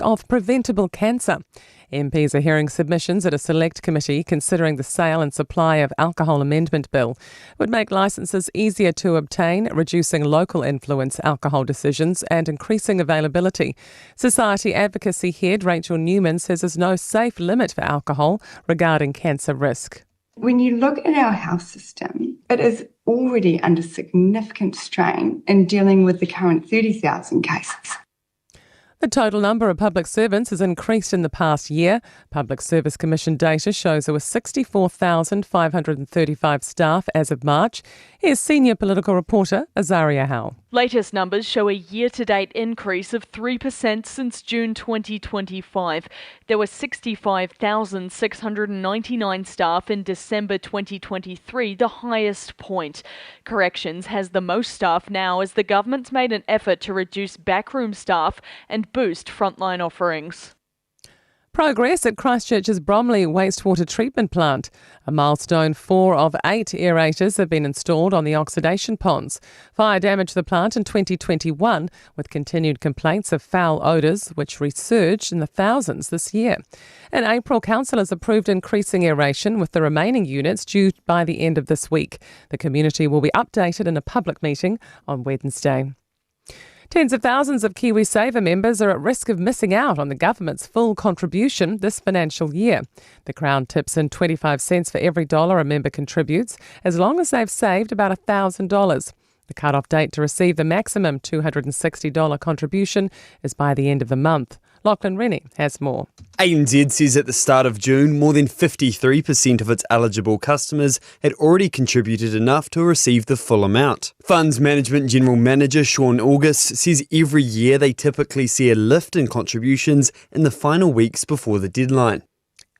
of preventable cancer. MPs are hearing submissions at a select committee considering the Sale and Supply of Alcohol Amendment Bill. It would make licences easier to obtain, reducing local influence alcohol decisions and increasing availability. Society Advocacy Head Rachel Newman says there's no safe limit for alcohol regarding cancer risk. When you look at our health system, it is already under significant strain in dealing with the current 30,000 cases. The total number of public servants has increased in the past year. Public Service Commission data shows there were 64,535 staff as of March. Here's senior political reporter Azaria Howe. Latest numbers show a year-to-date increase of 3% since June 2025. There were 65,699 staff in December 2023, the highest point. Corrections has the most staff now as the government's made an effort to reduce backroom staff and boost frontline offerings. Progress at Christchurch's Bromley wastewater treatment plant. A milestone 4 of 8 aerators have been installed on the oxidation ponds. Fire damaged the plant in 2021, with continued complaints of foul odours, which resurged in the thousands this year. In April, councillors approved increasing aeration, with the remaining units due by the end of this week. The community will be updated in a public meeting on Wednesday. Tens of thousands of KiwiSaver members are at risk of missing out on the government's full contribution this financial year. The Crown tips in 25 cents for every dollar a member contributes, as long as they've saved about $1,000. The cut-off date to receive the maximum $260 contribution is by the end of the month. Lachlan Rennie has more. ANZ says at the start of June, more than 53% of its eligible customers had already contributed enough to receive the full amount. Funds Management General Manager Sean August says every year they typically see a lift in contributions in the final weeks before the deadline.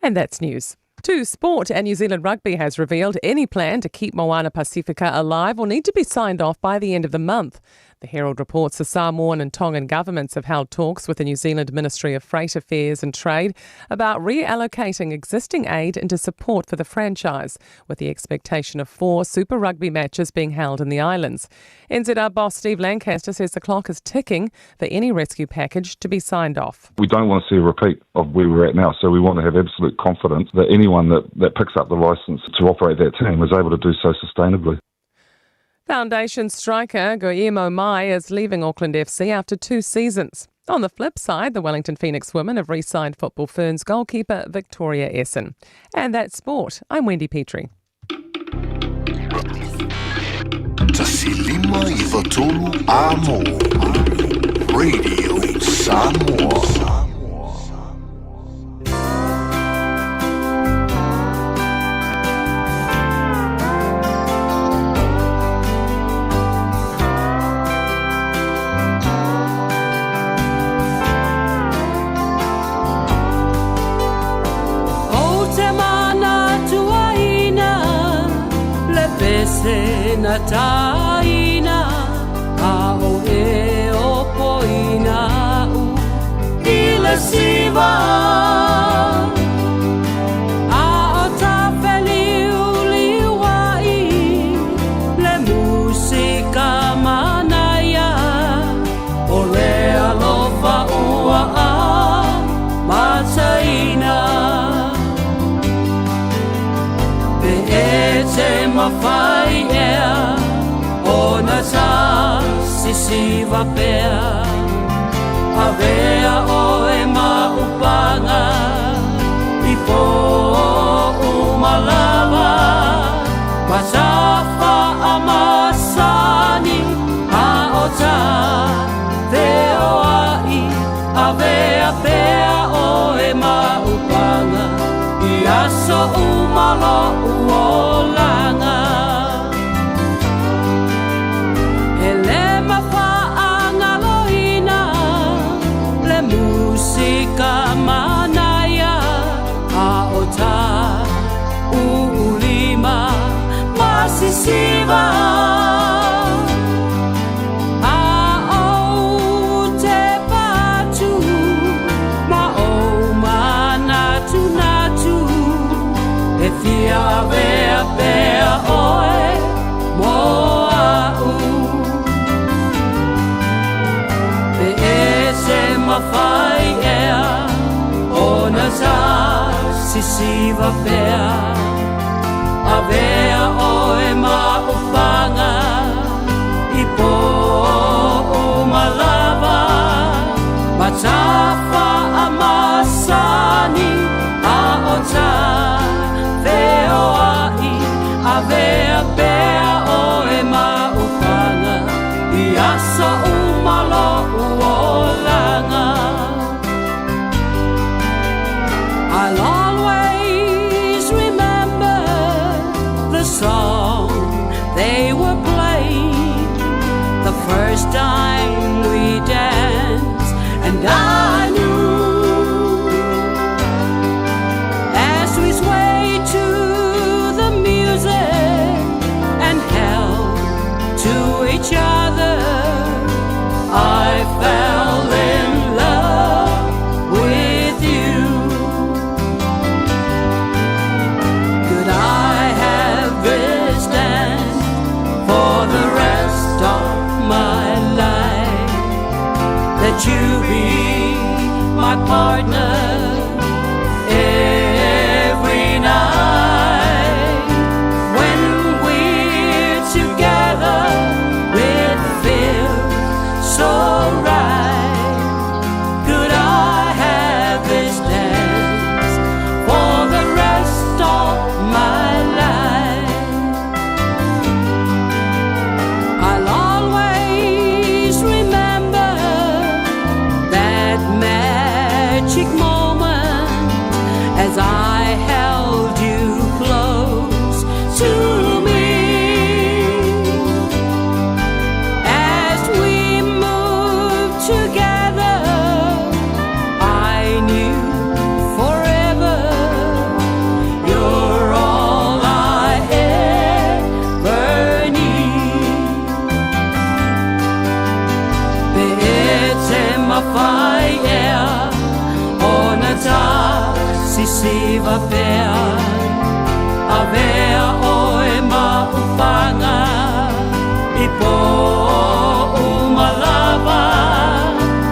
And that's news. To sport, and New Zealand Rugby has revealed any plan to keep Moana Pasifika alive will need to be signed off by the end of the month. The Herald reports the Samoan and Tongan governments have held talks with the New Zealand Ministry of Freight Affairs and Trade about reallocating existing aid into support for the franchise, with the expectation of 4 Super Rugby matches being held in the islands. NZR boss Steve Lancaster says the clock is ticking for any rescue package to be signed off. We don't want to see a repeat of where we're at now, so we want to have absolute confidence that anyone that picks up the licence to operate that team is able to do so sustainably. Foundation striker Guillermo Mai is leaving Auckland FC after 2 seasons. On the flip side, the Wellington Phoenix women have re-signed Football Ferns goalkeeper Victoria Essen. And that's sport. I'm Wendy Petrie. Tasilima Ivatolu Amo. Radio Samoa. Na taina a o e o poina u i le siva a o ta feliu i le musika manaia o le alofa ua a mataina pe e te mawhai sisiva pea avea oe maupanga i po umalava masafa amasani a ota veoai avea pea oe maupanga i aso umalo uolanga. Sisiva a o te patu ma o manatu natu e fia avea pea oe mo au pe e se mawhai ea sisiva pea Avea oe ma ufaga I po uma lava Ma tafa a masani A o ta feoai Avea pea oe ma ufaga I aso uma lo'u olaga. I'll always remember the song they were playing the first time we danced, and I knew as we swayed to the music and held to each other, I fell in love with you. Could I have this dance for the rest of my life? Let you be my partner every night. When we're together, it feels so right. Could I have this dance for the rest of my life? I'll always remember that magic moment as I held you close to me. As we moved together, I knew forever you're all I ever need. Pe e te mawhai ea Ona tā sisiva pea Avea oe ma ufaga I po uma lava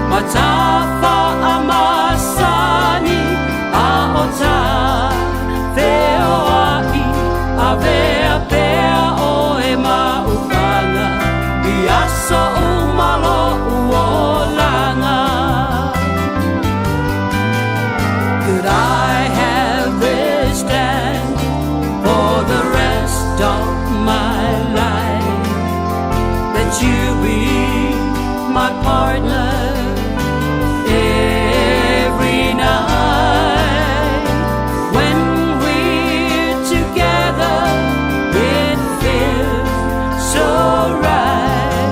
Ma tafa a masani A o ta feoai Avea pea oe ma ufaga I aso uma lo'u olaga. Could I have this dance for the rest of my life? That you be my partner every night. When we're together, it feels so right.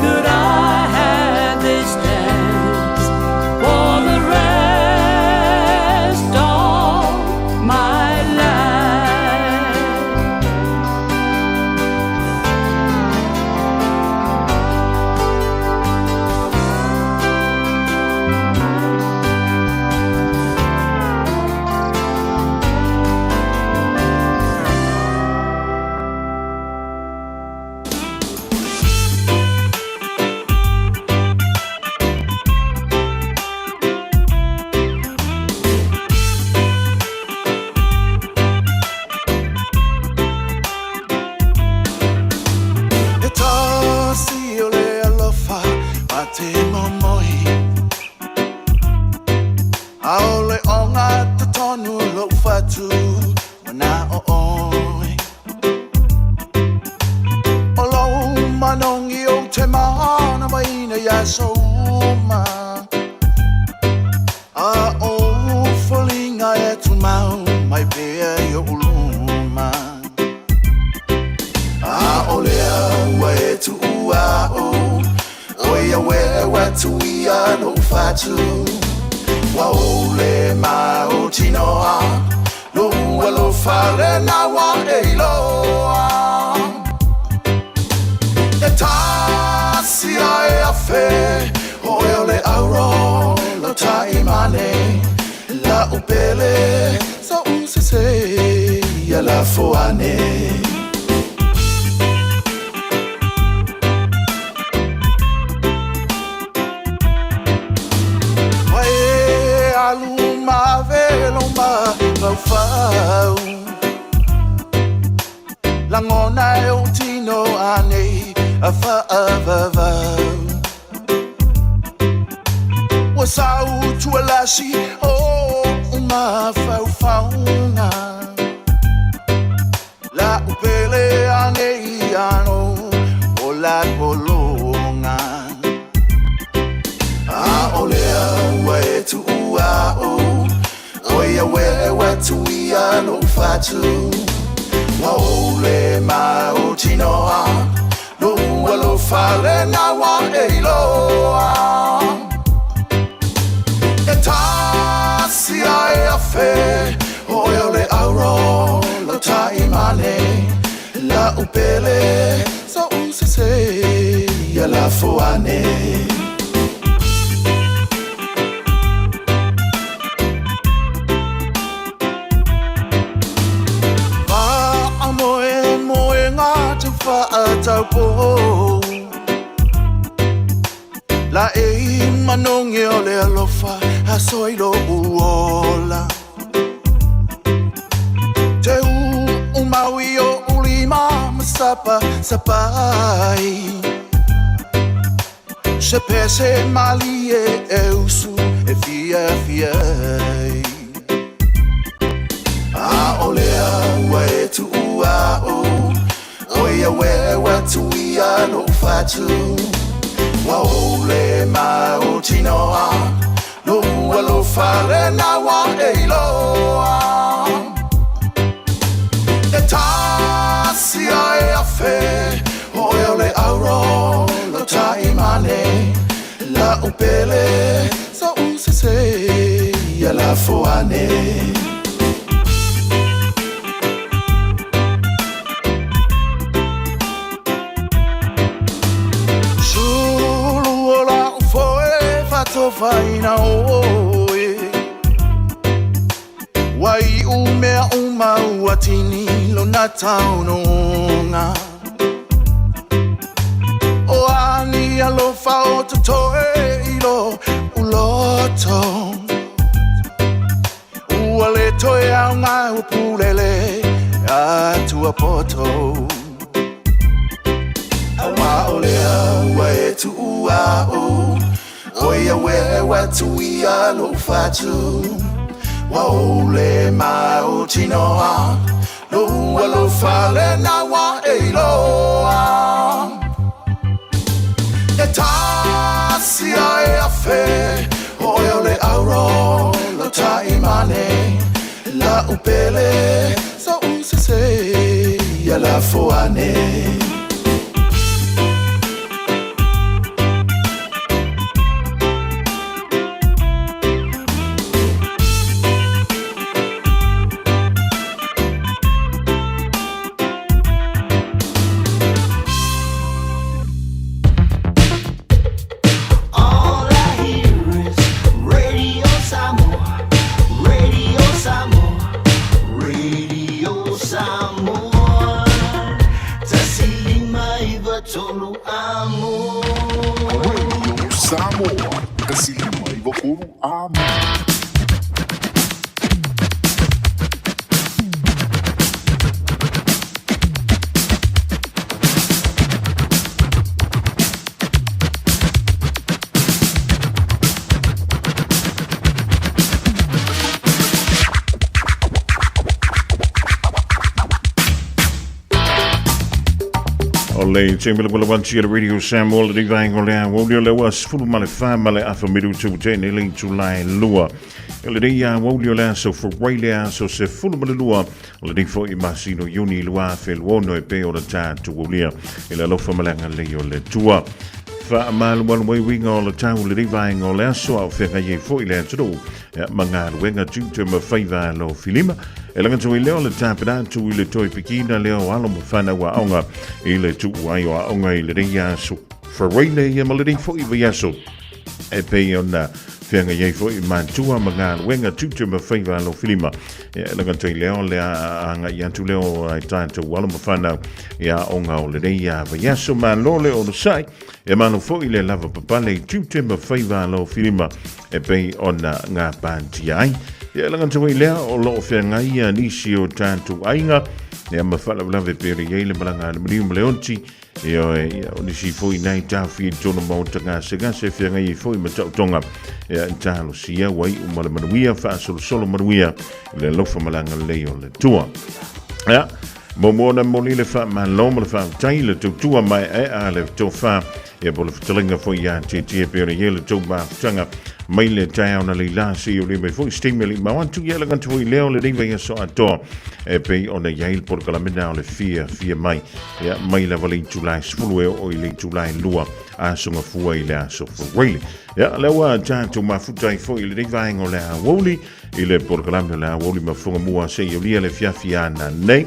Could I have this dance for the rest of my life? E tasi o le alofa ma te momoi Aole o ngā tonu lo fatu Mana o oi O lo manongi o te mana maina ia so ma A o folinga e tu mau mai pea i o uluma A o lea ua e tu ua o O ia we wa tu ia no fatu Wa o le ma o tinoa Lo ua lo fale na wa e iloa E tasi ai afe O e o le auro Lo tai mane La upele Sa usese Ia la foane. Wa e alu ma velo ma faavavau. Ua sautualasi o mafaufauga. La upele ane iano o la pologa. A o lea ua e tuua o o ia we tuia no fatu. Ua ole ma o tinoa no ua lo fale na wa e iloa. E tasi ai a fe o e o le auro lo taimane la upele so usese ia la foane. Ma moe moe ngā te whaatau La e manonge o le alofa a soilo uola. Te u maui o ulima masapa sapai. Se pese mali e eusu e fia fia. A o lea ua e tuua o o ia we tuia no fatu. Ua ole ma o tinoa no ua lo fale na wa e iloa. E tasi ai a fe o e o le auro lo taimane la upele so usese ia la foane. Sulu o la ufoe fatofaina oe. Wai umea uma uatini lo na taunonga. O ani alofa o totoe ilo uloto. Ua le toe au ngā upulele atua poto. Awa o lea ua e tuua o o ia we tuia lo fatu. Wa ole ma o tinoa no ua lo fale na wa e iloa. E tasi ai a fe o e o le auro lo taimane la upele so usese ia la foane. All I hear is Radio Samoa, Radio Samoa, Radio Samoa. Tasilima iva tolu amo. Radio Samoa, Tasilima iva tolu amo. O le tembele wala wanti a Radio Samoa le vaenga o le aoauli o le ua sefulu ma le fa ma le afa mirutu tene le itulā e lua. E lenei aoauli o le aso Fepuai le aso 12 o lenei fo'i masina o Iuni 2026 e pei ona tatou aulia i le alofa ma le agalelei o le Atua. Faamalumalu ai uiga o le tau i lenei vaega o le aso a o feagai ai fo'i le atunuu ma galuega tiute ma faiva alo filima. E laga atu ai lea o le tapena atu i le toe pikiina lea o alo ma fanau aoga i le tuu ai o aoga i lenei aso Fepuai ia ma lenei fo'i vaiaso e pei ona feagai ai fo'i matua ma galuega tiute ma faiva alo filima. E laga atu ai lea o le agai atu lea o ai tatou alo ma fanau i aoga o lenei vaiaso. Malo le onosai e malo fo'i le lava papale i tiute ma faiva alo filima e pei ona gapatia ai. Ia, e lagata foi lea o lo o feagai ia nisi o tatou aiga, ia ma faalavelave pei ona i ai le malaga a le maliu ma le oti, Ioe, ia, o nisi foi nai taofi i totonu maota gasegase e feagai ai foi ma taotoga, ia, e talosia ua iu ma le manuia, faasolosolo manuia i le alofa ma le agalelei o le Atua. Ia, muamua ona momoli le faamalo ma le faafetai i le tautua maeaea a le tofa, ia po o le fetalaiga foi ia Tietie pei ona i ai le tou mafutaga mai le taeao na leila seia uli mai foi se taimi e le i mao atu, ia le gata foi lea o lenei vaiaso atoa e pei ona i ai le polokalame na o le fiafia mai. Ia, mai lava le itula e 10 e oo i le itula e 2 aso gafua i le aso Fuaile. Ia, lea ua tatou mafuta ai foi i lenei vaega o le aoauli i le polokalame o le aoauli ma Fogamua seia ulia le fiafi ana nei.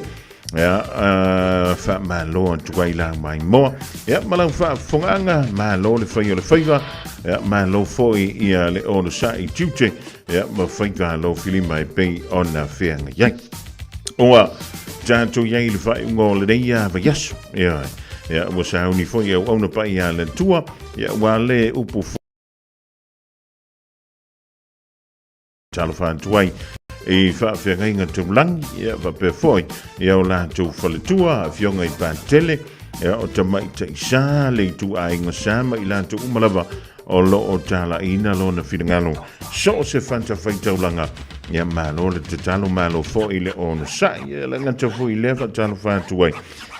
Ia, faamalo atu ai lau maimoa. Ia, ma lau faafofogaaga, malo le fai o le faiva. Ia, malo foi ia le onosai tiute. Ia, ma faiva alo filima e pei ona feagai ai. Ua tatou i ai i le faaiuga o lenei vaiaso. Ia, ia, ua sauni foi e auauna paia a le Atua. Ia, ua le upu talofa atu ai i faafeagaiga taulagi, ia, faapea foi ia o latou faletua, afioga i Patele, ia, o tamaitai sa, le ituaiga sa ma i latou uma lava o lo o talaiina lona finagalo so o se fatafaitaulaga. Ia malo le tatalo, malo foi le onosai. Ia le gata foi lea faatalofa atu ai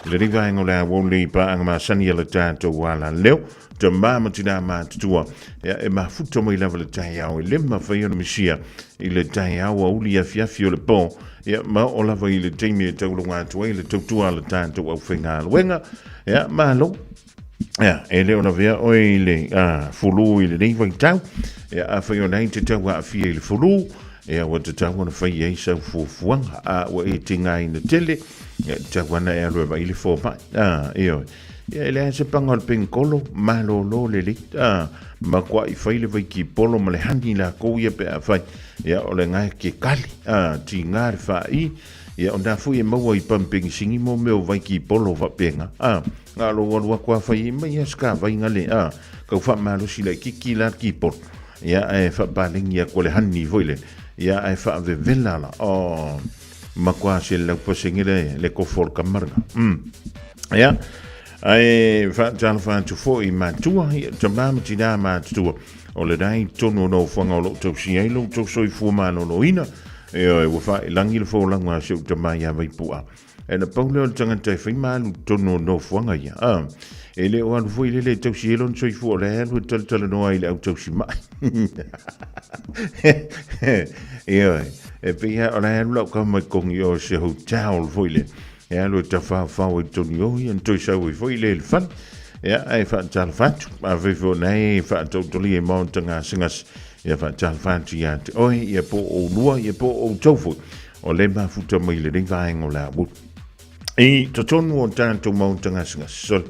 i lenei vaega o le aoauli i paaga masani a le tatou alaleo, tama ma tinā matutua. Ia e mafuta mai lava le taeao, e le mafai ona misia i le taeao auli afiafi o le po, ia ma oo lava i le taimi e taulaga atu ai le tautua a le tatou aufaigaluega. Ia malo. Ia, e le o lavea oe i le fulu i lenei vaitau. Ia, afai o lena e te tau aafia i le fulu, ia, ua tatau ona fai i ai sau fuafuaga. A ua e tigaina tele, ia, e tatau ana e alu e vaai le fomai. Ioe. Ia, e leai se paga o le penikolo, malolo lelei. Matuai fai le vaikipolo ma le hani lakou ia pe afai. Ia, o lena e te kali, tiga le faai. Ia, o lena foi e maua i pamupegisini mo mea o vaikipolo faapena. Na o lou alu atu a fai mai ia ska vai le a kau faamalosi laitiiti la le keyboard ia ae faapaleni atu le honey foi le ia ae faavevela la o matua se lau pasenge le le kofo o le kamara ia ae faatalofa atu foi i matua ia tama ma tinā matutua o le rai tonu o nofoaga o loo tausia ai lo outou soifua maloloina. Ioe, ua faailagi le folauga a si ou tama ia Vaipua. E na pau lea o le tagata e fai ma alu i totonu o nofoaga ia. A, e le o alu foi lele e tausi ai lona soifua, o la e alu e talatalanoa ai i le au tausi mai. Ioe, e pei lava o la e alu lau tama i totonu i o se hotel foi lea, e alu e tafaofao ai i totonu i o, ia ona toe sau ai foi lea i le fale. Ia, ae faatalofa atu, afai foi o lena e faatautolia i maota gasegase, ia faatalofa atu ia te oe, ia po o oulua, ia po o outou foi. O le mafuta mai lenei vaega o le aoauli. I totonu o tatou maota gasegase, sole,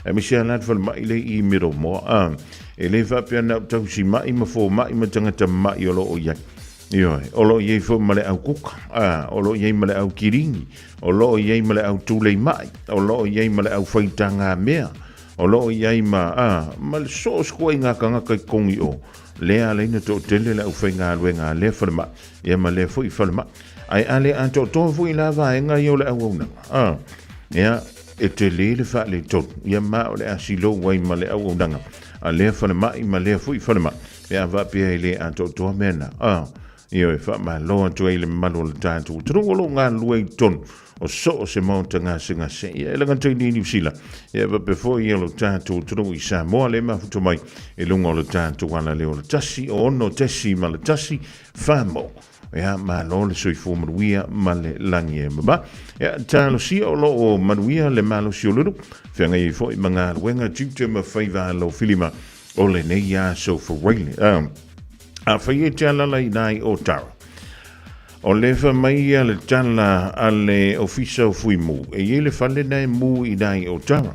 aemaise lava la le falemai le i Miromoa, a, e le faapea na o tausi mai ma fomai ma tagata mai o lo o i ai. Ioe, o lo o i ai foi ma le au kuka, a, o lo o i ai ma le au kilini, o lo o i ai ma le au tulei mai, o lo o i ai ma le au faitagamea, o lo o i ai ma, a, ma le so o se ituaiga tagata i totonu i o, lea ala ai ona toatele le aufaigaluega a lea falemai. Ia ma lea foi falemai. Ae a le atoatoa foi la vaega ia o le auaunaga, a, ia, e tele le faaletonu, ia ma o le a silou ai ma le auaunaga a lea falemai ma lea foi falemai, pe a faapea e le atoatoa mea na, a, ioe, faamalo atu ai i le mamalu o le tatou atunuu o lo o galulue i totonu o so o se maota gasegase. Ia e lagata i Niu Sila, ia faapea foi ia lo tatou atunuu i Samoa, le mafuta mai i luga o le tatou alaleo o le 1 6.1 Famo. Ia, malo le soifua manuia ma le lagi e mama. Ia, talosia o lo o manuia le malosi o lulu, feagai ai foi ma galuega tiute ma faiva alo filima o lenei aso Faraile. Afai e te alala i nai o Tara. O le fa mai ia le tala a le Ofisa o Fuimu, e i ai le fale na e mu i nai o Tara.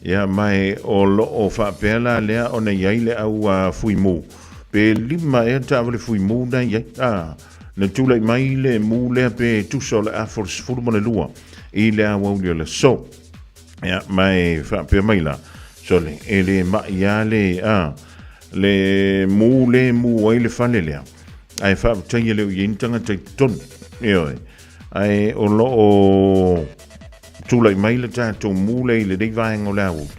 Ia, ma e o lo o faapea la lea ona i ai le au a Fuimu, pe 5 ea taavale Fuimu na i ai. A, na tulai mai le mu lea pe tusa o le afa o le 12 i le aoauli o le aso. Ia, ma e faapea mai la, sole, e le mai lava le, a, le mu le mu ai le fale lea. Ae faafetai e le o i ai ni tagata i totonu. Ioe. Ae o lo o tulai mai le tatou mu lea i lenei vaega o le aoauli.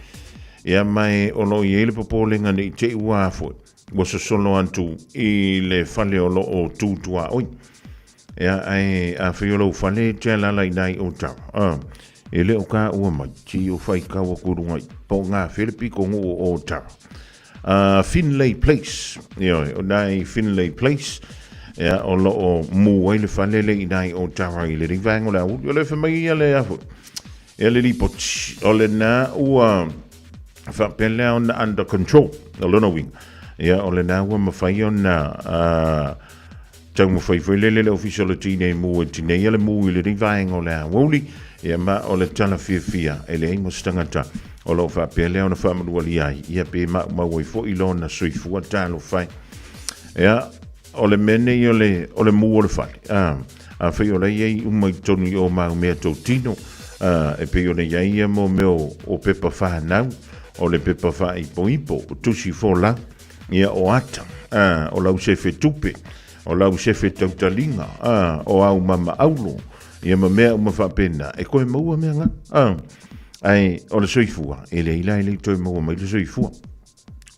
Ia ma e o lo o i ai le popolega ne i te i ua foi, ua sosolo atu i le fale o lo o tu tuaoi. Ia, ae afai o lou fale e te alaala i ina i Ottawa, e le o taua mai, ti o faitau atu i luga i, po o gafea le pitonuu o Ottawa. Finlay Place, ioe, o ina i Finlay Place, ia, o lo o mu ai le fale le i ina i Ottawa i lenei vaega o le aoauli. O le fai mai ia le a foi, ia le lipoti, o lena ua faapea lea ona under control, o lona uiga, ia, o lena ua mafai ona Taumafai foi lele le Ofisa o le Tinei Mu e tineia le mu i lenei vaega o le aoauli, ia ma o le tala fiafia e leai mo se tagata o lo o faapea lea ona faamanualia ai, ia pe maumau ai foi lona soifua. Talofa e. Ia, o le mea nei o le, o le mu o le fale, a, afai o la e i ai uma i totonu i o mau mea totino, a, e pei ona i ai ia mo mea o, o pepa whānau, o le pepa whaaipoipo, o tusi folau, Ia, o ata, ā, o lau sefe tupe, o lau sefe tautaliga, ā, o au mama aulo, ia ma mea uma faapena, e toe maua mea na, ā. Ae o le soifua, e leai la e le i toe maua mai le soifua.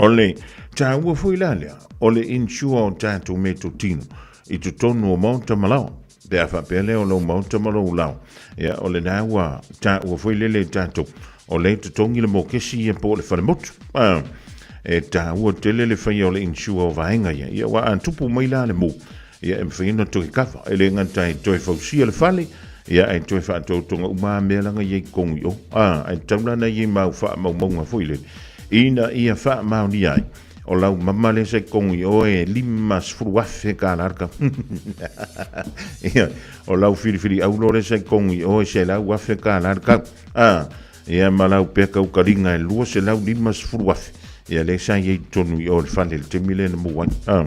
O le taua foi la lea, o le insure o tatou meatotino i totonu o maota ma laoa. Pe a faapea lea o lou maota ma lou lao, ia, o lena ua taua foi lele i tatou, o lea e totogi le mokesi ia po o le falemotu. A, e taua tele le faia o le insure o vaega ia. Ia, aua a tupu mai la le mu, ia, e mafai ona toe kava. E le gata e toe fausia le fale, ia, ae toe faatautoga uma lava mea laga ia i totonu i o. A, ae tatau la ona i ai ma au faamaumauga foi lele, ina ia faamaonia ai O lau mama lea sa i totonu i o e 50,000 tala le tau. Ia, o lau filifili aulo lea sa i totonu i o e 100,000 tala le tau. Ah, ia ma lau peka ukaliga e 250,000. Ia lea sa i ai i totonu i o i le fale i le taimi lea na mu ai. Ah,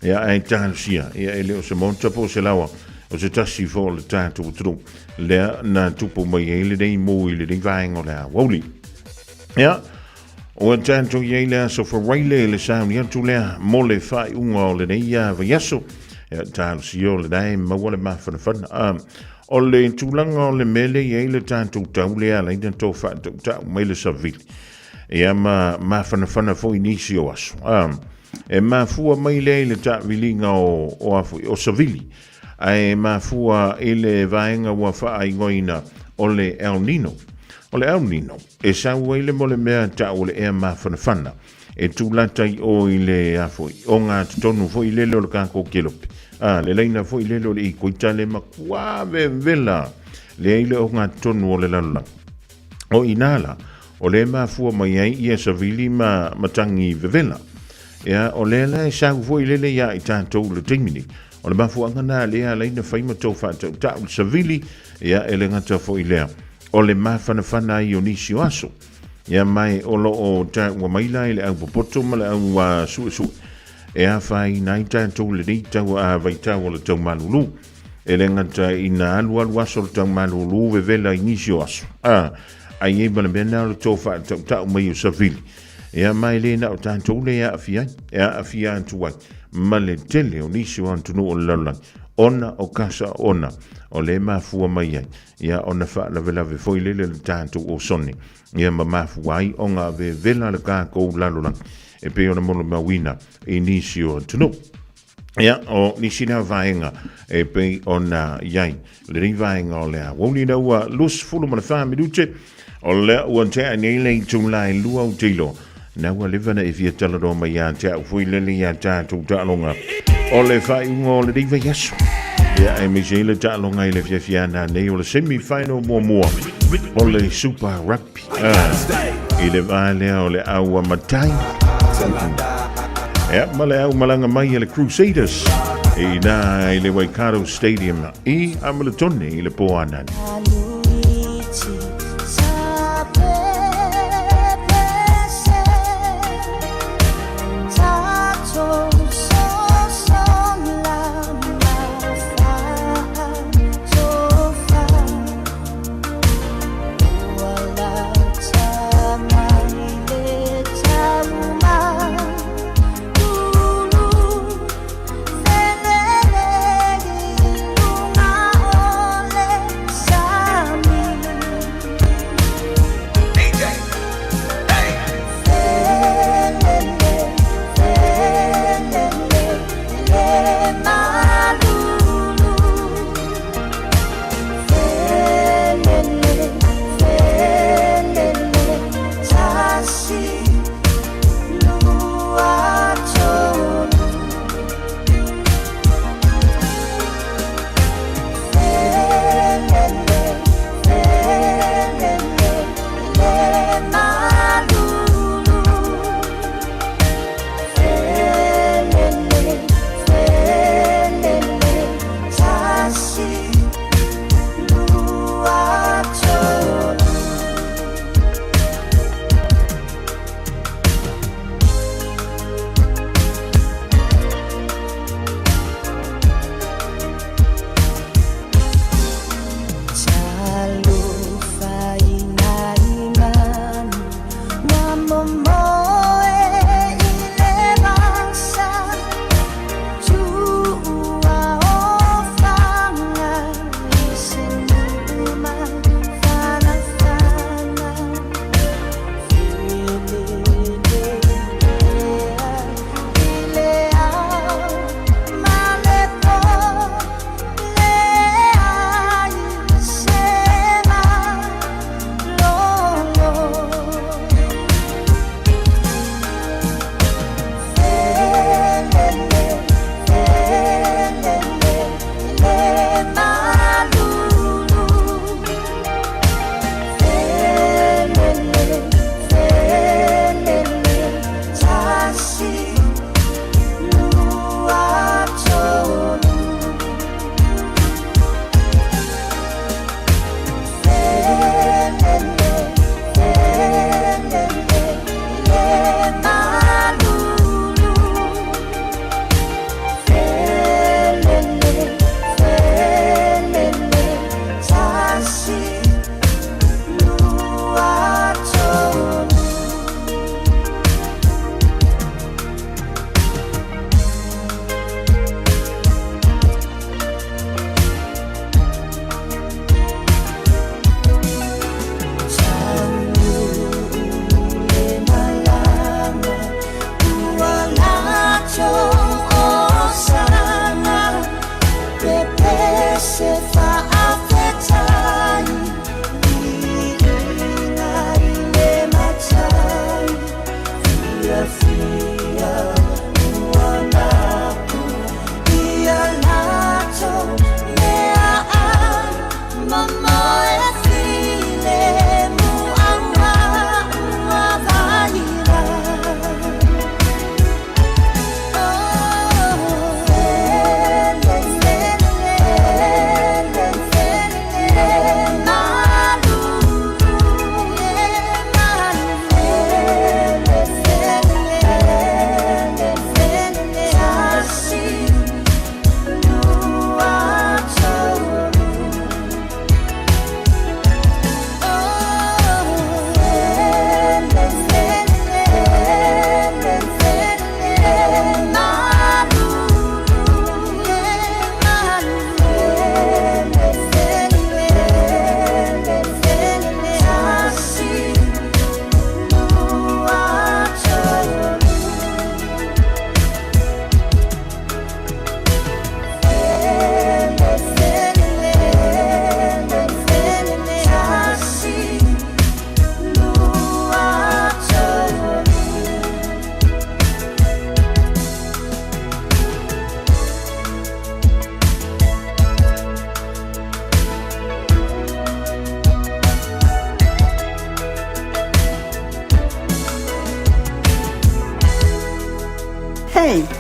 ia ae talosia, ia e le o se maota po o se laoa, o se tasi foi o le tatou atunuu lea na tupu mai ai lenei mu i lenei vaega o le aoauli. Ia, Ua tatou i ai le aso Faraile i le sauni atu lea mo le faaiuga o lenei vaiaso. Ia, talosia o lena e maua le mafanafana. O le tulaga o le mea lea i ai le tatou tau lea ala ai ona tou faatautau mai le savili. Ia ma mafanafana foi nisi o aso. E mafua mai lea i le taaviliga o, o a foi, o savili. Ae mafua i le vaega ua faaigoaina o le El Nino. O le El Nino, E sau ai le mole mea tau o le ea mafanafana e tulata i o i le a foi, o ngā totonu foi lele o le kākou kelope. A, le laina foi lele o le ikoita le makuā vevela lea i le o ngā totonu o le lalolagi. O inā la, o le mafua mai ai ia savili ma matangi vevela. Ia, o lea la e sau foi lele ia i tātou le taimi nei. O le mafuaga nā lea laina whai ma tau whaatautau le savili, ia e le ngata foi lea. O le mafanafana ai o nisi o aso. Ia mai o lo o taua mai la i le au popoto ma le au suesue. E afaina ai tatou lenei tau a vaitau o le tau malulu. E le gata ina alualu aso le tau malulu vevela i nisi o aso. A, ai ai ma le mea na o le tō whaatautau mai o savili. Ia mai le na o tatou le aafia ai, e aafia atu ai ma le tele o nisi o atunuu o le lalolagi, ona o kasa ona o le mafua mai ai Ia ona faalavelave foi lele le tatou osone, ia ma mafua ai ona vevela le tatou lalolagi e pei ona molimauina i nisi o atunuu. Ia, o nisi na vaega e pei ona i ai lenei vaega o le aoauli ina ua 24 minute o lea ua tea nei le itula e 2 ou te iloa na ua leva na e fia talanoa mai ia te au foi lele ia tatou taaloga o le faaiuga o lenei vaiaso. Ia, e aemaise ai le taaloga i le fiafiana nei o le semi-final muamua o le Super Rugby. I le vā lea o le au a matai. Ia, ma le au malaga mai a le Crusaders i nā i le Waikato Stadium i Ameletone i le pō anani.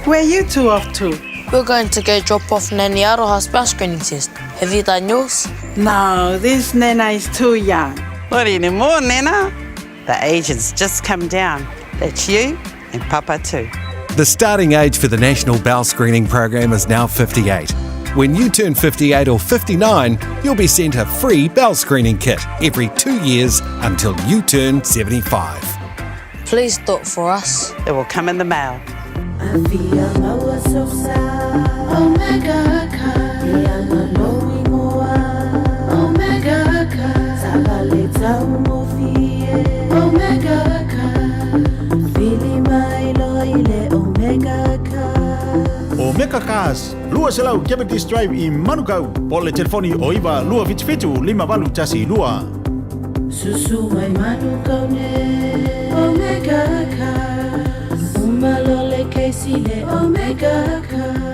Where are you two off to? We're going to go drop off Nanny Aroha's bowel screening test. Have you done yours? No, this Nana is too young. Not anymore, Nana. The age has just come down. That's you and Papa too. The starting age for the National Bowel Screening Program is now 58. When you turn 58 or 59, you'll be sent a free bowel screening kit every two years until you turn 75. Please do it for us. It will come in the mail. Omega Cars, 200 Cavendish Drive i Manukau, po le telefoni o 9 277 5812. Susu mai Manukau ne Omega Cars Uma le Casey le Omega Cars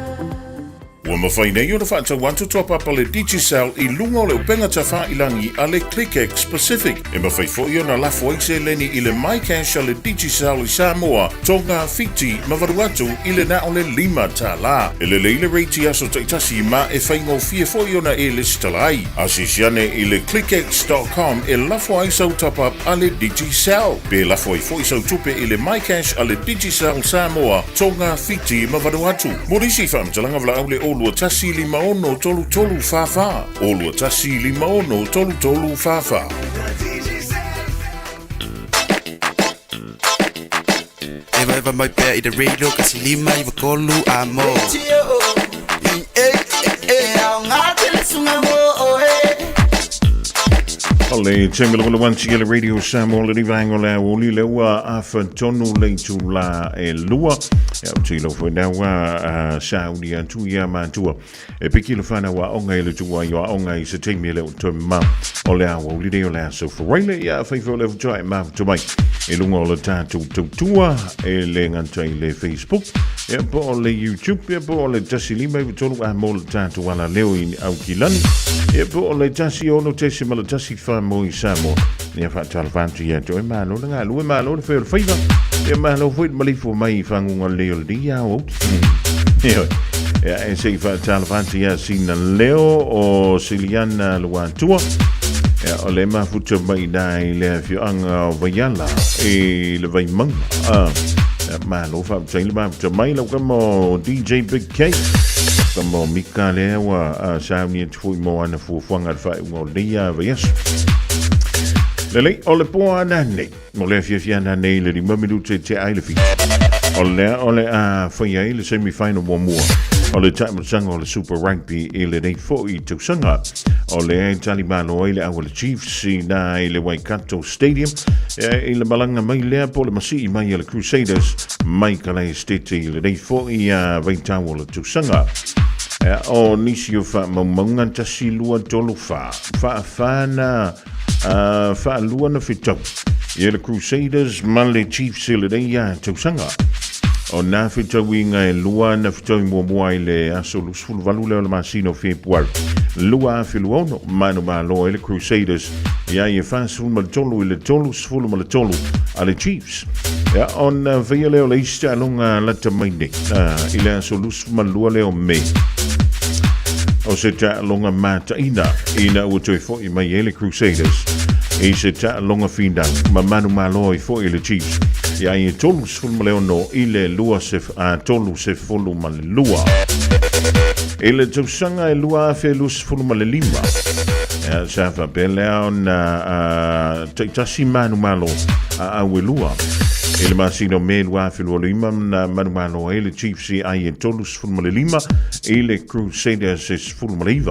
Ua mafai nei ona faatau atu top up a le Digicel i luga o le upega tafailagi a le ClickX Pacific. E mafai foi ona lafo ai seleni i le MyCash a le Digicel i Samoa, Tonga, Fiti ma Vanuatu i le na o le $5. E lelei le rate i aso taitasi ma e faigofie foi ona e lesitala ai. Asiasi ane i le clickx.com e lafo ai sau top up a le Digicel. Pe lafo ai foi sau tupe i le MyCash a le Digicel Samoa, Tonga, Fiti ma Vanuatu. Mo nisi faamatalaga valaau le 021 56 33 44. 021 56 33 44. Eva eva mai pea i te radio kasi lima i vakolu a mo. O le taimi lava le wanti le Radio Samoa le rivaenga o le aoli le ua afa tonu le itula e lua. Ia o te lau foi nau a sauni atu ia matua. E piki le whanau a onga i le tua i o onga i se taimi e le o toe ma o le aoli le o le aso whareile ia whaifo le futua e mafutu mai. E lunga o le tātou tautua e le ngata i le Facebook ia po o le YouTube ia po o le tasi lima i tolu a mo le tātou ala leo i au ki lani ia po o le tasi ono tesi ma le tasi wha mo i Samoa ia whaatalafantu ia toe malo le ngā lue malo le wheo le whaiva ia malo fui malifo mai i whangunga leo le di au ia ia e sei whaatalafantu ia sina leo o Siliana Luatua ia o le mafuta mai nā i le awhioanga o Vaiala i le Vaimauga. Ia, malo whaaputai le mafuta mai lau kama o DJ Big K. Kama o Mika le ua sauni atu fui mo ana fuafuaga le faaiuga o lenei vaiaso. Lelei, o le poa ana nei. O le afiafi ana nei le 5 minute te ai le fitu. O lea o le a whai ai le semi-final muamua. O le taimataga o le Super Rugby i lenei foi tausaga. O lea e tali malo ai le au a le Chiefs i nā i le Waikato Stadium. E, i le malanga mai lea po le masii mai a le Crusaders mai ka lai stete i lenei foi a vaitau o le tausaga. E, o nisi o whaamaumauga tasi lua tolu wha. Whaawhana uh, whaalua na whitau. I le Crusaders ma le Chiefs i lenei a tausaga. O nā fetauiga e lua na fetaui muamua i le aso 28 lea o le masina o Fepuari 2026, manumalo ai le Crusaders ia i e 43 i le 33 a le Chiefs. Ia, ona faia lea o le isi taaloga lata mai nei i le aso 22 lea o Mei. O se taaloga mataina ina ua toe fo'i mai ai le Crusaders i se taaloga finau ma manumalo ai fo'i le Chiefs ia i e 36 i le 32. I le tausaga e 2025, ia, sa faapea lea ona taitasi manumalo a au e lua. I le masina o Me 2025 na manumalo ai le Chiefs i ai e 35 i le Crusaders e 19.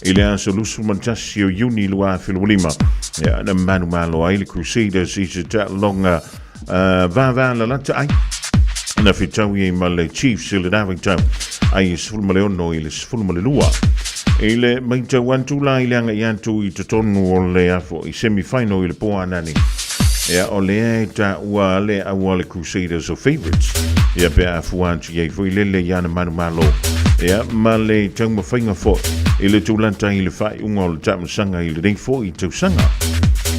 I le aso 21 o Iuni 2025, ia, na manumalo ai le Crusaders i se taaloga vava lalata ai na fetaui ai ma le Chiefs i le vaitau ai e 16 i le 12. I le maitau atu la i le agai atu i totonu o le afo i semi-final i le po anane. Ia o lea e taua le au a le Crusaders o favourites. Ia pe a fua atu i ai foi lele i ana manumalo. Ia ma le taumafaiga foi i le tūlata i le faaiuga o le taamasaga i lenei foi tausaga.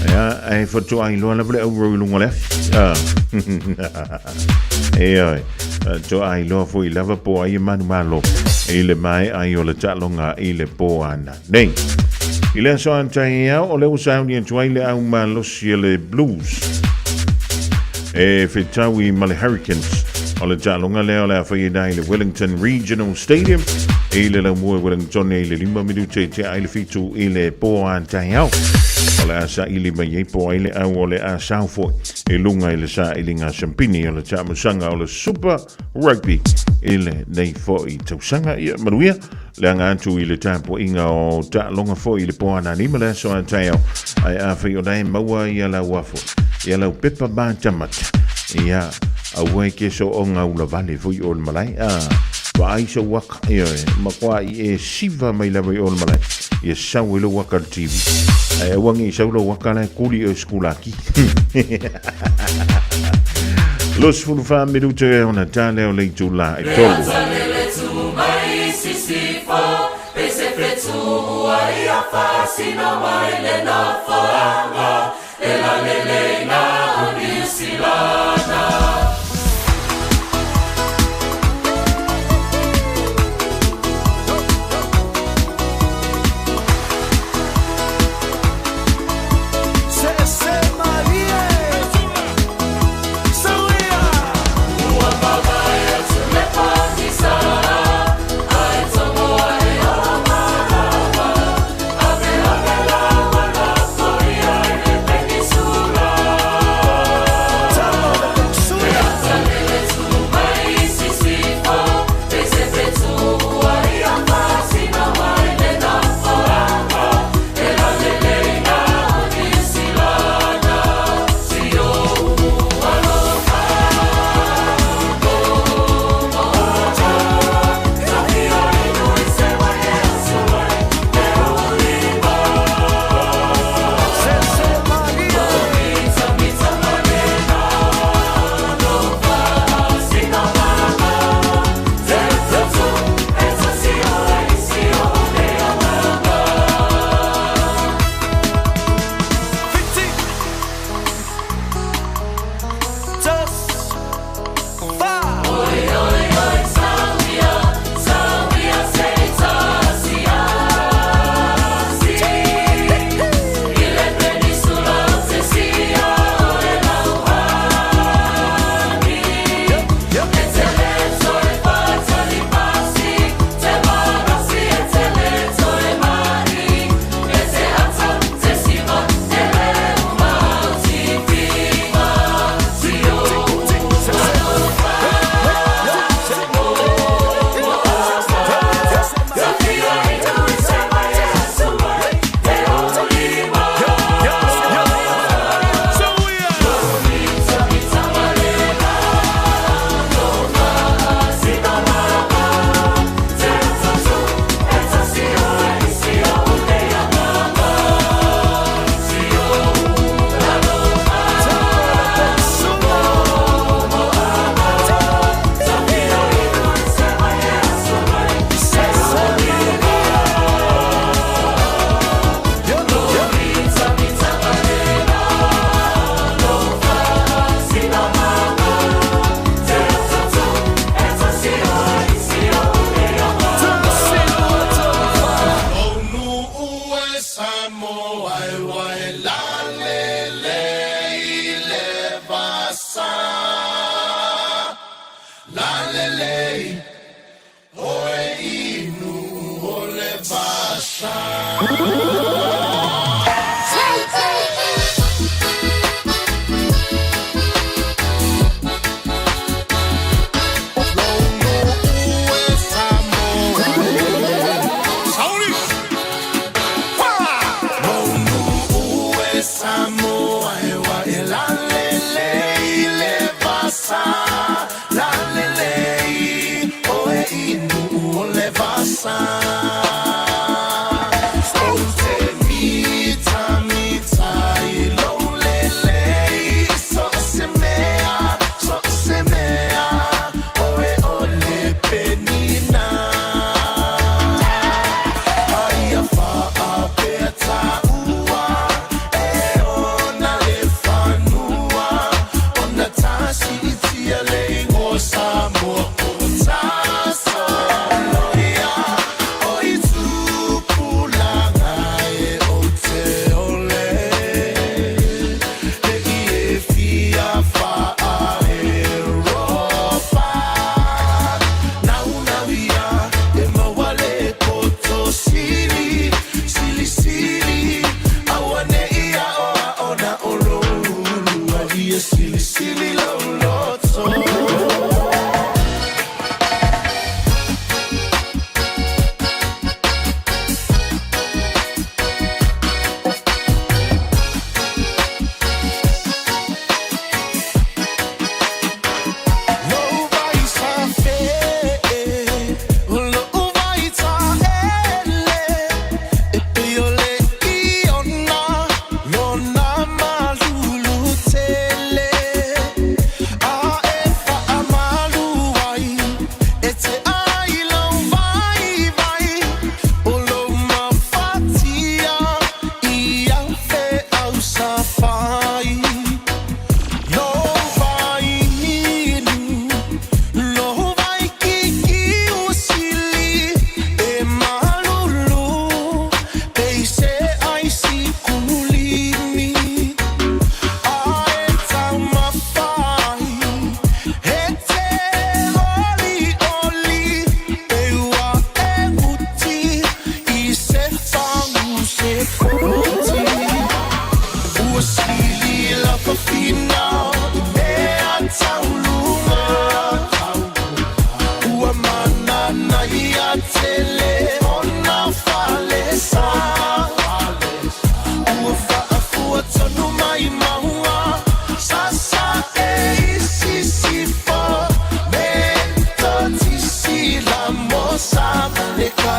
Ia, e whatoa i loa lava le auro i lunga o le afi. Ah. E oi. Toailoa fo'i lava po o ai e manumalo i le maea ai o le taaloga i le po ananei. I le aso a taeao, o lea ua sauni atu ai le au malosi a le Blues e fetaui ma le Hurricanes. O le taaloga lea o le a faiina ai i le Wellington Regional Stadium i le laumua i Wellington i le 5 minute i tea ai le 7 i le po a taeao. O le a saili mai ai po o ai le au o le a sao foi i luga i le sailiga siampini o le taamusaga o le Super Rugby i lenei foi tausaga. Ia manuia le aga atu i le tapuaiga o taaloga foi i le po anani ma le aso a taeao. Ae afai o la e maua ia lau afo, ia lau pepa matamata, ia aua e ke soonga ulavale foi o le malae. A vaai sou aka, ioe, makuai e siva mai lava i o le malae, ia sau ai lou aka i le TV. Ae aua ne i sau lou aka la e kuli oe i sekulaki. 24 minute ona ta lea o le itula e tolu.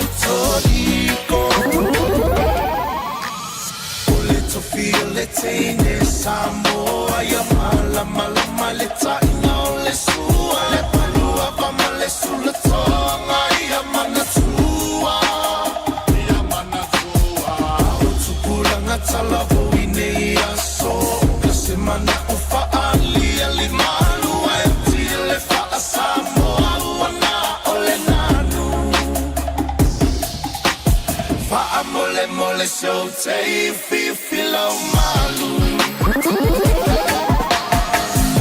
Katoliko. O le tofi o le teine Samoa ia malamalama le taʻiga o le sua le palua ma le sulatoga ia manatua ia manatua o tupulaga talavou i nei aso ka se manaʻo faaliali malua e tile faasamoa ua na o le nanu faamolemole seu tei fifilau malu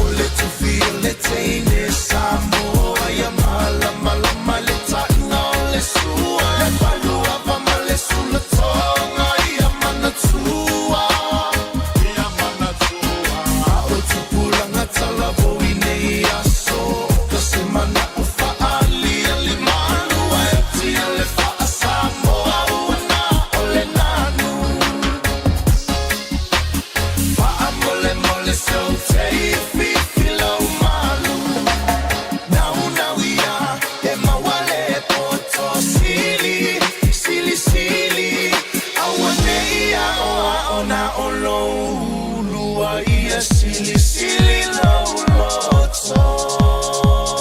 o le tofi o le teine Samoa ia malamalama le taʻiga o le sua le palua ma le sulatoga ia manatua ia manatua o tupulaga talavou i nei aso ka se manaʻo faaliali malua e tia le faasamoa ua na o le nanu faamolemole seu tei fifilau malu naunau ia e maua le poto sili sili sili auanei aoao na o lou ulua ia silisili lou loto.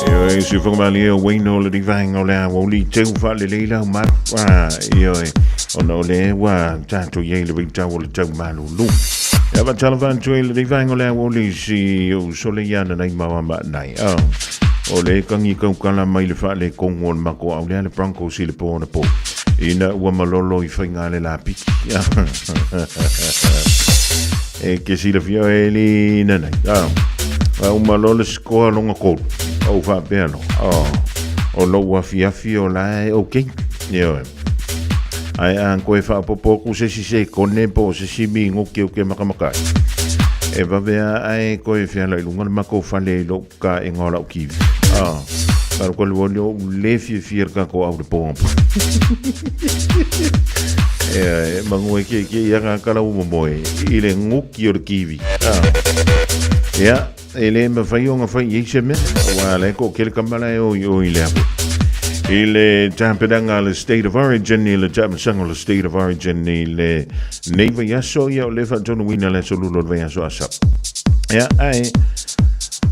Ioe, si whakamali e Wayne o le rivaenga o le awa o li teu wha le leila o maru. Ioe, ona o le ewa tātou iei le weitau o le tau malu lu. Ia wa talavan tu e le rivaenga o le awa o li si o sole iana nei maua ma nei. O le kangi kaukala mai le wha le kongo o le mako au lea le Broncos i le pōna pō. Ina ua malolo i whainga le la piki. E ke sila fia e li nanai. Au malolo sikoa longa kolu. Au whapea lo. O lo ua fiafi o la e okay. Ioe. Ai an koe whaapopo ku se si se kone po se si mi ngoke o ke makamakai. E vavea ai koe whiala i lunga le mako whale i lo ka e ngā lau kiwi. Karo koe le o le fia fia ka ko au le pōnga. E mangu e ke ke ia ngā kala umo moe i le nguki o le kiwi. Ia, e le mawhai o ngā whai i se mea. Wa le ko kele kamala e o i o i le apo. I le tāpiranga le State of Origin i le tāpiranga le State of Origin i le nei vai aso ia o le whaatonu wina le solulo le vai aso asap. Ia, ai,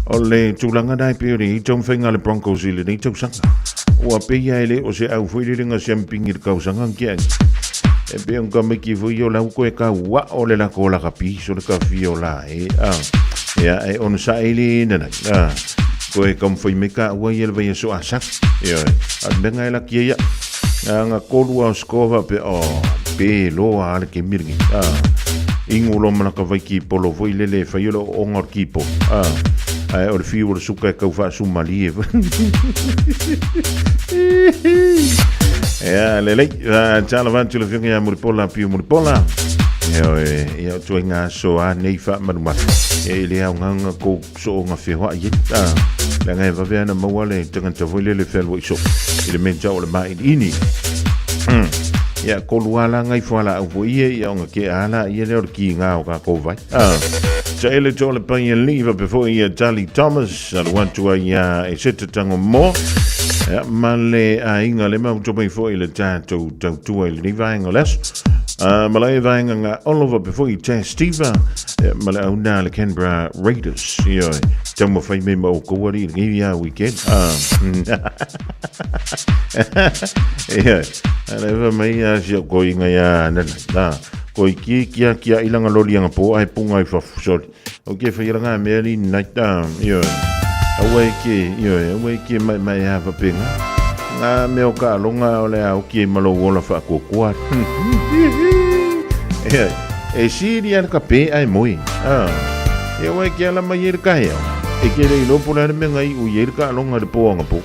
o le tūlanga dai pe ori i tau whainga le Broncos i le nei tausanga. Ua peia e le o se au fui le se mpingi le kausanga ki ai. E pe unga miki fui o lau koe ka ua o le lako la ka piso le ka fio la e. Ia, e ono sa e le nanai. Koe ka mwhai me ka ua i ele vai aso asap. Ia, a menga e la kia ia. Nga kolua o skova pe o pe loa ale ke miringi. Ingu lo mana ka vai ki polo foi lele whai o o ngor ki po. Ai o le fiu o le suka e kau wha sumali e. Ia, lelei, tala vantu le whionga ia Muripola, Piu Muripola. Ia, ia, o tua ngā so a nei wha manu matu. Ia, i le au nganga ko so o ngā whihoa i. Le ngai vavea na maua le tangata foi lele whelwa i so. I le mea o le mai ini. Ia, ko luala ngai whala au fo ia, ia o ngā ke ala, ia leo le ki ngā o ka kōwai. Sa ele tō le pai e liva before ia Tali Thomas, a le wantua ia e seta tango mō. Ia, ma le a inga le mau tō mai fo i le tātou tautua i le ni vaenga les. Ma le vaenga ngā Oliver before i Tess Steva, ma le au nā le Canberra Raiders. Ia, tau ma whai me ma o kouari i le ngi ia weekend. Ia, a le wa mai a si o koi inga ia nana. Nā, koi ki kia kia ilanga loli anga po ai punga i whafu, sorry. O ke whai ranga mea ni nai tā, ia. Aua e ke, ia, aua e ke mai mai a whapenga. Ngā mea o ka alonga o le au ki e malo ola whakokoa. Ia, e siri ana ka pē ai moi. Ia aua e ke ala mai e le kahe au. E ke rei lopo le mea ngai ui e le ka alonga le pō anga pō.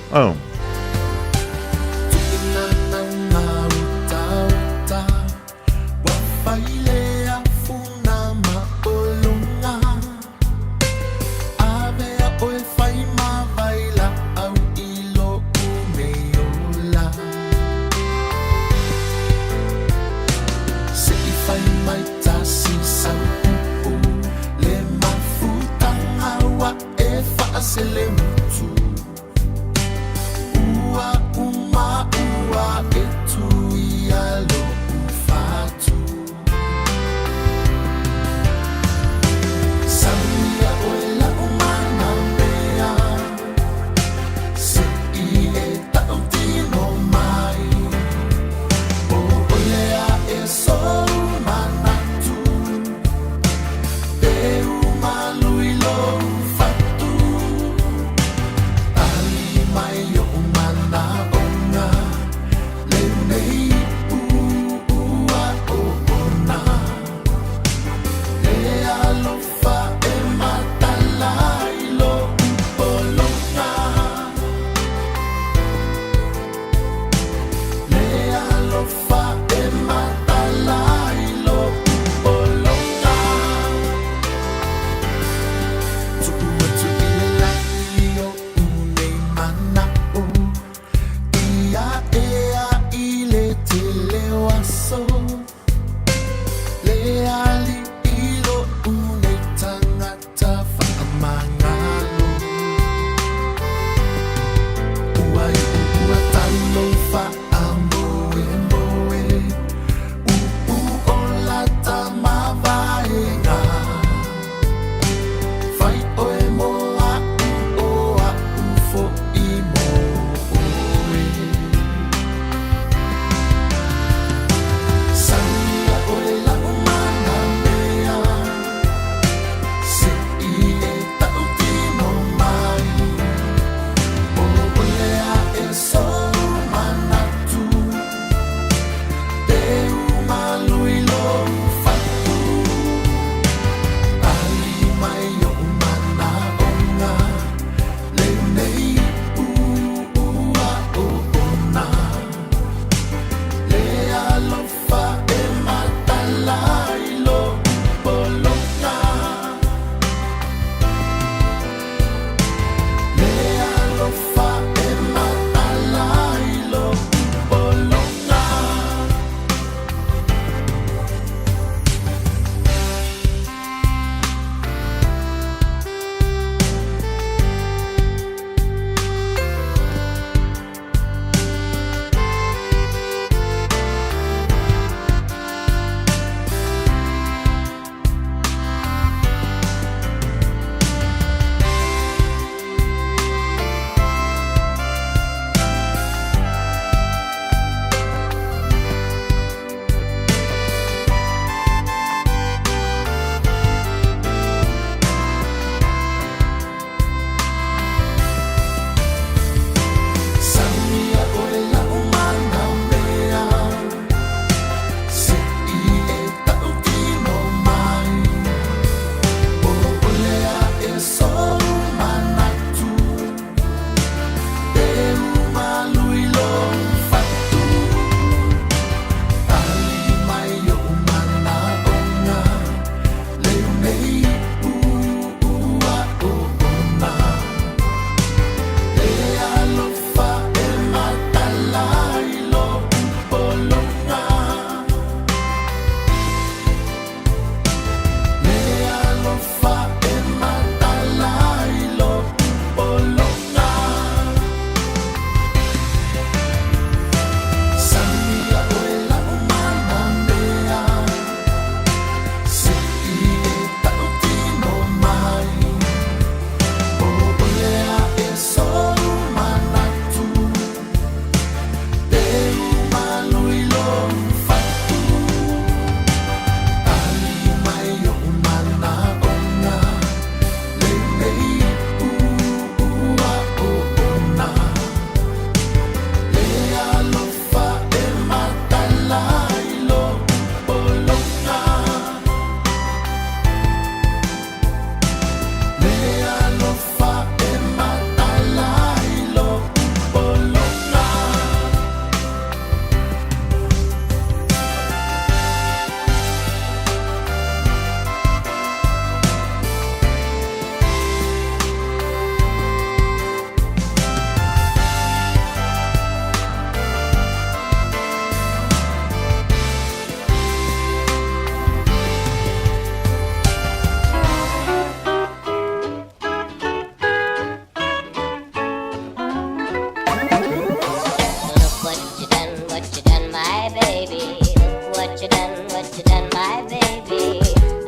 my baby. Look what you done, what you done, my baby.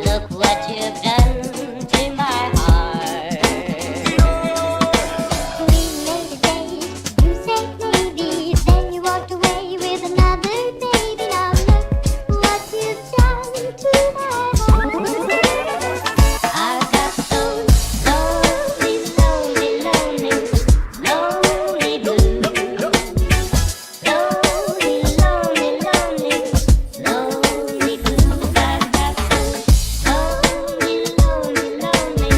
Look what you've done to my heart. We made a date, you said maybe, then you walked away with another baby. Now look what you've done to my heart. I've got those lonely, lonely, lonely, lonely blues. Lonely, lonely, lonely, lonely blues. I've got those lonely, lonely, lonely,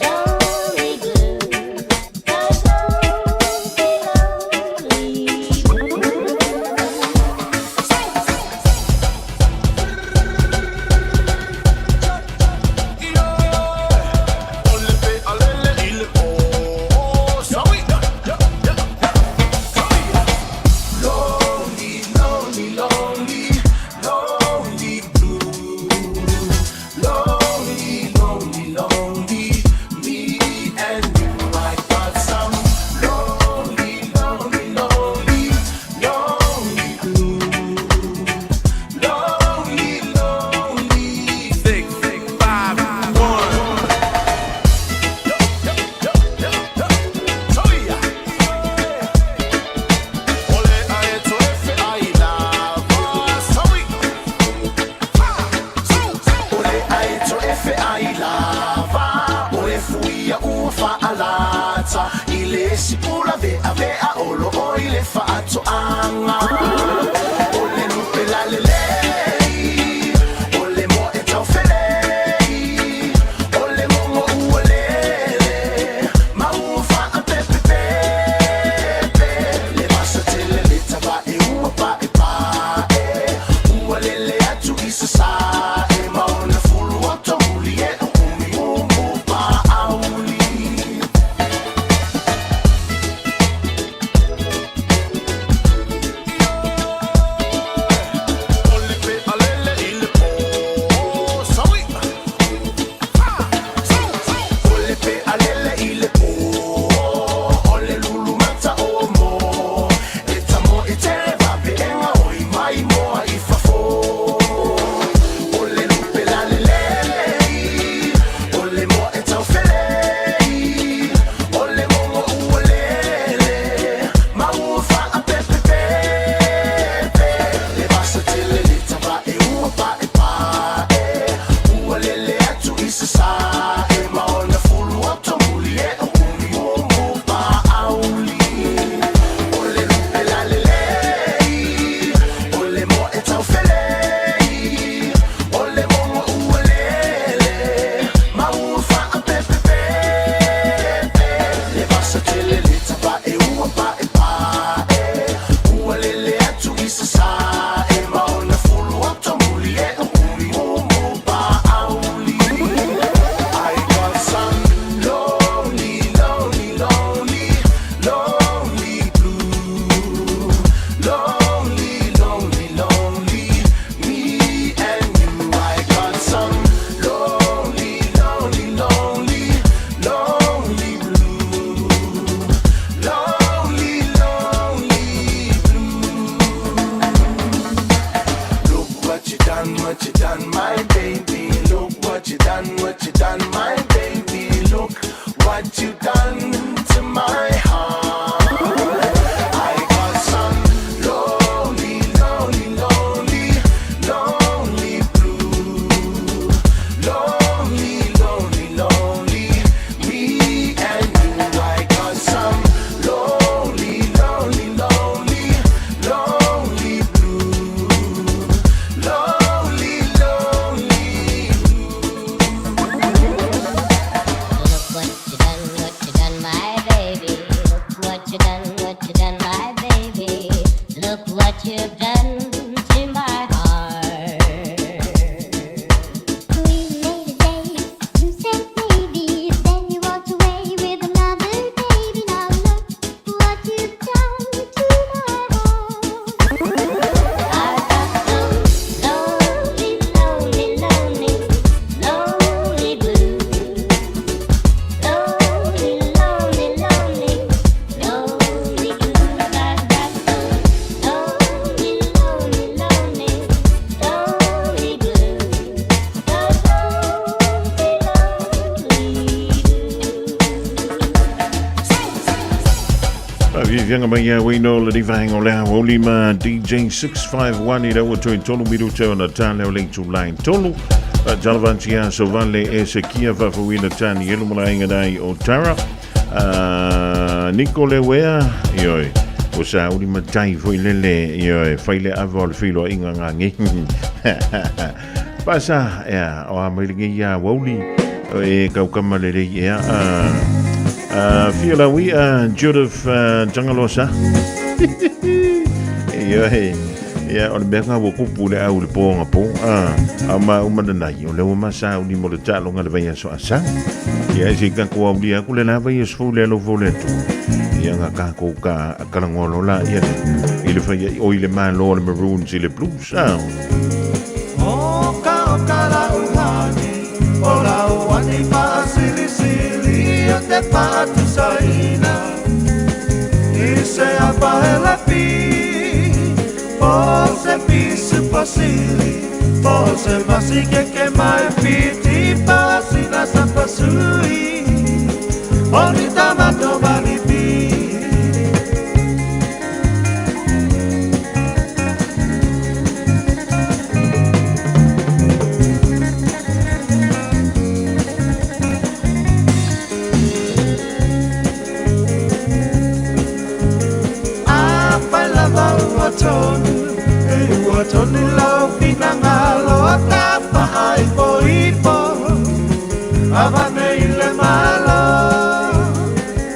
lonely blues. Those lonely, lonely blues. Lonely, lonely, lonely, lonely blue. Lonely, lonely, lonely, me and you. I got some lonely, lonely, lonely, lonely blue. Lonely, lonely. 6, 5, 1. O le lupe la lelei, o le moe taufelei, o le mogo ua lele, ma ua faapepepepe. Le vasa tele le tavae ua paepae, ua lele atu i sasae, ma ona fulu oto muli e o umi umu paauli. O le pe alele i le pō, o le lulu mata o mo, e tamo i tele vapeega o i mai moa i fafo. O le lupe la lelei, o le moe taufelei, o le mogo ua lele, ma ua faapepepepe. Le vasa tele le tavae ua paepae, ua lele atu i sasae, ma ona fulu oto muli e o umi umu paauli. O le lupe la lelei, o le moe taufelei, o le mogo ua lele, ma ua faapepepepe. Le vasa tele le tavae ua paepae, ua lele atu i sasae, ma ona fulu oto muli e o umi umu paauli. I got some lonely, lonely, lonely, lonely blue. Lonely, lonely, lonely, me and you. I got some lonely, lonely, lonely, lonely blue. Lonely, lonely blue. Look what you done, what you done, my baby. Look what you done, what you done, my baby. Look what you done to my heart. I got some lonely, lonely, lonely, lonely blue. Lonely, lonely, lonely, me and you. I got some lonely, lonely, lonely, lonely blue. Lonely, lonely Fiafiaga mai ia uino le vaega o le aoauli ma DJ 651 i le ua toe tolu minuta ona tā leo le itulai tolu. Faatalofa atu ia Sovale e Sekia faafouina Tanielu ma le aiga nai o Tara. Niko Lewea, ioe, o sauli matai foi lele, ioe, fai le ava o le feiloaiga gage. Paasa, ea, o a mai lenei ia aoauli, e kaukama lelei ea. Fia laui, Judith Tangalosa. Ioe, ia, o le mea ka ua kupu le au le pō nga pō, a ma uma nanai, o le ua ma sauli mo le taaloga le vaiaso asa. Ia, e se i kako aulia aku le la vaiaso fou le alofa o le Atua. Ia nga kako ka kalangoa lola ia le, i le whaia o i le malo o le Maroons i le Blues. O ka o ka la uhani, o la uani pa sili sili o te pa tu saina. I se a pa hele pi, po se pi su pa sili, po se masi ke ke mai pi ti pa sina sa pa sui. O ni tamato mani pi. A pai lava ua tonu, e ua tonu lau finagalo o ta faaipoipo. Avane i le malo,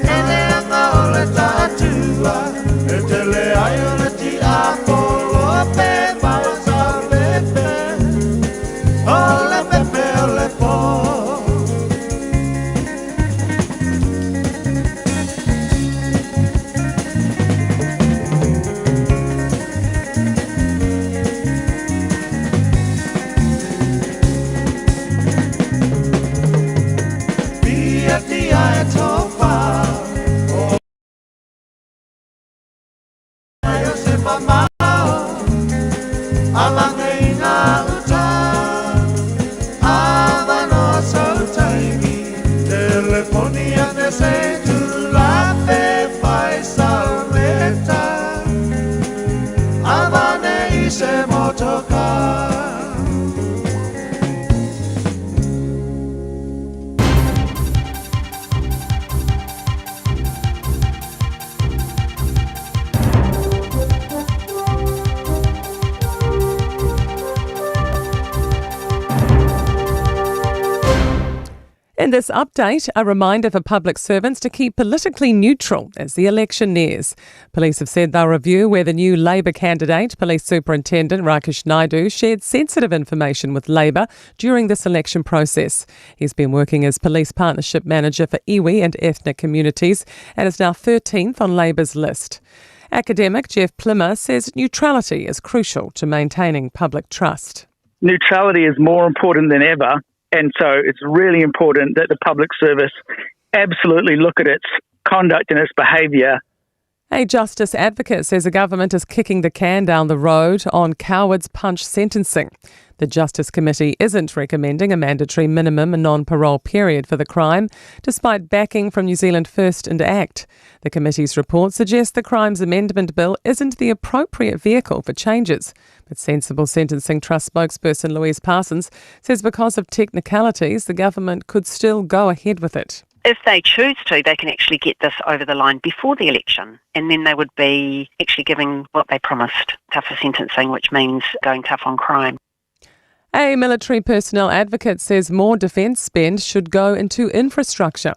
e leaga o le taatua, e tele ai o le tiapolo pe mau sa pepe. O le pepe o le pō. Pia tia e tofa, o ai o se mamao, alange i ngā uta, avanoa sautaimi, telefoni ane se tulape fai saleta, avane i se motoka. In this update, a reminder for public servants to keep politically neutral as the election nears. Police have said they'll review where the new Labour candidate, Police Superintendent Rakesh Naidu, shared sensitive information with Labour during the selection process. He's been working as Police Partnership Manager for iwi and ethnic communities and is now 13th on Labour's list. Academic Jeff Plimmer says neutrality is crucial to maintaining public trust. Neutrality is more important than ever, and so it's really important that the public service absolutely look at its conduct and its behaviour. A justice advocate says the government is kicking the can down the road on coward's punch sentencing. The Justice Committee isn't recommending a mandatory minimum non-parole period for the crime, despite backing from New Zealand First and ACT. The committee's report suggests the Crimes Amendment Bill isn't the appropriate vehicle for changes. But Sensible Sentencing Trust spokesperson Louise Parsons says because of technicalities, the government could still go ahead with it. If they choose to, they can actually get this over the line before the election, and then they would be actually giving what they promised, tougher sentencing, which means going tough on crime. A military personnel advocate says more defence spend should go into infrastructure.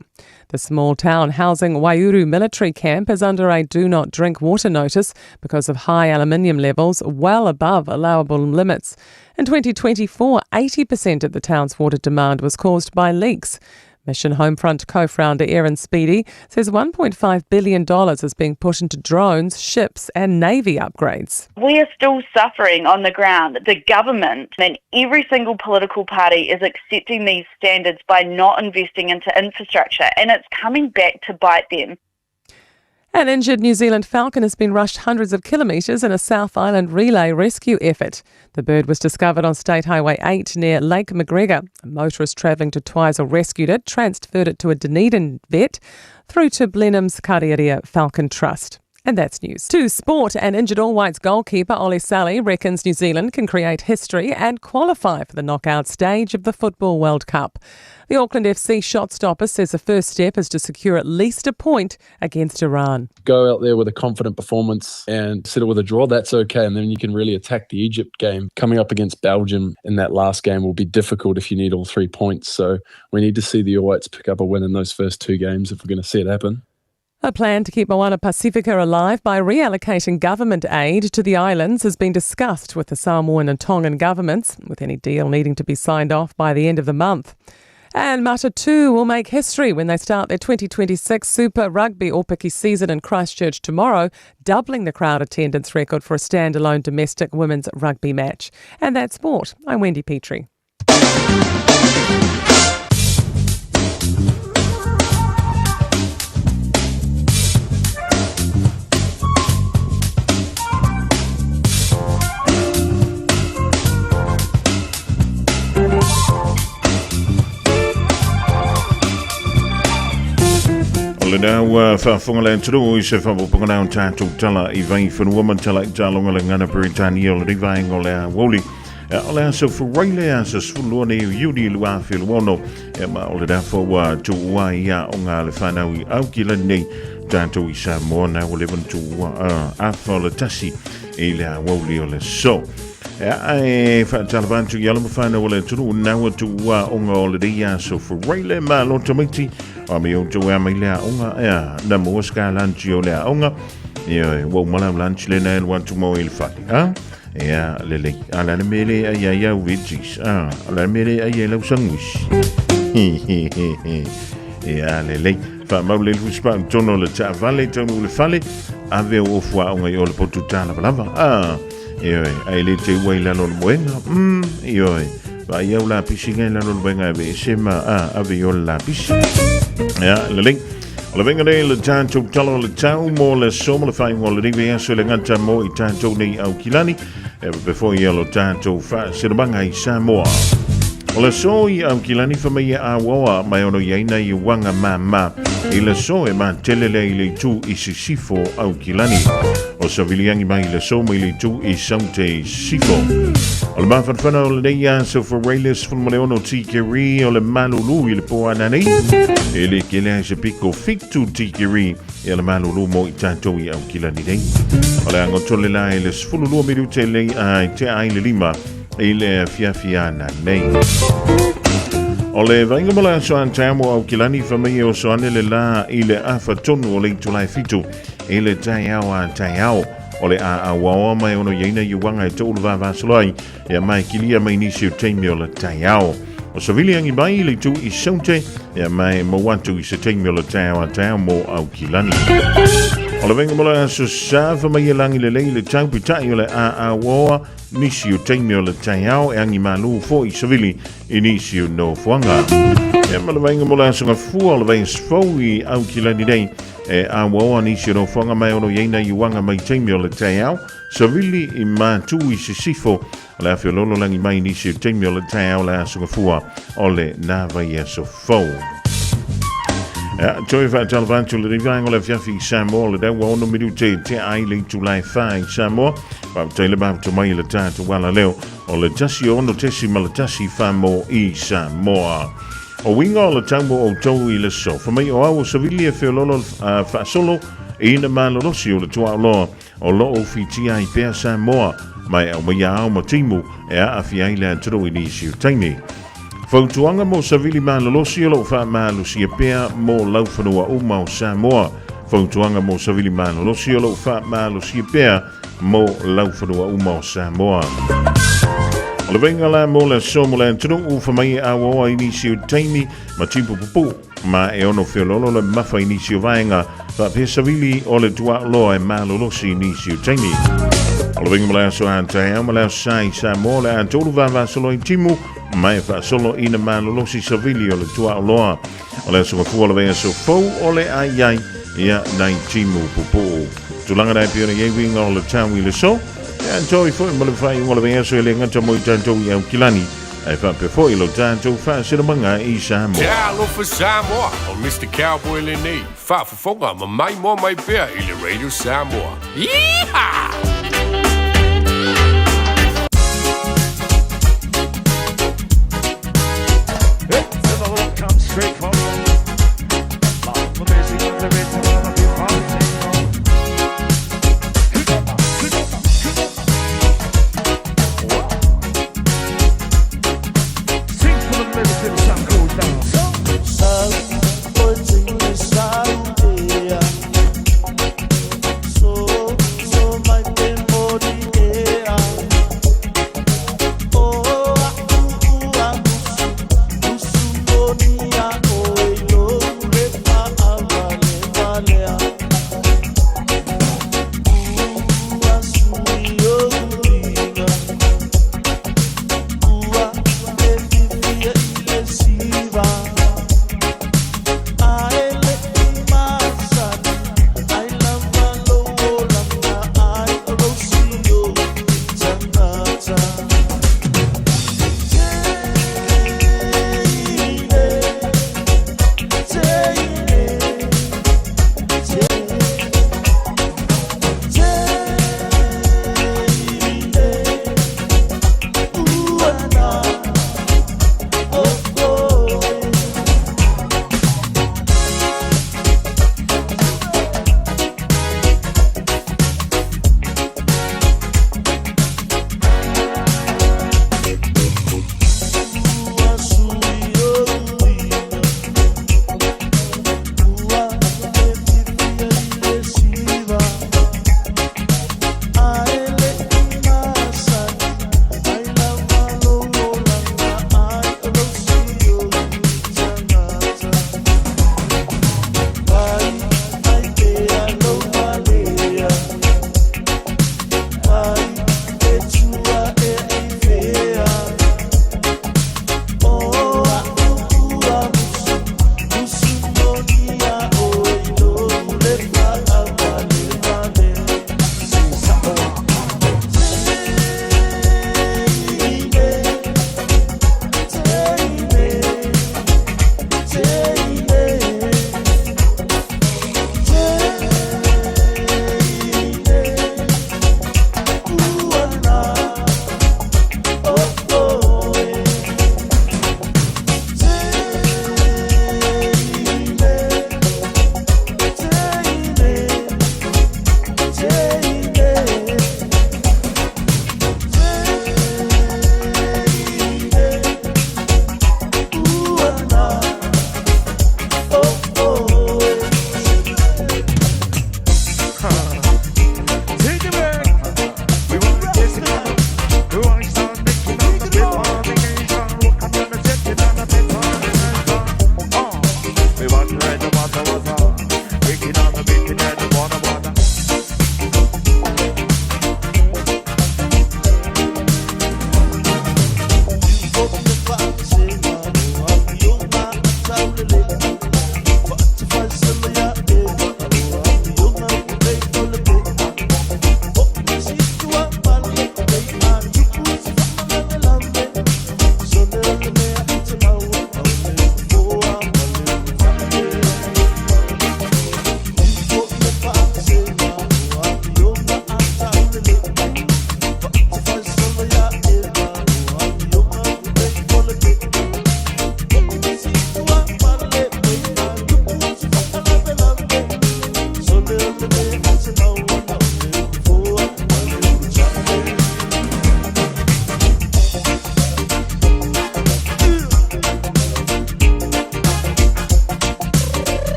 The small town housing Waiouru military camp is under a do not drink water notice because of high aluminium levels well above allowable limits. In 2024, 80% of the town's water demand was caused by leaks. Mission Homefront co-founder Erin Speedy says $1.5 billion is being put into drones, ships and Navy upgrades. We are still suffering on the ground. The government and every single political party is accepting these standards by not investing into infrastructure, and it's coming back to bite them. An injured New Zealand falcon has been rushed hundreds of kilometres in a South Island relay rescue effort. The bird was discovered on State Highway 8 near Lake McGregor. A motorist travelling to Twizel rescued it, transferred it to a Dunedin vet, through to Blenheim's Karerera Falcon Trust. And that's news. To sport, and injured All Whites goalkeeper Ollie Sulley reckons New Zealand can create history and qualify for the knockout stage of the Football World Cup. The Auckland FC shot stopper says the first step is to secure at least a point against Iran. Go out there with a confident performance and settle with a draw, that's okay. And then you can really attack the Egypt game. Coming up against Belgium in that last game will be difficult if you need all 3 points. So we need to see the All Whites pick up a win in those first 2 games if we're going to see it happen. A plan to keep Moana Pasifika alive by reallocating government aid to the islands has been discussed with the Samoan and Tongan governments, with any deal needing to be signed off by the end of the month. And Matatū will make history when they start their 2026 Super Rugby Aupiki season in Christchurch tomorrow, doubling the crowd attendance record for a standalone domestic women's rugby match. And that's sport. I'm Wendy Petrie. O le nau whaafonga le atunuu i se whaapopanga nau tātou tala i vai whanua ma tala i tālonga le ngana Peretania o le rivaenga o le awauli. O le aso furai le aso sefulu nei o Iuni 2026 e ma o le rafo ua tuua ia o ngā le whanau i Aukilani nei tātou i Samoa nā o levan tuua afa o le tasi i le awauli o le so. E ae whaatalavantu i alama whanau o le atunuu nā ua tuua o ngā o le rei aso furai le ma lo tamaiti o me o tau ea mai le aonga ea na mua ska lunch o le aonga e ua umala lunch le na el wantu mo i le fale a ea lelei a la le mele ai ai au veggies a la le mele ai ai lau sandwich ea lelei whaamau le lufu spa tono le taavale taunu le fale ave o ofu aonga i o le potu tālavalava a e oe ai le te ua i lalo le moenga e oe va iau la pisi ngai lalo le moenga ave e sema a ave i o le la pisi ea lelei O le venga nei le tātou talo le tau mo le so mo le whaingo le riwe aso le ngata mo i tātou nei au kilani e before i alo tātou wha i Samoa. O le so i au kilani whamai a wawa mai ono i aina i wanga ma i le so e ma telele i le tu i sisifo au kilani. O sa viliangi mai le so mai le tu i saute sifo. O le mawhanwhana o le nei aso for Railis fulmaleono tikiri o le malulu i le po anani. E le kele ai se piko fitu tikiri e le malulu mo i tātou i au kilani nei. O le angotole la e le sfululua minute le ai te ai le lima i le fiafia nei. O le vainga mo le aso antaimo au kilani whamai o soane le la i le afa tonu o le itulai fitu i le tai ao a tai ao. O le a a waoa mai ono iaina i wanga e tōulu vavasolai e mai kilia mai nisi o teimi o le tai ao. O sa vili angi mai le tu i saute e mai mo atu i se teimi o le tai ao a tai ao mo au kilani. O le venga mo le aso sa whamai e langi le lei le tau pitai o le a a waoa nisi o teimi o le tai ao e angi malu fo i savili i nisi o no fuanga. E ma le venga mo le aso ngā fua o le venga sfau i au kilani nei e a waoa nisi o no fuanga mai ono iaina i wanga mai teimi o le tai ao. Savili i mātu i sisifo o le awhio lolo langi mai nisi o teimi o le tai ao le aso ngā fua o le nā vai aso fau. Ia, toi whaatalavantu le rivaenga o le fiafi i Samoa le daua ono minute te ai le itulai wha i Samoa. Wā le mātu mai le tātou wala leo o le tasi ono tesi ma le tasi wha mo i Samoa. O winga o le taumo o tau i le so. Whamai o au o savili e whiololo whaasolo i na malolosi o le tuaoloa o lo o whitia i pea Samoa mai au mai au ma timu e a awhi ai le antoro i nisi o taimi. Fautuanga mo savili malolosi o lo wha malusi e pea mo lauwhanua uma o Samoa. Fautuanga mo savili malolosi o lo wha malusi e pea mo lauwhanua uma o Samoa. O le venga la mo le so mo le antoro u whamai a waoa i nisi o taimi ma tipu pupu ma e ono whiololo le mawha i nisi o vaenga wha pe savili o le tuaoloa e malolosi i nisi o taimi. O le venga mo le aso a tai au mo le aso sa i Samoa le antoro vavasolo i timu mai whaasolo i na malolosi savili o le tuaoloa. O le aso ngafua o le venga so fau o le ai ai ia nai timu pupu. Tūlanga nai piona iei winga o le tau i le so. Ia toi foi mo le whai o le venga so e le ngata mo i tātou i au kilani. Ae faapea foi lo tatou faasinomaga i Samoa. Talofa Samoa, o Mr. Cowboy lenei, faafofoga ma maimoa mai pea i le Radio Samoa. Yeehaw! Straight from the music of the rhythm of the party. Sing for the lyrics till the sun goes down. So, so my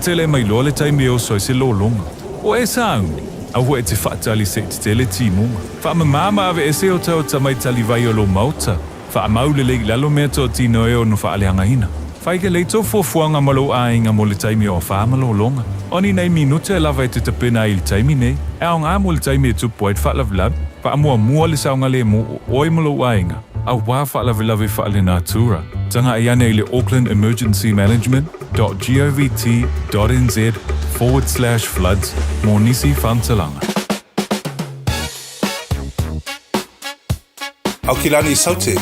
tele e mailoa le taimi e oso ai se lologa. O e sauni, aua e te faatali se i tetele timuga. Faamama ma aveese otaota mai talivai o lou maota. Faamau lelei i lalo mea totino e ono faaleagaina. Fai lelei tou fuafuaga ma lou aiga mo le taimi o afa ma lologa. O ni nai minute lava e te tapena ai i le taimi nei, e aoga mo le taimi e tupu ai le faalavelave. Faamuamua le saogalemu o oe ma lou aiga, auā faalavelave faalenatura. Tagai ane i le Auckland Emergency Management dot govt dot nz forward slash floods mo nisi faamatalaga. Aukilani Saute,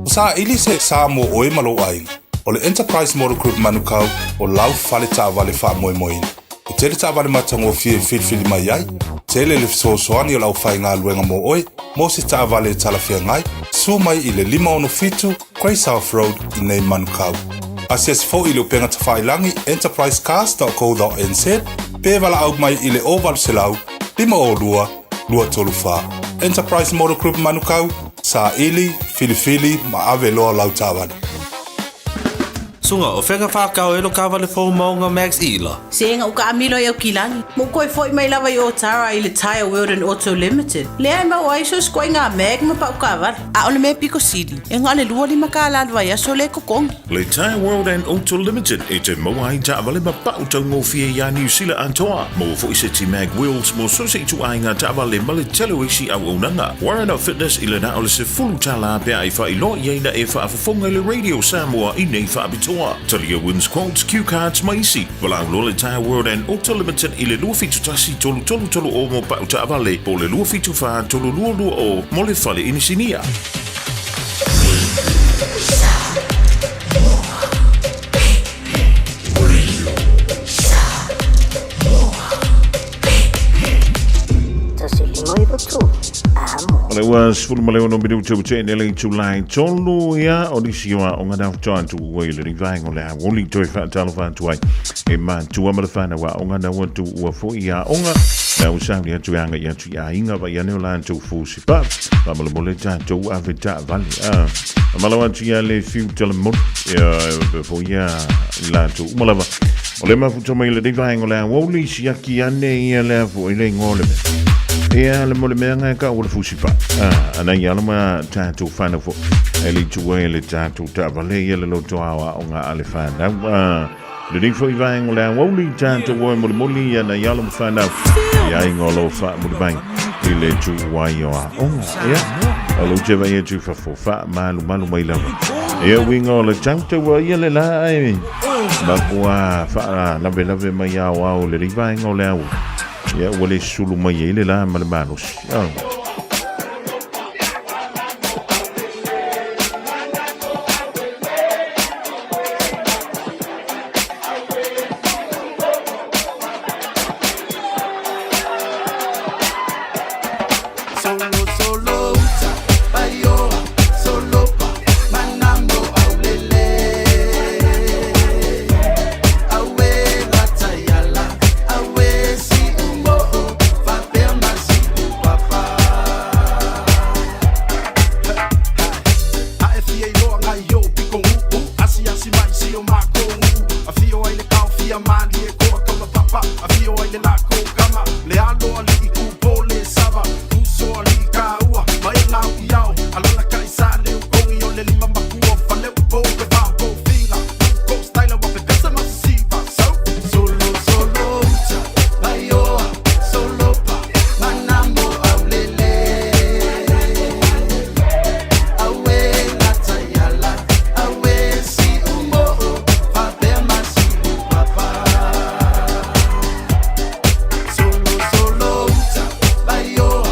o saili se sa mo oe ma lou aiga. O le Enterprise Motor Group Manukau o lau fale taavale faamoemoeina. E tele taavale matagofie e filifili mai ai, tele le fesoasoani o le aufaigaluega mo oe mo se taavale e talafeagai, susu mai i le 567 Grey South Road i nei Manukau. Asiasi foi i le upega tafailagi enterprisecars.co.nz pe valaau mai i le 0800 502 234. Enterprise Motor Group Manukau, saili, filifili ma ave loa lau taavale. Suga, o fea ka whākau e lo kāwale fou maunga Max Ila? Se ega uka amilo i Aukilani. Mo koe foi mai lava i Otara i le Tyre World and Auto Limited. Lea e mau ai so skoe ngā mag ma pau kāwale. A o le mea piko sili, e ngā le lua lima kā lalu ai aso le kokongi. Le Tyre World and Auto Limited e te maua ai taavale ma pau taugofie iā Niu Sila atoa. Maua foi se ti mag wheels mo so se ituaiga taavale ma le tele o isi auaunaga. Warren of Fitness i le na o le sefulu tālā pea e faailoa i ai na e faafofoga i le Radio Samoa i nei faapitoa. Talia wins quotes, cue cards ma isi. Valaau loa le Tyre World and Auto Limited i le 271 3330 mo pau taavale po o le 274 3220 mo le fale inisinia. O le ua 16 minute ua tee nei le itula e tolu ia o nisi o aoga na faatoa atu ua i lenei vaega o le aoauli toe faatalofa atu ai e matua ma le whanau aoga na ua tuua foi i aoga na ua sauni atu e agai atu i aiga vai ane o latou fusi pa faamolemole tatou ave taavale a malo atu ia le fiu telemoli ia foi ia i latou uma lava o le mafuta mai lenei vaega o le aoauli siaki ane ia lea foi le igoa o le mea ia le mo le mea ngai ka o le fusi pa a ana ia ma tatou whanau fo e le tua e le tatou taavale ia le loto ao aoga a le whanau a lenei foi vaega o le aoauli tatou o e molimoli ia nai alo ma whanau ia aiga o lo whaamuli mai i le tuuai o aoga ia o lo te vai atu fafo faamalumalu mai lava ia uiga o le tautaua ia le la ai makua faalavelave mai ao ao lenei vaega o le aoauli ia ua le sulu mai ai le la ma le malosi oh. Solo solo uta paioa solo pa manambo aulele awe lataiala awe si umoo faapea ma si upapa A e fia iloa ngai o piko uu Asiasi mai si o mako nuu Afio ai le kaofia malie koa kaula papa Afio ai le lako kama Le alo alii kupo le sava Uso alii kaua Mai ngau i ao Alala kai sa le ukongi o le lima makua Fale upo pe vao ko finga Ko styla wa pe pesa masisiva So Solo solo uta Paioa Solo pa Manambo aulele Awe lataiala Awe si umoo Faapea ma si upapa Solo solo uta Paioa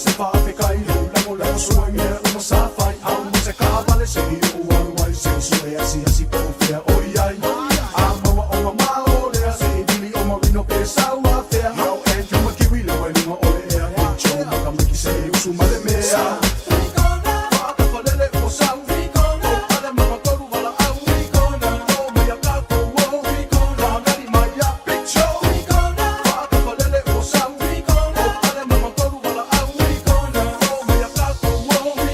se faafekai Lou lagolagosua i mea uma sa fai Au ma se taavale se'i ou alu ai Se'i sue asiasi po o fea o i ai A maua o mamao lea Se'i vili o Marino pe sau afea Yo Andrew McKiwi le wailuga o le ea Big Joe Makamiki se'i usu ma le mea Faatafalele ua sau O pale ma matolu valaau O mai a tatou o Fagali mai a Big Joe Faatafalele ua sau O pale ma matolu valaau O mai a tatou o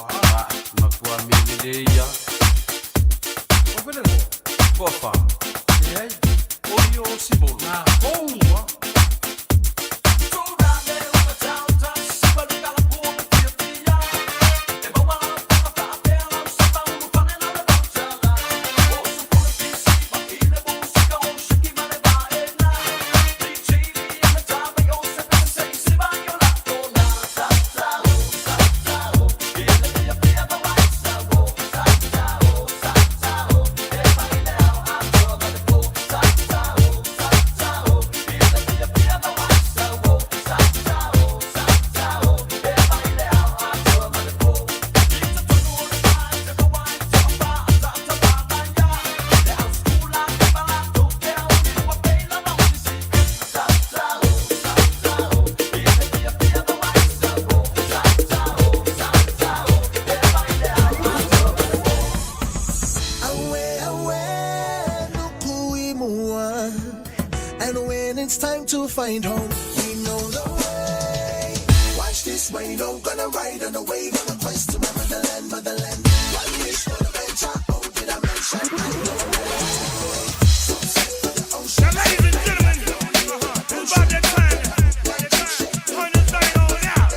Ah, matua mele ia. O fele mo. Kofa. E ai. O io si mo. Na boa. Awe, awe, nukui mua. And when it's time to find home, we know the way. Watch this way, no gonna ride on the wave on the quest to my motherland, motherland. One wish for the venture, oh, did I mention? I know the way. Success to the ocean. Now, ladies and gentlemen, it's about that time. Turn this thing on out.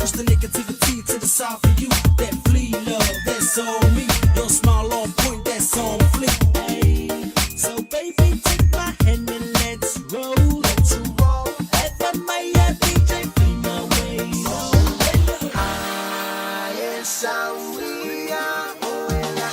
Push the negativity to the side for you. That flea love, that's on me. Your smile on point, that's on fleek. Hey. So baby, take my hand and let's roll. Let's roll. F-M-I-F-E-J, flee my way. Ae sauia oe la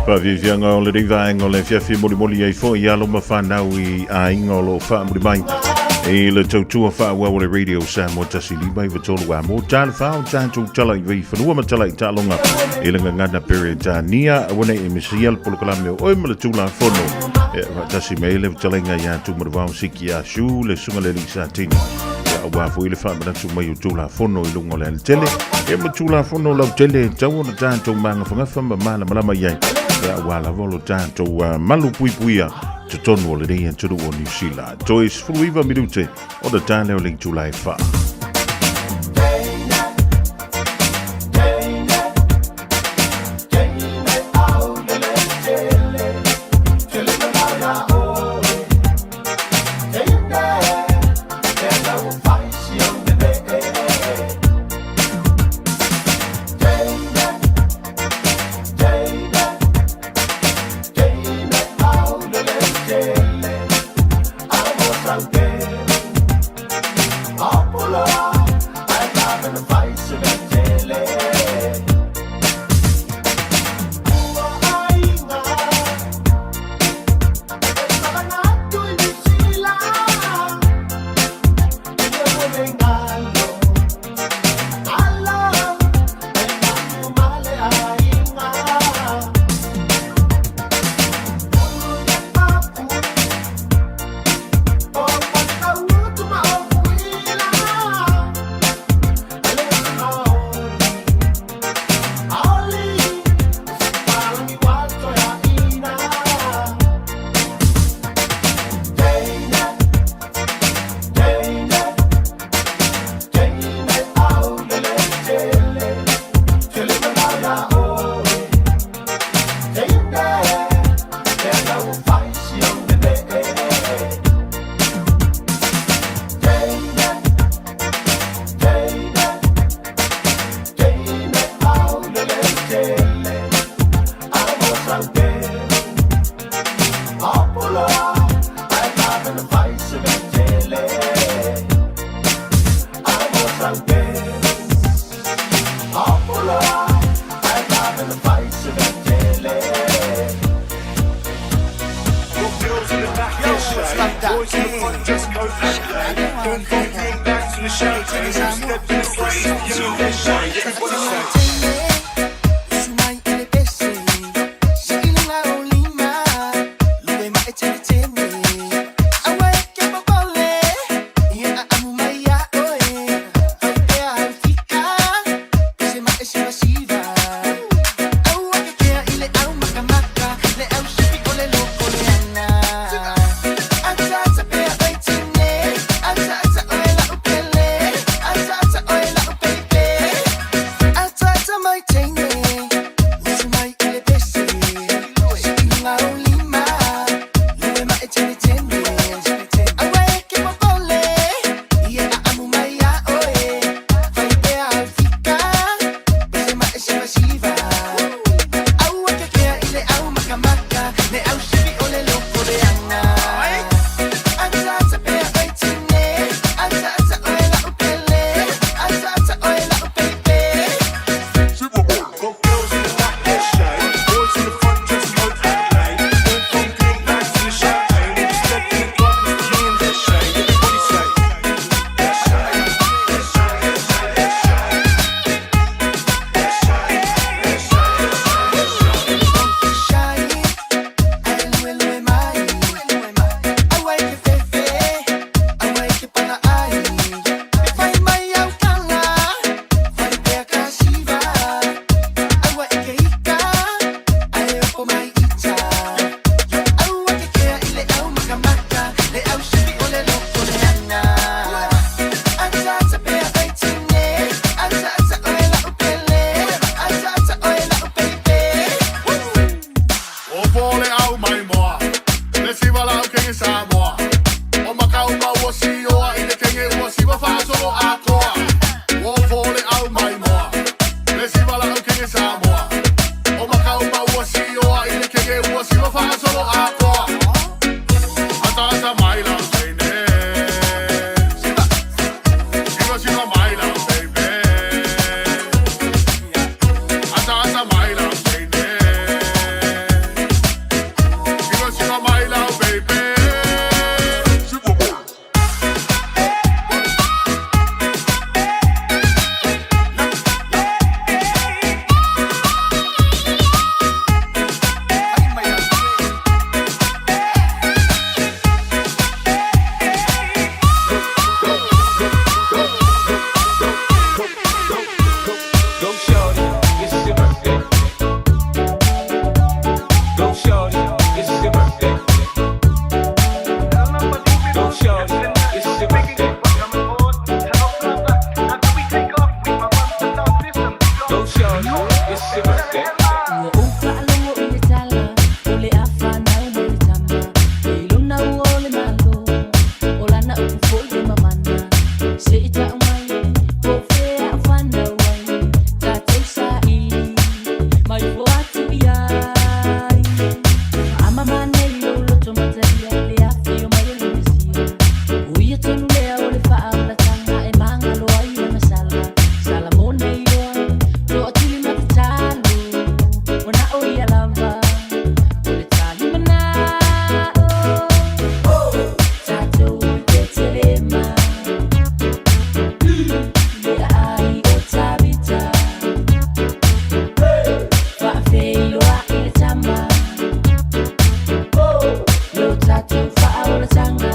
Faafiafiaga o lenei vaega o le afiafi e molimoli ai foi i alo ma fanau i aiga o lo o faamuli mai i le tautua faaauau o le Radio Samoa 1 5 9 3 a mo tala fao tatou tala i vei fanua ma tala i taaloga i le gagana Peretania aua nei e misia le polokalame o oe ma le Tulafono e faatasi mai le fetalaiga ia Tumanuvao Siki Asu le susuga le alii Satini ia aua foi le faamanatu mai o Tulafono i luga o le alatele e ma Tulafono lautele e tatau ona tatou magafagafa ma malamalama i ai ia aua lava o lo tatou malu puipuia totonu o lenei atunuu o Niu Sila. Toe 19 minute ona ta lea o le itula e 4. Ua ou faalogo i le tala, o le a fanau mai le tama. E lona ua o le Malo, o lana upu foi le mamana. Se'i ta'u mai, po o fea o fanau ai, tatou saili mai fo atu i ai. Faamama nei lou loto mataia i le afio mai o le Mesia. O ia tonu lea o le faaolataga e magalo ai lana sala. Sala mo nei loa, toatuli ma tatalo, ona o ia lava o le talimana'o. Tatou i Petelema, le aai o Tavita. Faafeiloai le tama, lo tatou faaolataga.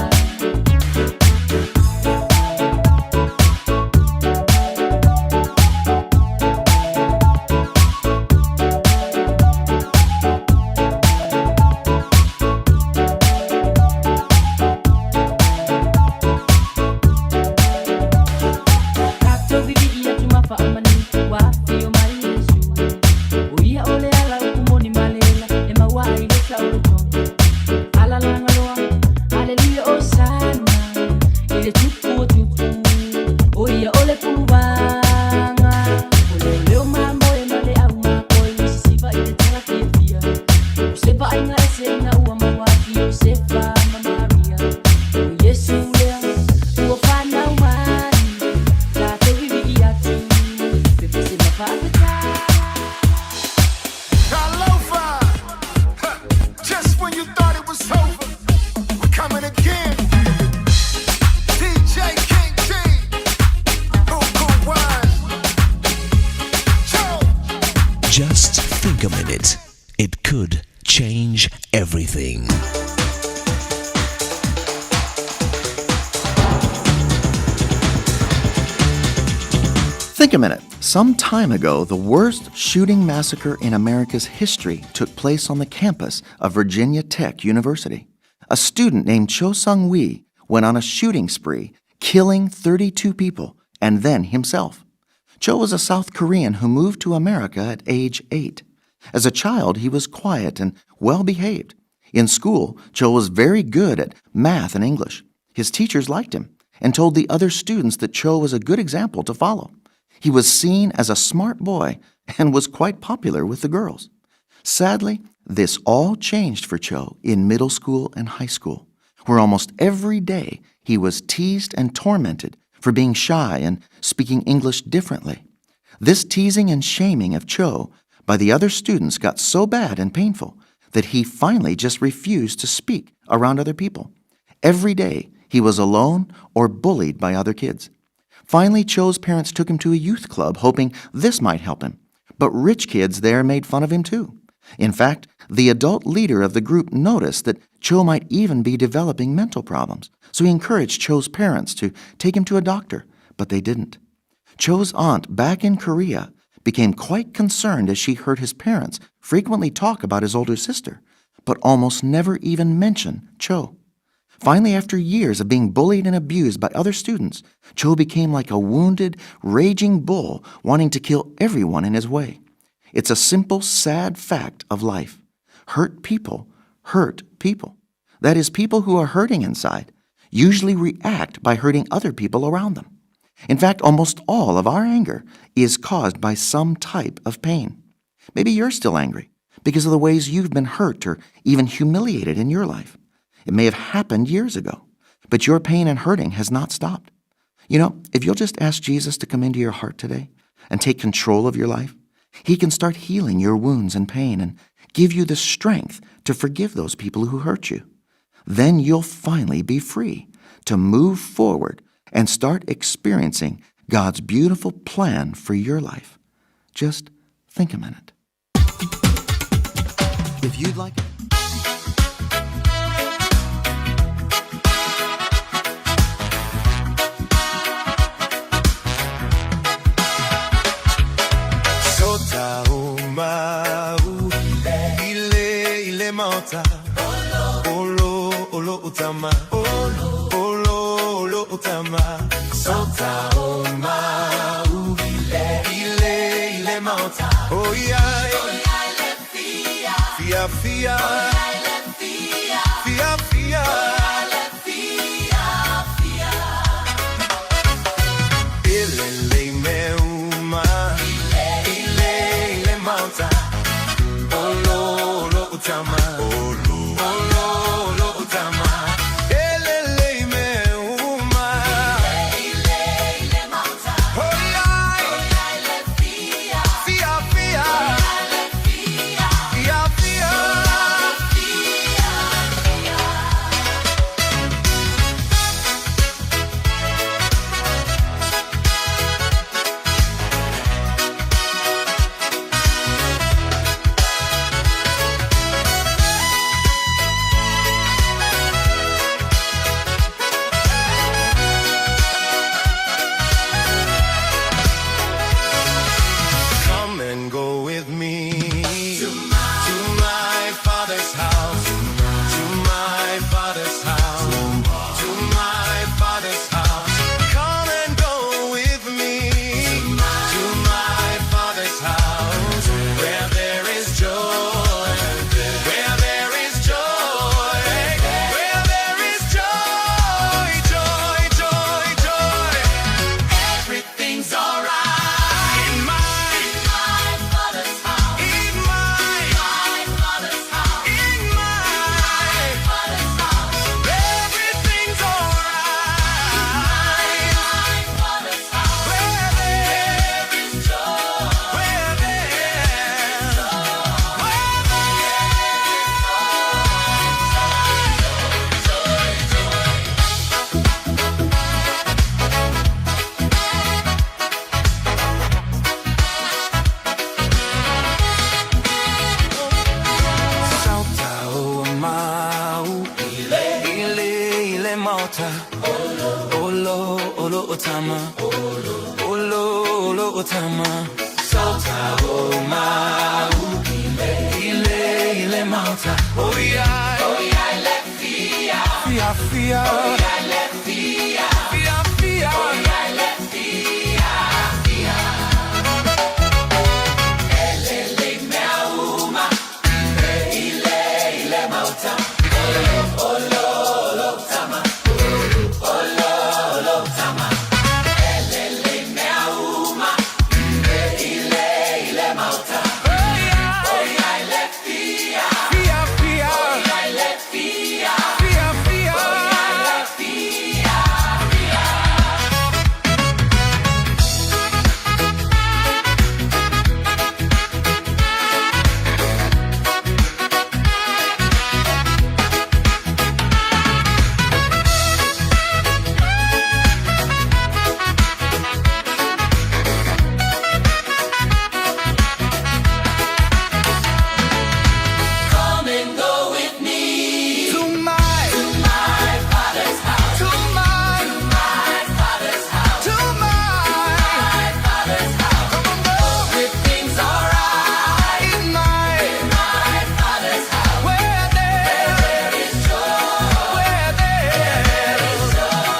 Tatou vivii atu ma faamanu, ua afio mai Iesu. O ia o le ala upu moni ma le ola, e maua ai le saolotoga. Alalagaloa, aleluia osana, i le tupu o tupu, o ia o le puluvaga. O leoleo mamoe ma le aumakoi, sisiva i le tala fiafia. O se vaaiga ese ina ua maua atu Iosefa ma Maria. O Iesu lea, ua fanau mai, tatou vivii atu, pepese ma faafetai. Talofa! Huh. Just when you thought it was over, we're coming again. DJ King G, Buku One. Joe. Just think a minute. It could change everything. Think a minute. Some time ago, the worst shooting massacre in America's history took place on the campus of Virginia Tech University. A student named Cho Seung-Hui went on a shooting spree, killing 32 people and then himself. Cho was a South Korean who moved to America at age 8. As a child, he was quiet and well-behaved. In school, Cho was very good at math and English. His teachers liked him and told the other students that Cho was a good example to follow. He was seen as a smart boy and was quite popular with the girls. Sadly, this all changed for Cho in middle school and high school, where almost every day he was teased and tormented for being shy and speaking English differently. This teasing and shaming of Cho by the other students got so bad and painful that he finally just refused to speak around other people. Every day he was alone or bullied by other kids. Finally, Cho's parents took him to a youth club, hoping this might help him. But rich kids there made fun of him too. In fact, the adult leader of the group noticed that Cho might even be developing mental problems, so he encouraged Cho's parents to take him to a doctor, but they didn't. Cho's aunt back in Korea became quite concerned as she heard his parents frequently talk about his older sister, but almost never even mention Cho. Finally, after years of being bullied and abused by other students, Cho became like a wounded, raging bull wanting to kill everyone in his way. It's a simple, sad fact of life. Hurt people hurt people. That is, people who are hurting inside usually react by hurting other people around them. In fact, almost all of our anger is caused by some type of pain. Maybe you're still angry because of the ways you've been hurt or even humiliated in your life. It may have happened years ago, but your pain and hurting has not stopped. You know, if you'll just ask Jesus to come into your heart today and take control of your life, he can start healing your wounds and pain and give you the strength to forgive those people who hurt you. Then you'll finally be free to move forward and start experiencing God's beautiful plan for your life. Just think a minute. If you'd like... Sota o mau ile ile maota Olo olo utama Olo olo olo utama Sota o mau ile ile maota Oh yeah. Fia fia Fia fia Ile lei me uma Ile ile mauta Olo olo utama Olo olo olo utama Ele lei me uma Ile ile mauta Fia fia Fia fia Come and go with me to my father's house, to my father's house, to my father's house. Come and go with me to my father's house, where there is joy, where there is joy, where there is joy, joy, joy, joy. Everything's alright in my father's house. In my father's house. In my father's house. Everything's alright. In my father's house. Where there is joy. Where there is joy. Where there is joy, joy, joy. Sauta o mau Ile ile mauta Olo olo otama Olo olo otama Sauta o mau Ile ile mauta Oh yeah Oh yeah le fia Fia fia Oh yeah le fia Fia fia Oh yeah le fia fia Ele le mea Ile ile mauta Olo olo tama Olo olo tama Ele le mea uma Ile ile mauta Oh yeah le fia Fia fia Oh yeah le fia Fia fia Oh yeah le fia fia Come and go with me to my father's house. To my father's house. To my father's house. Come on, go. Everything's alright in my father's house. Where there is joy. Where there is joy.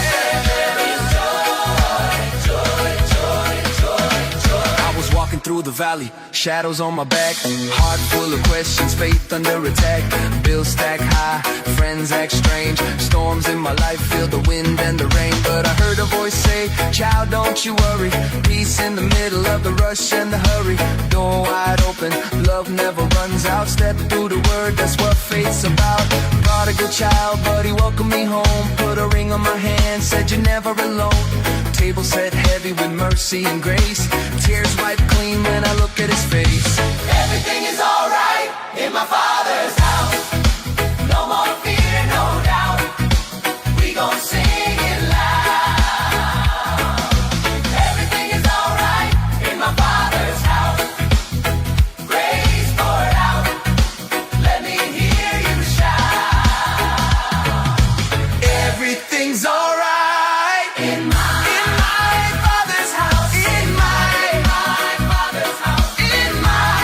Where there is joy. Joy, joy, joy, joy. I was walking through the valley, shadows on my back, heart full of questions, faith under attack. Bills stack high, friends act strange, storms in my life feel the wind and the rain. But I heard a voice say, Child, don't you worry. Peace in the middle of the rush and the hurry. Door wide open, love never runs out. Step through the word, that's what faith's about. Prodigal child, but he welcomed me home. Put a ring on my hand, said you're never alone. Table set heavy with mercy and grace. Tears wiped clean when I look at his face. Everything is alright in my father's house. No more fear, no doubt. We gon' sing it loud. Everything is alright in my father's house. Grace poured out. Let me hear you shout. Everything's alright in my father's house. In my father's house. In my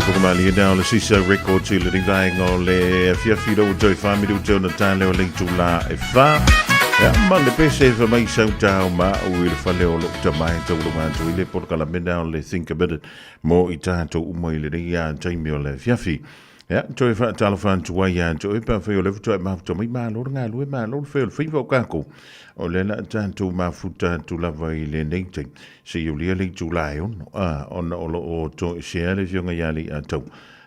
fuka malie na o le Sisa Records i le rivaenga o le afiafi lau toe whamiri u te ona tāle o le itula e wha. Ia, ma le pese e whamai sau tāo ma au i le whale o lou tamae tau lo ngātu i le polokalamena o le Think a Minute mo i tātou uma i le rei a taimi o le afiafi. Ia, toe whaatalofa atu ai ia te oe pa whai o le futua e mafuta mai malo le ngā malo le whai o le whaiva o kākou. O le la tātou mafuta atu lava i le nei tai. Se i ulia le itu la e ono. A, ona o lo o to se a le fionga ia le atau.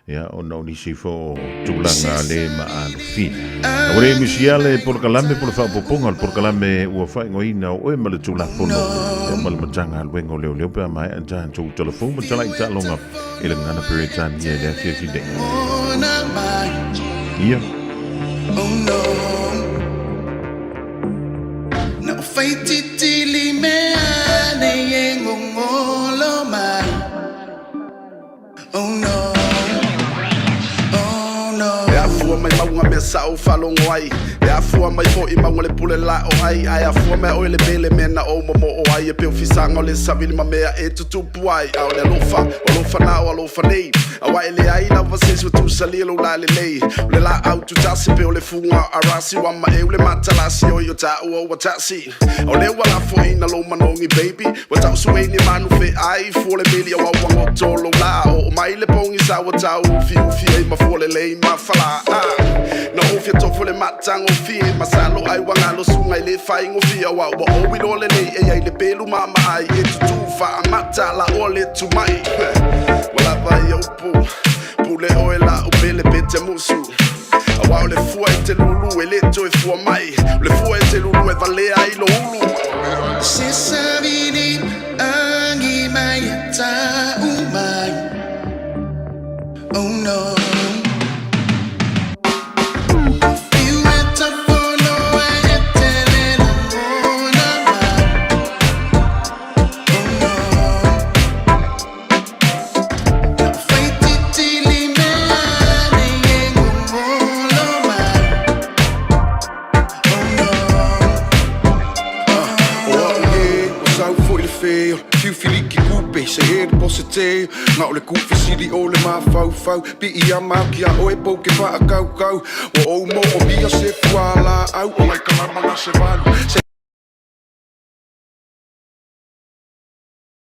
Ia, ona o nisi fo o tulaga le ma alofia. A ua le misi a le polokalame po le faaopoopoga o le polokalame ua faaigoaina o oe ma le Tulafono ia ma le Matagaluega o Leoleo pe a maea tatou telefou ma talai taaloga i le gagana Peretania i le afiafi nei. Ia. Oh no. Na o faititili mea nei e ngongolo mai. Oh no. Oh no. E afua mai mauga mea sa ou faalogo ai, e afua mai foʻi mauga le pule la o ai, ae afua mai oe le mele mea na ou momoo ai, e pei o fisaga o le savili ma mea e tutupu ai, a o le alofa, o alofa na o alofa nei, auā e leai lava se isi ua tusalia lou lalelei, o le laau tutasi pei o le fuga o arasi, ua maeu le matalasi oi o taua ua tasi. O lea ua lafoina lou manogi baby Ua tausuei ni manu feai Fua le meli au au goto lou la Oo mai le pogisa ua tau ufiufi ai ma fua lelei ma falā Na ou fia tofo le matagofie Masalo ai ua galo suga i le faigofie Auā ua ou iloa lelei e iai le pelu maamaai E tutū faamata la oa le tumai Ua lava ia upu Pule oe la'u pele pe te musu Auā o le fua e te lulu e le toe fua mai O le fua e te lulu e valea ai lo ulu. Se savili agi mai e ta'u mai. Oh no. Fiu e tafono ai e tele lagona mai. Oh no. O a'u ē, ua sau foʻi le fē o le fiu filiki kupe se he le pose tē na o le kufesili o le mafaufau piiama atu iā oe pou ke faakaukau ua ou moomia se fualaau o nai kalama na se valu se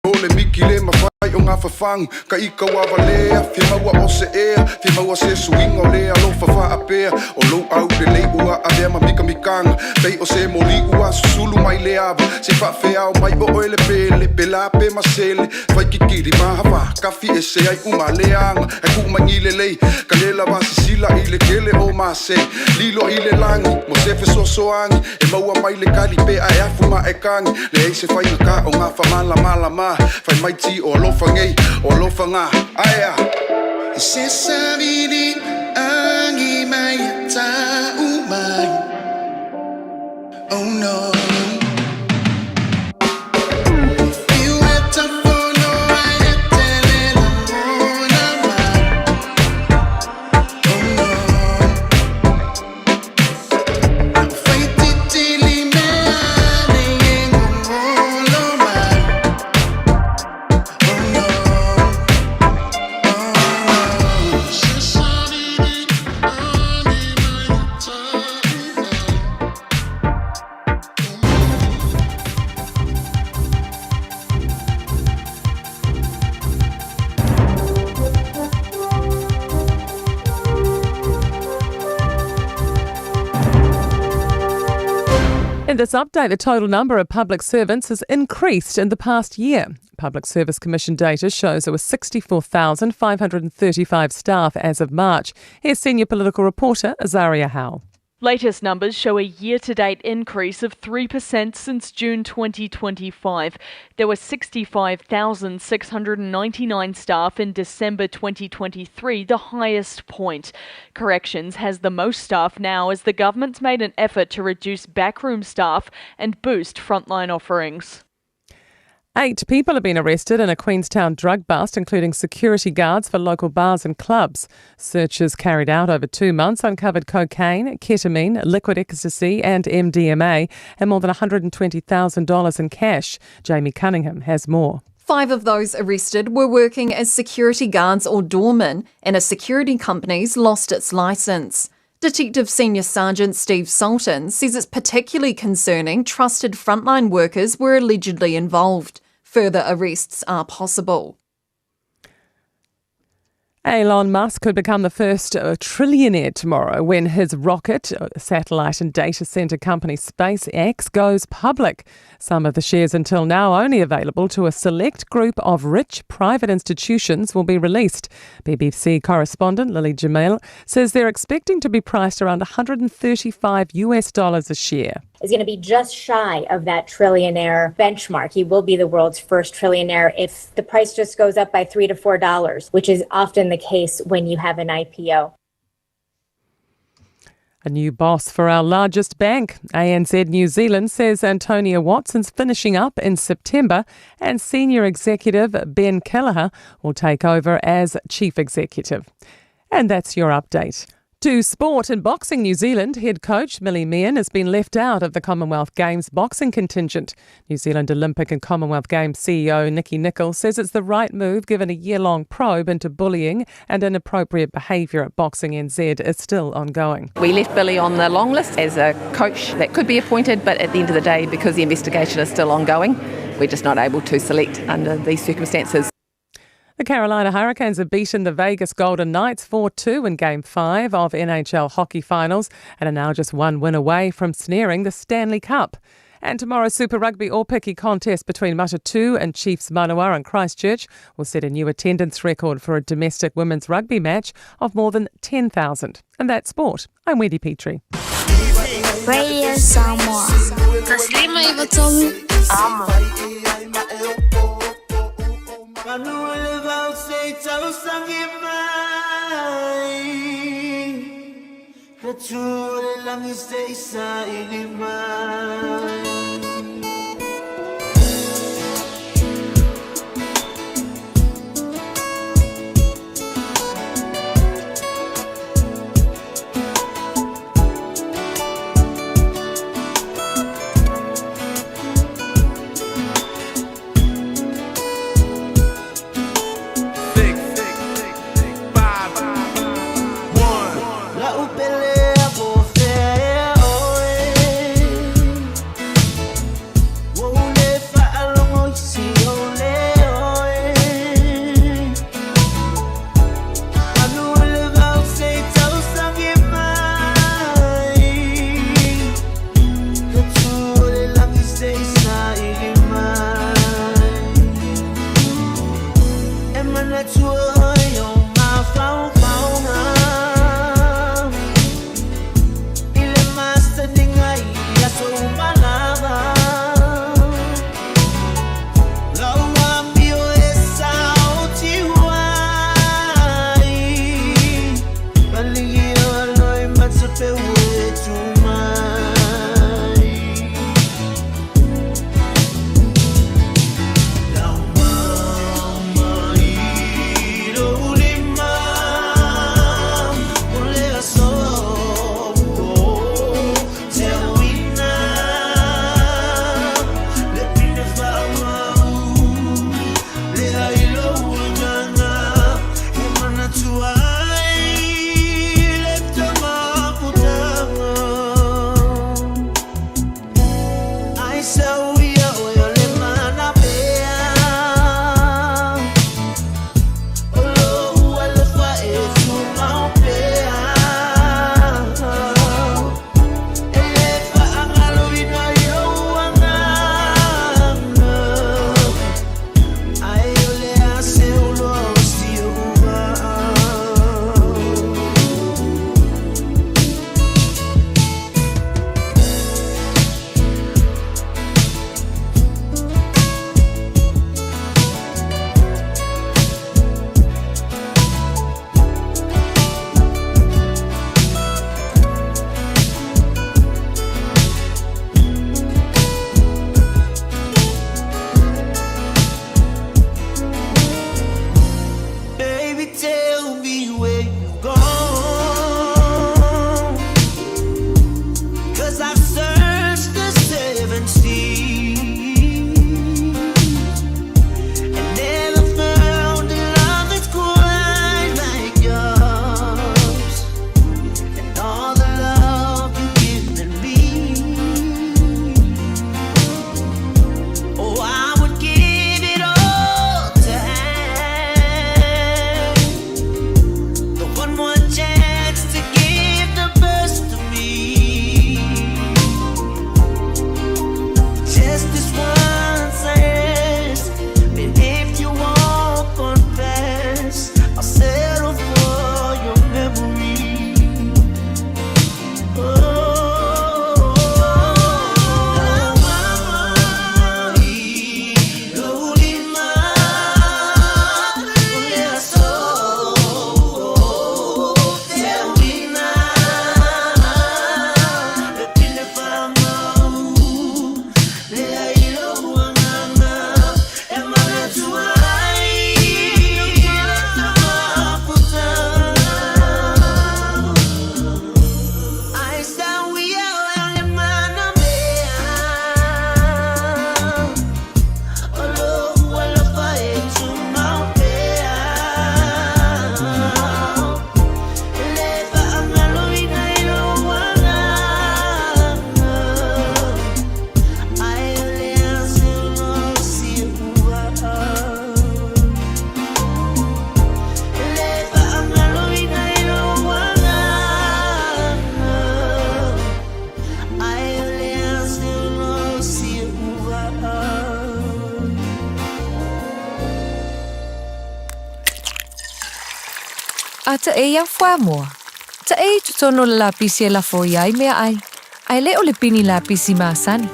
O le miki le mafai o gafafagu ka ika ua valea fia maua o se ea fia maua se suiga o le alofa faapea o lou aulelei ua avea ma mikamikaga pei o se moli ua susulu mai le ava se faafeao mai o oe le pele pela pe masele faikikili mahavā kafi ese ai uma leaga e kuumagi lelei ka le lava sisila i le kele o mase lilo i le lagi mo se fesoasoagi e maua mai le kali pe ae afu ma e kagi leai se faiga o gafamalamalama fai mai ti o alofa nei o alofa gā aea. Se savili agi mai e ta'u mai. Oh no. Fiu e tafono ai e tele lagona mai. Oh no. Na faititili mea nei e ngongolo mai. Oh no. Oh no. Se savili agi mai e ta'u mai. In this update, the total number of public servants has increased in the past year. Public Service Commission data shows there were 64,535 staff as of March. Here's senior political reporter Azaria Howe. Latest numbers show a year-to-date increase of 3% since June 2025. There were 65,699 staff in December 2023, the highest point. Corrections has the most staff now as the government's made an effort to reduce backroom staff and boost frontline offerings. 8 people have been arrested in a Queenstown drug bust, including security guards for local bars and clubs. Searches carried out over 2 months uncovered cocaine, ketamine, liquid ecstasy and MDMA, and more than $120,000 in cash. Jamie Cunningham has more. 5 of those arrested were working as security guards or doormen, and a security company's lost its licence. Detective Senior Sergeant Steve Salton says it's particularly concerning trusted frontline workers were allegedly involved. Further arrests are possible. Elon Musk could become the first trillionaire tomorrow when his rocket, satellite and data center company SpaceX goes public. Some of the shares until now only available to a select group of rich private institutions will be released. BBC correspondent Lily Jamil says they're expecting to be priced around $135 US dollars a share. Is going to be just shy of that trillionaire benchmark. He will be the world's first trillionaire if the price just goes up by $3 to $4, which is often the case when you have an IPO. A new boss for our largest bank, ANZ New Zealand, says Antonia Watson's finishing up in September and senior executive Ben Kelleher will take over as chief executive. And that's your update. To sport and boxing, New Zealand head coach Millie Meehan has been left out of the Commonwealth Games boxing contingent. New Zealand Olympic and Commonwealth Games CEO Nicki Nicol says it's the right move given a year-long probe into bullying and inappropriate behaviour at Boxing NZ is still ongoing. We left Billy on the long list as a coach that could be appointed, but at the end of the day, because the investigation is still ongoing, we're just not able to select under these circumstances. The Carolina Hurricanes have beaten the Vegas Golden Knights 4-2 in Game 5 of NHL Hockey Finals and are now just one win away from snaring the Stanley Cup. And tomorrow's Super Rugby Aupiki contest between Matatū and Chiefs Manawa in Christchurch will set a new attendance record for a domestic women's rugby match of more than 10,000. And that's sport. I'm Wendy Petrie. Radio Samoa. A taʻe iā Fuamoa. Taʻe i totonu o le lapisi e lafo ia ai meaʻai, a e le o le pini lapisi masani,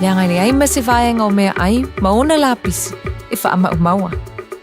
leaga e leai ma se vaega o meaʻai ma ona lapisi e faamaumau a.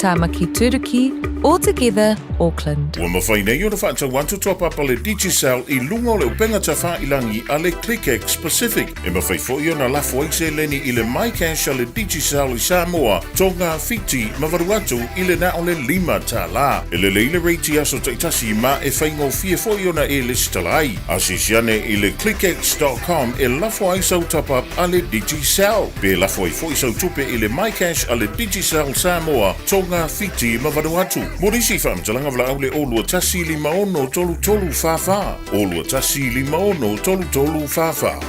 Tāmaki Turuki, All Together, Auckland. Ua mafai nei ona faatau atu toa papa le Digicel i luga o le upega tafailangi a le ClickX Pacific. E mafai foi ona lafo ai seleni i le MyCash a le Digicel i Samoa, Tonga, Fiti ma Vanuatu i le na o le $5. E lelei le rate i aso taitasi ma e faigofie foi ona e lesitala ai. Asiasi ane i le clickx.com e lafo ai sau top-up a le Digicel. Pe lafo ai foi sau tupe i le MyCash a le Digicel Samoa, Tonga, Fiti ma Vanuatu. Mo nisi faamatalaga valaau le 021 56 33 44. 021 56 33 44.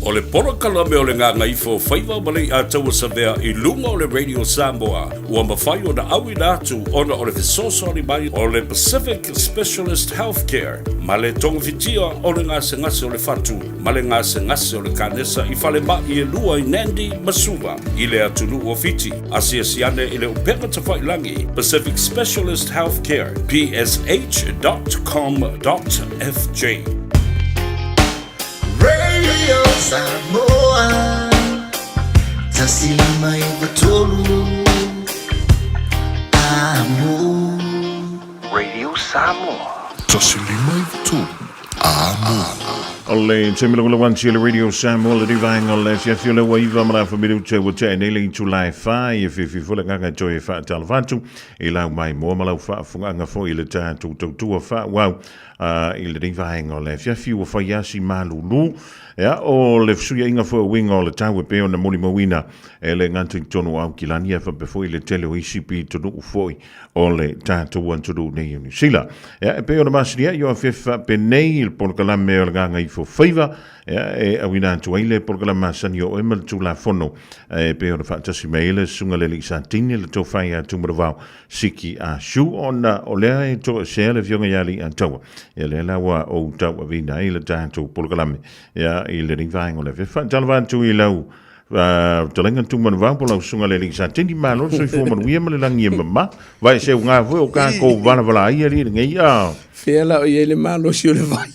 O le polokalame o le Gagaifo Faiva ma Leiataua Savea i luga o le Radio Samoa ua mafai ona auina atu ona o le fesoasoani mai o le Pacific Specialist Healthcare ma le togafitia o le gasegase o le fatu ma le gasegase o le kanesa i falemai e lua i Nandi ma Suva i le atunuu o Fiti. Asiasi ane i le upega tafailagi Pacific Specialist Healthcare psh.com.fj. Radio Samoa 159 Amo. Radio Samoa. 159 Amo. O le taimi lagolago atu i le Radio Samoa le vaega o le afiafi o le ua iva ma le afa minute ua tea nei le itula e whā i e whiwhi fo le nganga toe e whaatalafa atu i lau mai moa ma lau whaafunganga fo i le tātou tautua whaauau i lenei vaega o le afiafi ua fai asi malulu ia o le fesuiaiga foi o uiga o le tau e pei ona molimauina e le gata i totonu o Aukilani ae faapea foi le tele o isi pitonuu foi o le tatou atunuu nei o Niu Sila. Ia e pei ona masani ai o afiafi faapenei i le polokalame o le Gagaifo Faiva Ia, e auina atu ai le polokalame masani o oe ma le Tulafono e pei ona faatasi mai ai le Susuga le Alii Satini le Tofa ia Tumanavao Siki a Shu ona o lea e toesea le Afioga ia Aliiataua. Ia lea la ua ou tauaveina ai le tatou polokalame ia i lenei vaega o le afiafi. Faatalofa atu i lau fetalaiga Tumanavao po o lau Susuga le Alii Satini, malo le soifua manuia ma le lagi e mama. Vai se uga foi o kākou valavala ai alii lenei a. Fea la o i ai le malosi o le vai.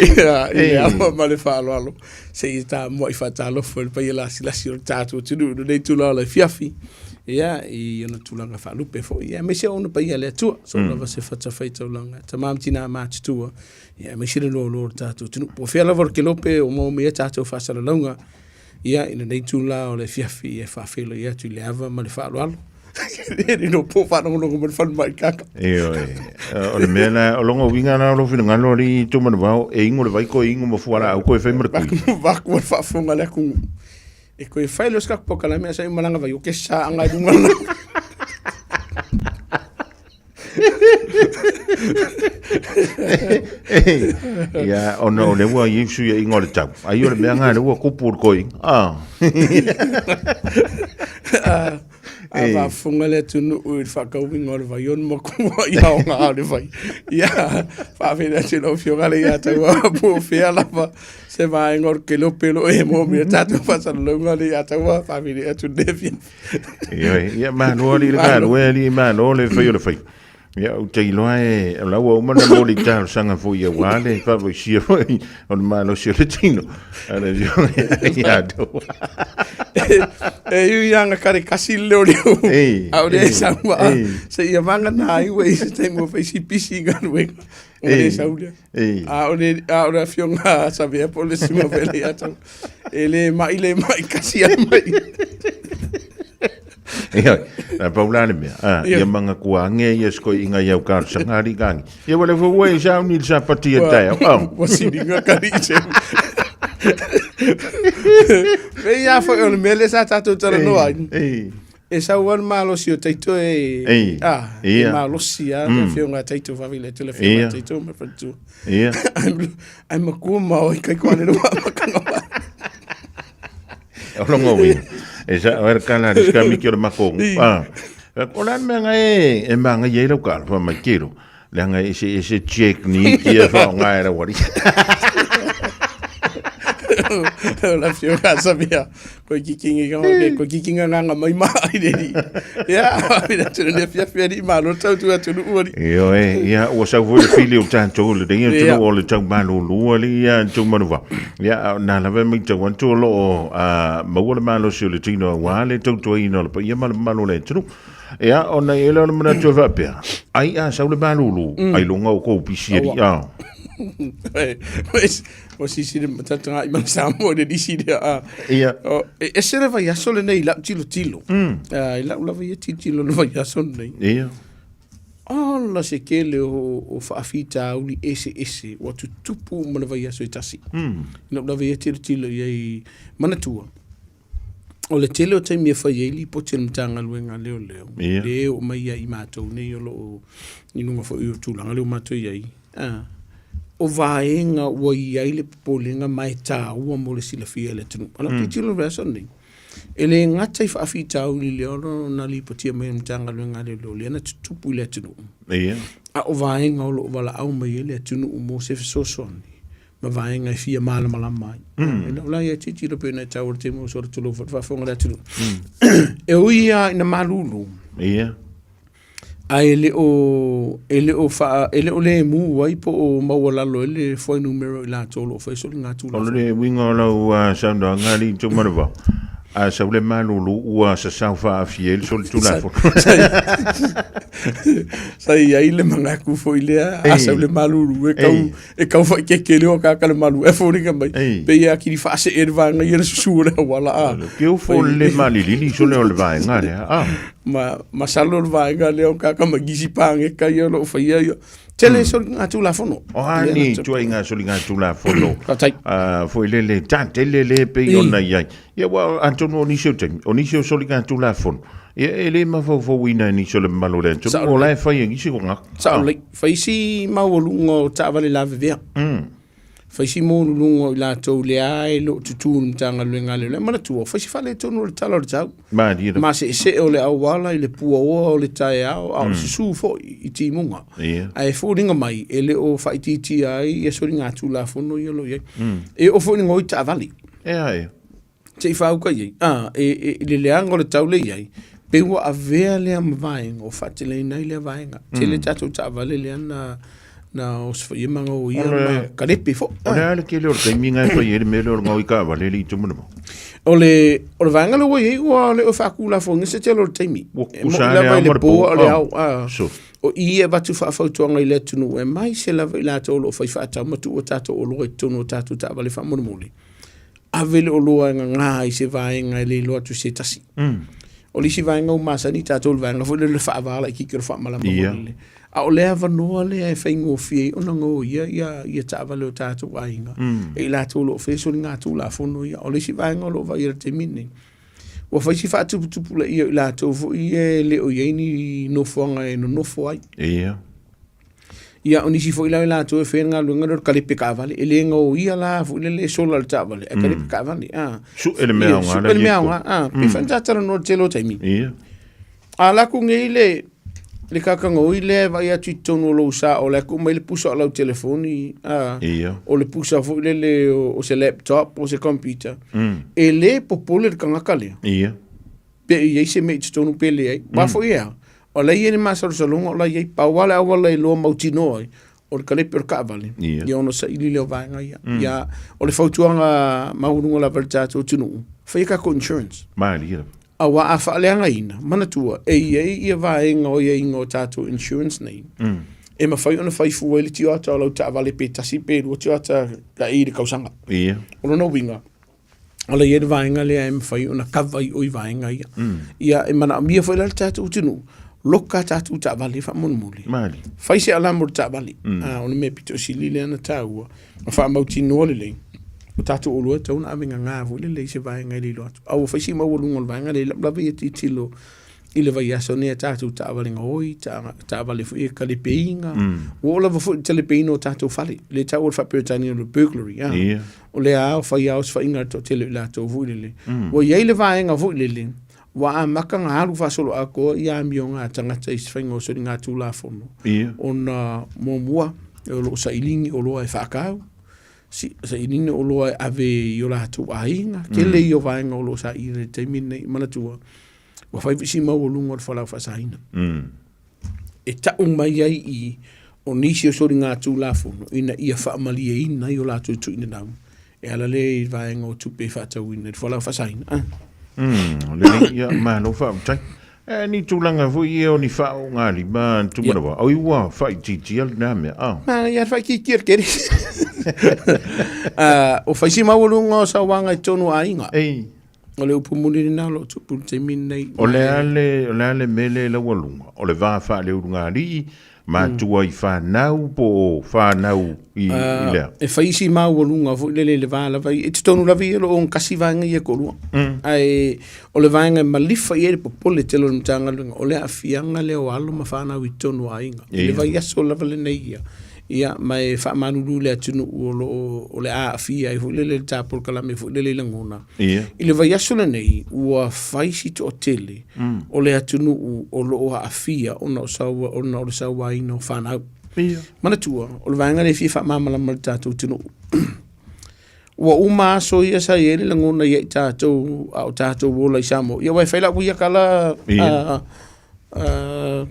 Ia, i le ava ma le faaaloalo, se i ta mua'i faatalofa i le paia lasilasi o le tatou atunuu i lenei tulaga o le afiafi. Ia, i ona tulaga faalupe foi, ia, aemaise o ona paia le Atua. So lava se fatafaitaulaga, tama ma tina matutua, ia, aemaise le loaloa o le tatou atunuu. Po o fea lava o le kelope o maua mai ai tatou faasalalauga, Ia, i lenei itula o le afiafi e faafeiloai atu i le ava ma le faaaloalo. E le no po faalogologo ma le falemai kaka. Ioe. O le mea la, o longa uiga la o lou finagalo alii Tumanavao, e ingo le vai koe ingo ma fualaau koe fai ma le kui. Vaku ma le faafofoga le atunuu. E koe fai lea o se kaku polokalame ae sa i malaga vai o ke sa anga i luga la. Ia, ona o le ua i sui ingo le tau. Ai o le mea ngā le ua kupu o le koi. Ah. A faafofoga le atunuu i le faakauiga o le vai ona makua i aoga o le vai. Ia, faafetai atu i lau Afioga le ia taua po o fea lava se vaega o le kelope o lo o e moomia tatou faasalalauga le ia taua faafetai atu i lenei afiafi. Ioe, ia malo alii le galue alii malo le fai o le fai. Ia ou te iloa e o la ua uma ona moli talosaga foi aua le faavaisia foi o le malosi o le tino. A le afioga ia Taua. E iu ia nga kare kasi le leo leo. Ei, A o le ei, sau ma ei. se ia vanga na ai ua i se taimi ua fai si pisi i galuega. O le Ei, sau lea. ei. A o le a o le afioga a Savea po o le susuga foi le ia tau. E le mai le mai kasi ai mai. Ia, na pau la le mea. Ah, Ia. ia manga kua ange ia sko inga iau ka sanga ari kangi. Ia wale fo ue sa ni sa pati e tai. Oh. Ua siringa kari i se. Me ia foi o le mea lea sa tātou talanoa ai. Ei. E sau ai le malosi o Taito e... Ei. Ah, e Ia. malosi a le afioga a Taito whawhila e tele afioga Ia. a Taito ma whanatua. Ia. Ai makua ma oi kai koa le roa makanga wa. O longo ui. E sa o era kala ri ska miki o le mako. Ah. O la mea ngai e e manga i lau kala fa mai kero. Le anga e se e se check ni ki e fa ngai ra wari. La fioga sabia. Koe kikingi ka ke koe kikinga nganga mai ma ai le ni. Ia, ina tu le fia fia ni ma lo tau tu atu nu uri. Io e, ia, ua sau foi le fili o tātou le ringa Ia. tunu o le tau malūlū ali ia tau manuva. Ia, nā lava e maitau atu o loo maua le malosi o le tino auā le tautuaina o le paia ma le mamalu o le atunuu. Ia, ona i ai lea o le manatu e faapea, ai a sau le malūlū, ai luga o kou pisi ali, Aua. a. O sisi le matatanga i mana Samoa le nisi lea. A. Ia. O, e ese le vaiaso lenei i lau tilotilo. Ah, i lau lava ia tilotilo le vaiaso lenei. Ia. Ola se tele o faafitauli eseese ua tutupu uma le vaiaso e tasi. I lau lava ia tilotilo i ai manatua. O le tele o taimi e fai ai lipoti a le Matagaluega a Leoleo, Ia. le oo mai ia i matou nei o lo o i luga foi o tulaga lea ua matou i ai, a, o vaega ua i ai le popolega ma e taua mo le silafia e le atunuu. A o lau tilotilo i le vaiaso lenei, e le gata i faafitauli lea o na lipotia mai e le Matagaluega a Leoleo lea na tutupu i le atunuu, Ia. a o vaega o lo o valaau mai ai le atunuu mo se fesoasoani ma vaega e fia malamalama ai. E lau la ia tilotilo pei ona e taua i le taimi ua sola tulou foi le faafofoga a le atunuu. E ui lava ina malulu, Ia. ae le o e le o faa, e le o lemu ai po o maualalo ai le fuainumera o i latou o lo o faia O soligatulafono. le uiga o lau saunoaga alii Tumanuvao, a sau le malulu ua sasao faaafia ai le solitulafono. Sa i ai le manatu foi lea, a sau le malulu e tau e tau faaikeike lea o kaka le malu e foliga mai. Pei e atili faasee le vaega ia le susu o le auala a. Ke ufo le malilili sole o le vaega lea. Ah. Ma masalo le vaega lea o kaka ma nisi pageka ia o lo o faia ia. Tele soligatulafono. O a ni ituaiga soligatulafono. Faafetai. Foi lele tatele le pei ona i ai. Ia ua atonu o nisi o taimi, o nisi o soligatulafono, ia e le mafaufauina e nisi o le mamalu o le atunuu, o la e fai e nisi o tagata. Sao lelei. Fai si maualuga o taavale lavevea. Fai si maualuluga o i latou lea e le o tutū i le Matagaluega a Leoleo. Manatua, fai si faaletonu o le tala o le tau. Malie lava. Maseesee o le auala i le puaoa o le taeao, a o le susu foi i timuga. Ia. Ae foliga mai, e le o faaitiitia ai ia soligatulafono ia o lo o i ai. E oo foi i le gaoi taavale. E a e. Se i faauka i ai, a, e, e, i le leaga o le tau lea i ai, pei ua avea lea ma vaega o faateleina ai lea vaega. Tele tatou taavale lea na, na osofaia ma gaoia ma kalepe foi. O le a le tele o le taimi na e fai ai le mea lea o le gaoi taavale alii Tumanuvao? O le, o le vaega lea ua i ai, ua le o faatulafonoina se tele o le taimi. Ua E moni kusa le lava ao i le ma le po po. a o le ao, a. So. O i e avatu faafautuaga i le atunuu e aemaise lava i latou o lo o fai faatau ma tuu a tatou oloa i totonu o tatou taavale faamolemole. Ave le oloa e gagā i se vaega e le iloa atu se tasi. O le isi vaega ua masani tatou i le vaega foi lea o le faava laitiiti o le faamalama foi lele. A o le avanoa lea e faigofie ai ona gaoia ia taavale o tatou aiga e i latou o lo o faia soligatulafono ia. O le isi vaega o lo o vaaia i le taimi lenei, ua fai si faatuputupulaia o i latou foi ia e le o i ai ni nofoaga e nonofo ai. Ia. Ia, o nisi foi la o i latou e faia le galuega lea o le kalepe taavale, e le gaoia la foi lele e sola le taavale, ae kalepe taavale, a. Sue le mea Ia, aoga sue la le i mea ai aoga, a. Pei foi ona ta talanoa i le tele o taimi. Ia. A alu atu nei le, le kakagaoi lea e vaai atu i totonu o lou sa, o la e tuu mai le pusa o lau telefoni, a. Ia. O le pusa foi lele o se laptop, o se computer. E le popole le tagata lea. Ia. Pe i ai se mea i totonu pe leai. Aua foi e a? O la e i ai le masalosaloga o la e i ai. Pau lava le auala e iloa mautinoa ai, o le kalepe o le taavale, Ia. ia ona saili lea o vaega ia. Ia, o le fautuaga maualuga lava i le tatou atunuu, faia tatou insurance. Malie lava. Aua a faaleagaina, manatua, e i ai ia vaega o aiaiga o tatou insurance nei, e mafai ona fai fua ai le tioata o lau taavale pe tasi pe lua tioata i le tausaga. Ia. O lona uiga, o la e i ai le vaega lea e mafai ona cover i o i vaega ia. Ia, e manaomia foi la le tatou atunuu, loka a tatou taavale faamolemole. Malie. Fai se alamu o le taavale. O le mea pito sili lea na taua, ma faamautinoa lelei, o tatou oloa e tatau ona ave gaga foi lelei i se vaega e le iloa atu. A ua fai si maualuga o le vaega lea i lau lava ia tilotilo i le vaiaso nei a tatou taavale gaoi, taavale foi e talepeiga. Ua oo lava foi i le talepeina o tatou fale, lea e taua le faa-Peretania o le burglary. A. Ia. O lea lava o fai lava osofaiga a le toatele o i latou foi lele. Ua i ai le vaega foi lele, ua amata ona alu faasoloatoa ia amioga a tagata i se faiga o soligatulafono. Ia. Ona muamua, o lo o sailini oloa e faatau. si, sailiga o oloa e ave i o latou aiga, tele ia o vaega o lo o saili i le taimi lenei. Manatua, ua fai foi si maualuga o le fualaau faasaina. E tau mai ai i o nisi o soligatulafono ina ia faamalieina ai o latou tuuina e ala lea i vaega o tupe e faatauina i le fualaau faasaina. Ah. Lelei, ia, malo faafetai. E, ni tulaga foi ia o ni faaogalima tumanawa. Oi ua faaitiitia lena mea. Ah. Ma ia faaitiitia le tele. Ah, o fai si maualuga o sauaga i totonu o aiga. Ei. O le upu moni lena o lo o tupu i le taimi lenei. O le a le, o le a le mea lea i laualuga? O le va faaleulugalii, matua i fanau po o fanau i, i lea? E fai si maualuga foi lele i le va lava i totonu lava ia o lo o ogatasi vaega ia e toalua. Ae o le vaega e malifa i ai le popole tele o le Matagaluega, o le aafiaga lea o alo ma fanau i totonu o aiga. I le vaiaso lava lenei ia, ia ma e faamalulu i le atunuu o lo o, o le a aafia ai foi lele le ta polokalame foi lele i lagona. I le vaiaso lenei, ua fai si toatele o le atunuu o lo o aafia ona o sau, ona o le sauaina o fanau. Manatua, o le vaega lea e fia faamalamalama i le tatou atunuu. Ua uma aso ia sa i ai le lagona ia i tatou a o tatou ola i Samoa. Ia aua e fai lau ia tala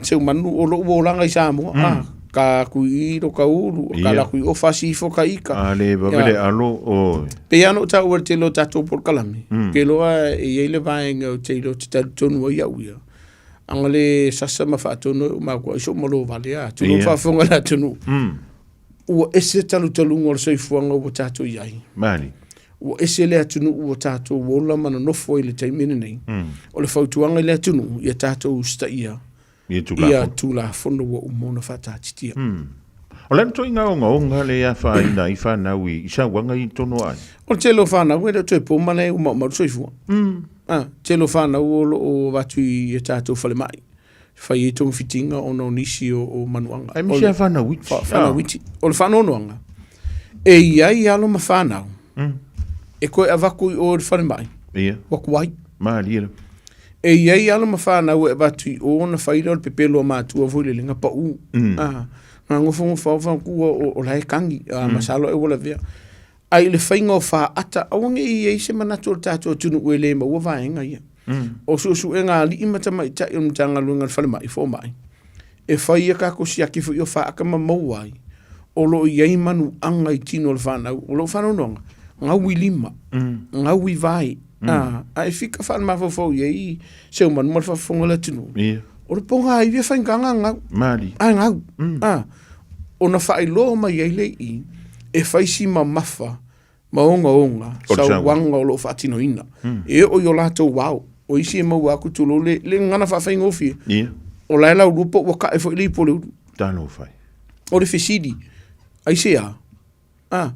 Seumanu o lou olaga i Samoa. A, ka aku i lo ka ulu, ka la aku i o fasi ifo ka ika. A le vave le alo o. Pei lava ona ou taua i le tele o tatou polokalame, ke loa e i ai le vaega ou te iloa ou te talitonu ai au ia, aga le sasa ma faatonu ai ou matua i sou malo vale a, tulou faafofoga le atunuu. Ua ese le talutaluga o le soifuaga ua tatou i ai. Mali. Ua ese le atunuu ua tatou ola ma nonofo ai i le taimi lenei. O le fautuaga i le atunuu, ia tatou usitaia ia Tulafono, ia Tulafono ua uma ona faataatitia. O le a le ituaiga ogaoga lea e afaina ai fanau i sauaga i totonu o aiga? O le tele o fanau e le o toe po ma le umaumau le soifua. A, tele o fanau o lo o avatu i a tatou falemai. fai ai togafitiga ona o nisi o manuaga. Ai misi a fanau iti. Fanau iti. O le faanoanoaga, e i ai alo ma fanau, e koe avatu i o i le falemai, ua tuai. Malie lava. E i ai alo ma fanau e avatu i o ona fai lea o le pepelo a matua foi lele, na pau. Na nofonofo lava tua o la e kagi, masalo ai ua lavea. Ae i le faiga o faata, aua ne i i ai se manatu o le tatou atunuu e le maua vaega ia. O suesuega a alii ma tamaitai o le Matagaluega o le Falemai, Fomai, e fai a tatou siaki foi o faata ma maua ai, o lo o i ai manuaga i tino o le fanau. O lou faanoanoaga, gau i lima, gau i vae, a e fika faalemafaufau i ai Seumanu ma le faafofoga a le atunuu, o le pogaivi e faigata ona gau. Ae gau. Ona faailoa mai ai lea i i, e fai si mamafa ma ogaoga sauaga o lo o faatinoina. E oo i o latou ao, o isi e maua atu tulou le le gagana faafaigofie. O la e laulua po ua tae foi le ipu o le ulu. Talofa e. O le fesili, aisea? A,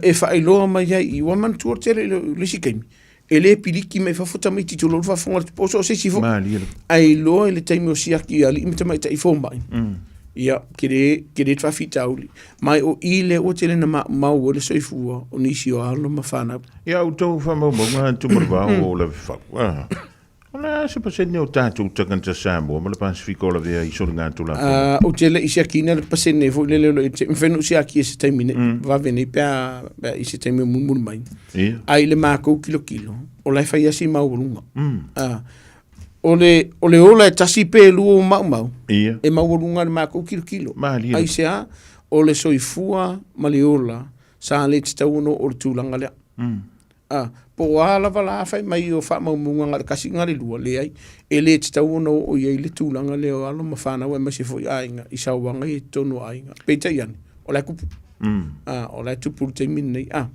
e faailoa mai ai i ua manatua tele i le isi taimi, e le piliki mai fafo tamaiti tulou le faafofoga a le po so o se isi foi. Malie lava. Ae iloa i le taimi o siaki i alii ma tamaitai fomai, ia, tele, tele le faafitauli. Ma o i lea ua tele na maumau ai le soifua o nisi o alo ma fanau. Ia outou faamaumauga Tumalevao o Lavefau. Ah. O le a se pasene o tatou tagata Samoa ma le Pasifika o lavea i soligatulafono? Ou te le i siakiina le pasene foi lele o lo o i ai. E mafai ona ou siakia i se taimi nei, vave nei pe a, pe a i se taimi o mulimuli mai. Ae i le matou tilotilo, o la e fai lava si maualuga. O le, o le ola e tasi pe lua o maumau, e maualuga i le matou tilotilo. Aisea? O le soifua ma le ola sa le tatau ona oo i le tulaga lea. A, po o a lava la fai mai o faamaumauga na o le tasi na o le lua, leai, e le tatau ona oo i ai le tulaga lea o alo ma fanau aemaise foi aiga i sauaga ia i totonu o aiga. Peitai ane, o la e tupu. A, o la e tupu i le taimi lenei. A,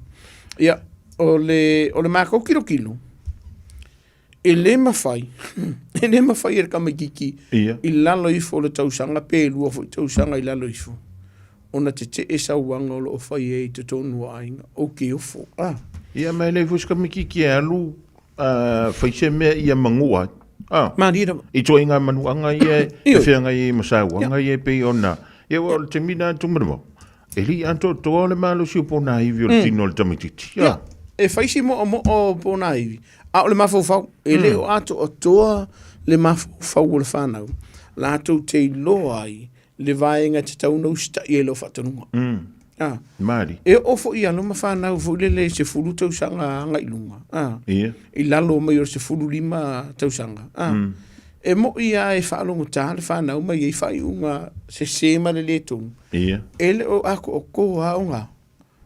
ia, o le, o le matou tilotilo, e le mafai, e le mafai e le tamaitiiti i lalo ifo o le tausaga pe lua foi tausaga i lalo ifo, ona tetee sauaga o lo o fai ai i totonu o aiga. Ou te ofo. Ah. Ia, ma e leai foi se tamaitiiti e alu fai se mea ia manua ai. Ah. Malie lava. I ituaiga manuaga ia e feagai ai ma sauaga ia e pei ona, ia aua o le taimi lena Tumanuvao, e le i atoatoa le malosi o ponaivi o le tino o le tamaitiiti. Ia, e fai si moomoo o ponaivi, a o le mafaufau, e le o atoatoa le mafaufau o le fanau, latou te iloa ai le vaega e tatau ona usitai ai i lau faatonuga. A. Mali. E oo foi i alo ma fanau foi lele i 10 tausaga agai i luga. A. Ia. I lalo mai o le 15 tausaga. A. E mo'i lava e faalogotā le fanau ma i ai faaiuga sese ma le lē tonu. Ia. E le o atoatoa aoga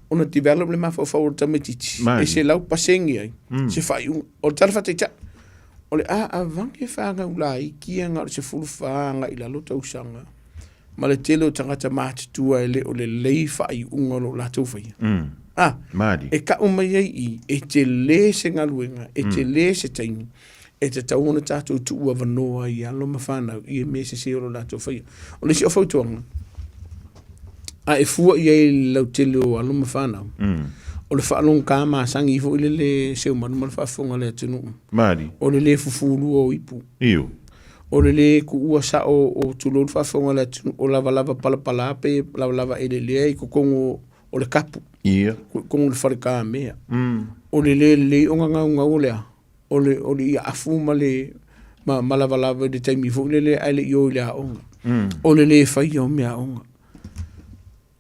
ona develop le mafaufau o le tamaitiiti Mali. e 100% ai se faaiuga. O le tala faataitai, o le a avage fanau laiti ia na o le 14 agai i lalo tausaga ma le tele o tagata matutua e le o lelei faaiuga o lo o latou faia. A, Mali. e ka'u mai ai i, e telē se galuega, e telē se taimi, e tatau ona tatou tuu avanoa ai i alo ma fanau i mea sesē o lo o latou faia. O le isi o fautuaga, a e fua i ai i le lautele o alo ma fanau, o le faalogogā masani foi lele Seumanu ma le faafofoga a le atunuu. Mali. O le lē fufulua o ipu. Io. O le lē tuua sa'o o tulou le faafofoga a le atunuu o lavalava palapala pe lavalava eleelea i totonu o le kapu. Ia. I totonu o le falekamea. O le lē lelei ona gaugau o le a? O le o le iaafu ma le ma, ma lavalava i le taimi foi lele ae le i o i le aoga. O le lē faia o meaaoga.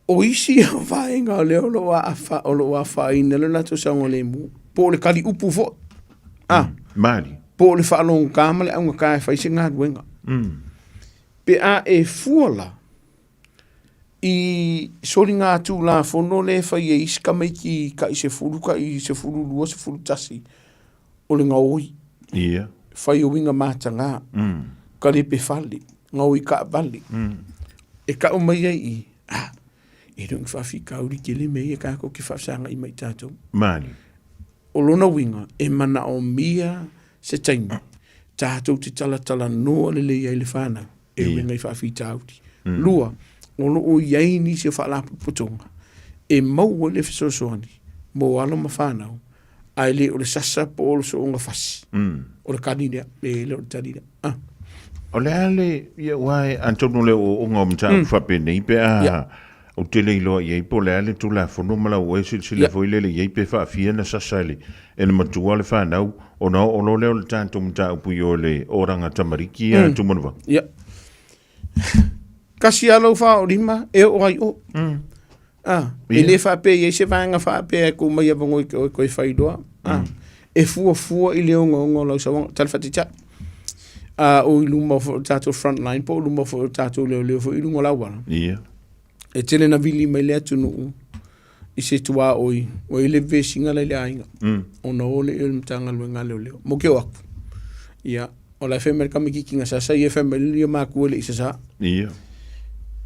O isi ia vaega o lea o lo o aafa, o lo o afaina le latou saogalemu, po o le kali upu foi. A. Mali. Po o le faalogogā ma le augata e fai se galuega. Pe a e fua la i soliga tulafono lea e fai e isi tamaiti tai 10, tai 12, 11, o le gaoi. Ia. Fai o uiga matagā. Kalepe fale, gaoi taavale. E tau mai ai i, ah, e le o ni faafitauli tele mea ia tatou te faafesagai mai tatou. Mali. O lona uiga, e manaomia se taimi tatou te talatalanoa lelei ai le fanau e uiga i faafitauli. Lua, o lo o i ai nisi o faalapotopotoga e maua ai le fesoasoani mo alo ma fanau, ae le o le sasa po o le soonga fasi. O le tali lea, e le o le tali lea. Ah. O le a le, ia ua e, atonu le ooooga o mataupu faapenei pe a ou te le iloa i ai po o le a le Tulafono ma lau oe silasila foi lele i ai pe faafia na sasa e le, e le matua le fanau ona oo loa lea o le tatou mataupu i o i le Oranga Tamariki ia Tumanuvao. Ia. Kasi lava lou faaolima e oo ai o. Ah, e le faapea e i ai se vaega faapea e tuu mai avanoa i te oe toe fai loa. Ah, e fuafua i le ogaoga o lau sauaga. Tala faataitai, a o i luma foi o le tatou front line po o luma foi o le tatou leoleo foi i luga o le auala. Ia. E tele na vili mai le atunuu i se tuaoi ua i ai le vesiga la i le aiga ona o lea i le Matagaluega a Leoleo. Mo ke o aku. Ia, o la e fai mai le tamaitiiti na sasa ia e fai mai le ia matua e le i sasā. Ia.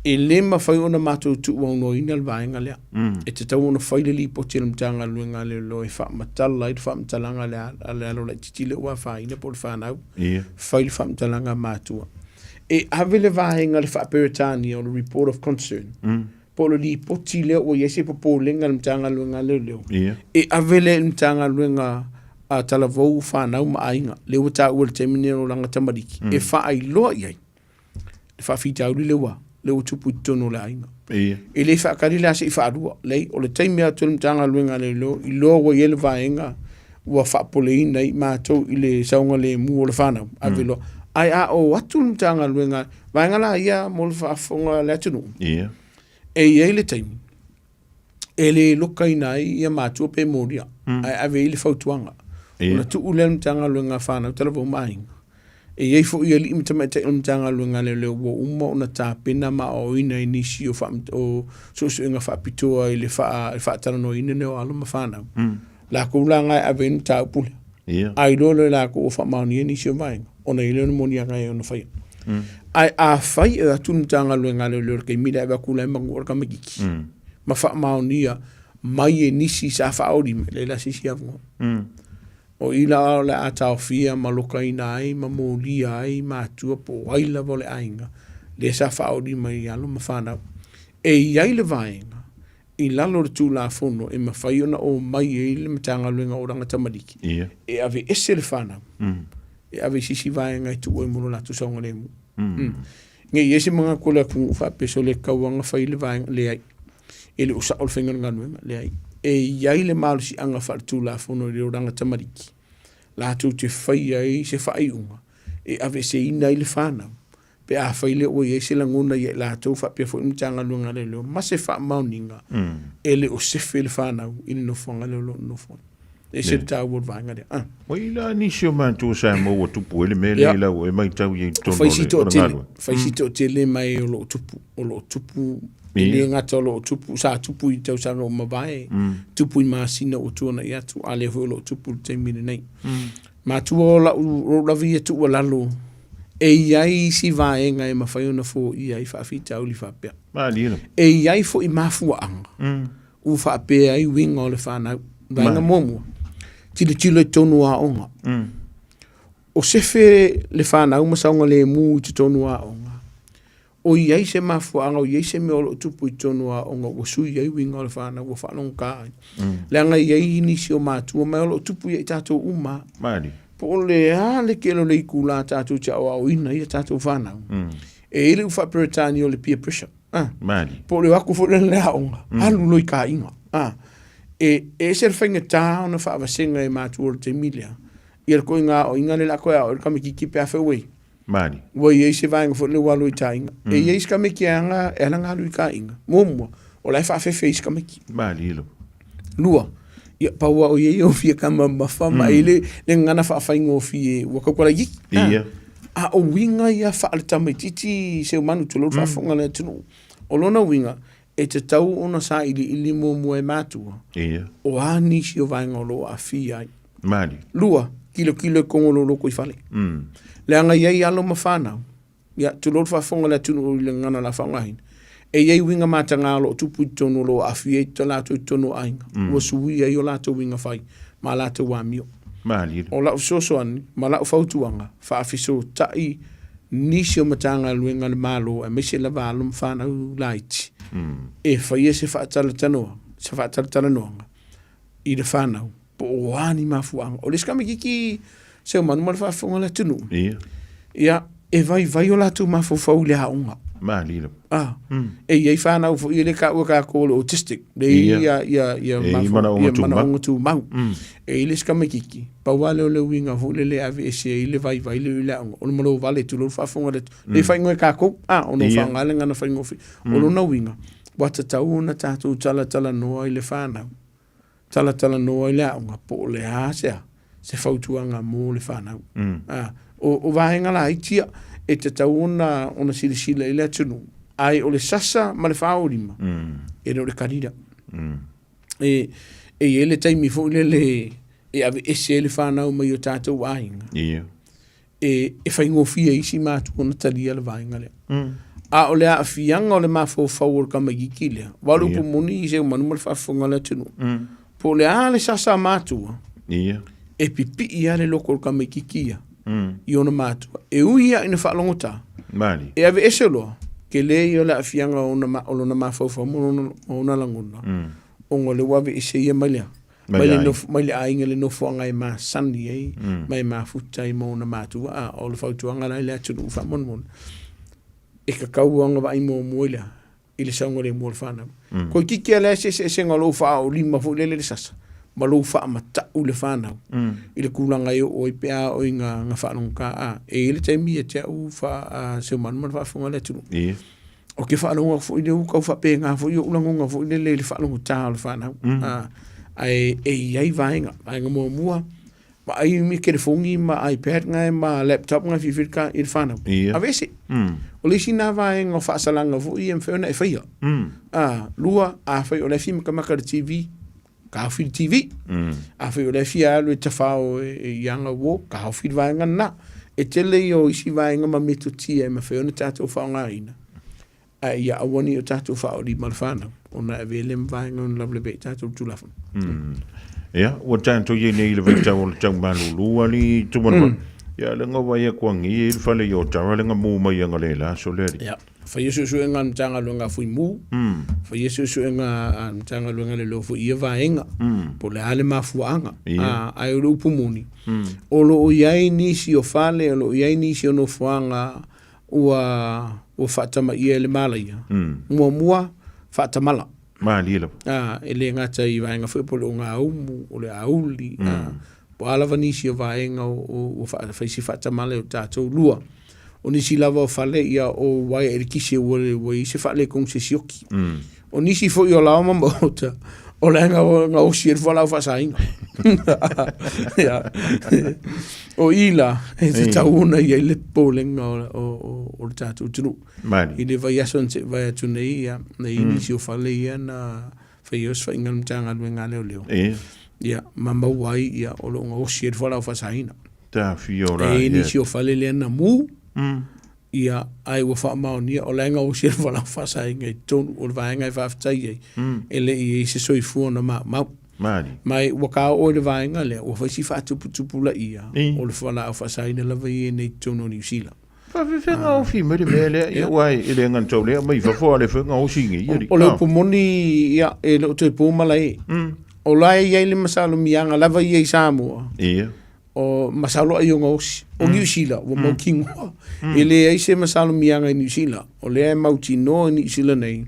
E le mafai ona matou tuuaunoaina le vaega lea. E tatau ona fai le lipoti a le Matagaluega a Leoleo e faamatala ai le faamatalaga a le a le alo laitiiti lea ua afaina po o le fanau. Ia. Fai le faamatalaga a matua. E ave le vaega le faa-Peretania o le Report of Concern. Po o le lipoti lea ua i ai se popolega i le Matagaluega a Leoleo. Ia. E ave lea i le Matagaluega a Talavou, Fanau ma Aiga, lea ua taua i le taimi lenei o Olaga Tamariki, e faailoa i ai le faafitauli lea ua, lea ua tupu i totonu o le aiga. Ia. E le faatali la se i faalua, leai, o le taimi atu le Matagaluega a Leoleo, iloa ua i ai le vaega ua faapoleina ai matou i le saogalemu o le fanau, ave loa. Ae a oo atu le Matagaluega, vaega la ia mo le faafofoga a le atunuu, Ia. e i ai le taimi e le lokaina ai ia matua pe molia, ae ave i ai le fautuaga. Ia. Ona tuu lea i le Matagaluega a Fanau Talavou ma Aiga. E i ai foi alii ma tamaitai o le Matagaluega a Leoleo ua uma ona tapena ma aoaoina i nisi o, faa, o suesuega faapitoa i le faa, faatalanoaina lea o alo ma fanau. Lakou la na e ave ai le mataupu lea. Ia. A iloa loa e lakou ua faamaonia nisi o vaega, ona i ai lea o le moniaga e ono faia. Ae afai e o atu le Matagaluega a Leoleo i le taimi lea e ave atu la e manu o le tamaitiiti, ma faamaonia mai e nisi sa faaoli mai, leai la se isi avanoa. O i la o le a taofia ma lokaina ai ma molia ai matua po o ai lava o le aiga lea sa faaoli mai i alo ma fanau. E i ai le vaega i lalo o le Tulafono e mafai ona omai ai le Matagaluega o Olaga Tamariki e aveese le fanau, e ave i se isi vaega e tuu ai mo lo latou saogalemu. Ne i i ai se manatu o le atunuu faapea sole tauaga fai le vaega, leai. E le o sao le faiga o le galuega, leai. E i ai le malosiaga faaletulafono i le olaga tamariki, latou te faia ai se faaiuga e aveeseina ai le fanau. Pe afai lea ua i ai se lagona ia i latou faapea foi le Matagaluega a Leoleo ma se faamaoniga e le o sefe le fanau i le nofoaga lea o lo o nonofo ai. E ese le taua o le vaega lea. Ah. Ua i la nisi o matua sa maua tupu ai le mea lea i lau e matau i ai i totonu o le galuega. Fai si toatele mai o lo o tupu, o lo o tupu, e le gata o lo o tupu, sa tupu i tausaga ua mavae, tupu i masina ua tuanai atu, a lea foi o lo o tupu i le taimi lenei. Matua o lau, lou lava ia tuualalo, e i ai isi vaega e mafai ona foia ai faafitauli faapea. Malie lava. E i ai foi mafuaaga ua faapea ai uiga o le fanau. Vaega muamua, tilotilo i totonu o aoga. O sefe le fanau ma saogalemu i totonu o aoga, O i ai se mafuaaga, o i ai se mea o lo o tupu i totonu o aoga ua sui ai uiga o le fanau ua faalogogata ai. Leaga e i ai nisi o matua mai o lo o tupu ia i tatou uma. Malie. Po o le a le tele o le itulā tatou te aoaoina ai a tatou fanau, e i ai le upu faa-Peretania o le peer pressure. Ah. Malie. Po o le o atu foi lea i le aoga, alu loa i ta aiga. Ah. E ese le faigata ona faavasega e matua o le taimi lea, ia le ituaiga aoaiga lea o le a toe aoao ai le tamaitiiti pe a fai ua i ai. Mali. Ua i ai se vaega foi lea ua alu i taaiga. E i ai se tamaiti e aga, e ala ona alu i taaiga. Muamua, o la e faafefe ai se tamaiti. Mali lava. Lua, ia pau lava o ia o fia tama mamafa ma e i le, le gagana faafaigofie ua tautala itiiti. Ia. A o uiga ia faale-tamaitiiti Seumanu tulou le faafofoga a le atunuu. O lona uiga, e tatau ona sailiili muamua e matua. Ia. O a nisi o vaega o lo o aafia ai. Mali. Lua, tilotilo i totonu o lou lotoifale. Leaga e i ai alo ma fanau, ia, tulou le faafofoga a le atunuu i le gagana o le a faaaogaina, e i ai uiga mataga o lo o tupu i totonu o lo o aafia ai latou i totonu o aiga, ua suia ai o latou uiga fai ma a latou amio. Mali. O lau fesoasoani ma lau fautuaga, faafesootai nisi o Matagaluega a le Malo aemaise lava alo ma fanau laiti e faia se faatalatalanoaga, se faatalatalanoaga i le fanau po o a ni mafuaaga. O le isi tamaitiiti Seumanu ma le faafofoga a le atunuu, Ia. ia, e vaivai o latou mafaufau i le aoga. Malie lava. Ah, E i ai fanau foi e le taua e tatou o le autistic, le i Ia. ia, ia, ia, E i ai manaoga ia tumau. manaoga tumau. E i ai le isi tamaitiiti, pau lava lea o le uiga foi lele e aveese ai le vaivai lea i le aoga, o le malo vale, tulou le faafofoga a le atunuu. Le faaigoa e tatou, ah, ona o Ia. faaaoga le gagana faigofie. O lona uiga, ua tatau ona tatou talatalanoa i le fanau talatalanoa i le aoga po o le a se a, se fautuaga mo le fanau. A, o, o vaega laiti ia e tatau ona, ona silasila i le atunuu, ae o le sasa ma le faaolima, e le o le kali lea. E, e i ai le taimi foi lele e aveese ai le fanau mai o tatou aiga. Ia. E, e faigofie i isi matua ona talia le vaega lea. A o le aafiaga o le mafaufau o le tamaitiiti lea, aua o le upu moni i Seumanu ma le faafofoga a le atunuu, po o le a le sasa a matua, Ia. e pipii lava le loto o le tamaitiiti ia i ona matua. E ui lava ina faalogotā, Mali. e aveese loa, tele ia o le aafiaga o ona, o lona mafaufau ma lona, ma ona lagona, ona o lea ua aveese ia mai le a? Mai le nofo, mai le aiga i le nofoaga e masani ai, ma e mafuta ai ma ona matua. A o le fautuaga la i le atunuu faamolemole, e tatau ona vaai muamua i le a? I le saogalemu o le fanau. Toeitiiti lava leai se eseesega o lou faaolima foi lele i le sasa ma lou faamatau i le fanau i le tulaga e oo ai pe a oo ina faalogotā. A e i ai le taimi ia te au Seumanu ma le faafofoga a le atunuu. Ou te faalogo atu foi lea ua tau faapena foi ou lagona foi lele i le faalogotā o le fanau. Ae e i ai vaega, vaega muamua, vaai ni telefoni ma iPad na ma laptop na filifili ka i le fanau. Ia. Aveese. O le isi na vaega o faasalaga foi ia e mafai ona e faia. Lua, afai o la e fia matamata i le TV, taofi le TV. Afai o la e fia alu e tafao i aga uo, taofi le vaega lena. E tele ia o isi vaega ma metotia e mafai ona tatou faaaogaina, ae ia aua ne i o tatou faaolima le fanau, ona e avea lea ma vaega e ono lavelavea ai tatou i le Tulafono. Ia, ua tatou i ai nei i le vaitau o le tau malulu ali Tumanumaanu. Ia, le ga vaai atu agi e i le fale i Otawa le ga mu mai anga le la aso lea ali. Ia, faia suesuega a le Matagaluega a Fuimu, faia suesuega a le Matagaluega a Leoleo foi i ia vaega, po o le a le mafuaaga. Ae o le upu moni, o lo o i ai nisi o fale, o lo o i ai nisi o nofoaga ua ua faatamaia e le malaia. Muamua, faatamala. Malie lava. E le gata i vaega foi po o le ogaumu, o le auli, po o a lava nisi o vaega ua fai si faatamala i o tatou. Lua, O nisi lava o fale ia o uaea elekise ua ua i ai se faaletonu se sioki. O nisi foi o laoa ma maota, o la e gaosi ai le fualaau faasaina. Ia. O i la, e tatau ona i ai le popolega o le tatou atunuu. I le vaiaso na se'i vae atu nei, ia, na i ai nisi o fale ia na fai ai osofaiga a le Matagaluega a Leoleo. Ia, ma maua ai, ia, o lo o gaosi ai le fualaau faasaina. Tafio la. E i ai nisi o fale lea na mu, ia, ae ua faamaonia, o la e gaosi ai le fualaau faasaina i totonu o le vaega e faafetai ai, e le i i ai se soifua na maumau. Mali. Ma e ua taoo i le vaega lea, ua fai si faatuputupulaia o le fualaau faasaina lava ia nei i totonu o Niu Sila. Faafefea ofi mai le mea lea, ia aua e le gata o lea mai fafo a o le faiga osi nei alii. O le upu moni, ia, e le o toe po malae. O la e i ai le masalomiaga lava ia i Samoa. Ia. O masalo ai o gaosi. O Niu Sila, ua mautinoa. E leai se masalomiaga i Niu Sila. O lea e mautinoa i Niu Sila nei,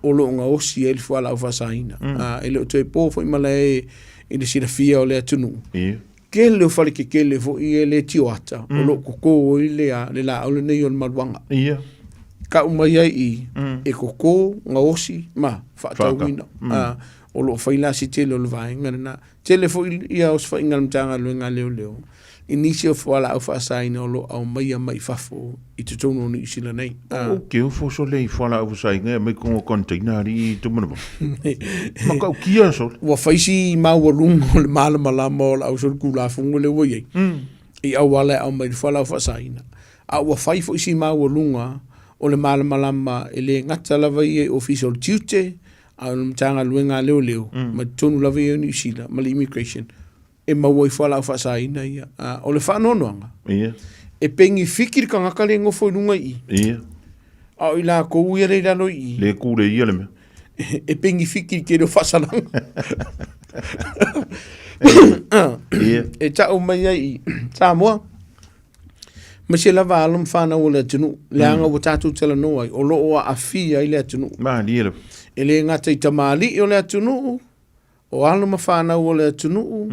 o lo o gaosi ai le fualaau faasaina. E le o toe po foi malae i le silafia o le atunuu. Ia. Tele o fale tetele foi e le tioata o lo o totō ai le, le laau lenei o le maluaga. Ia. Tau mai ai i, e totō, gaosi ma faatauina. O lo o fai la se tele o le vaega lena. Tele foi ia osofaiga a le Matagaluega a Leoleo i nisi o fualaau faasaina o lo o aumaia mai fafo i totonu o Niu Sila nei. O ke ofo sole i fualaau faasaina e aumai totonu o container alii i Tumanawa. Matautia sole. Ua fai si maualuga o le malamalama o le ausolitulafono lea ua i ai i auala e aumai le fualaau faasaina. A ua fai foi si maualuga o le malamalama e le gata lava ia i Ofisa o le Tiute, a o le Matagaluega a Leoleo ma totonu lava ia o Niu Sila ma le Immigration e maua ai fualaau faasaina ia. A, o le faanoanoaga, e penifiki le tagata lea e nofo i luga i i. A o i latou ia lea i lalo i i. Le kule ia le mea. E penifiki i le tele o faasalaga. E tau mai ai i Samoa, aemaise lava alo ma fanau o le atunuu, leaga ua tatou talanoa ai, o lo o aafia ai le atunuu. Malie lava. E le gata i tamalii o le atunuu, o alo ma fanau o le atunuu,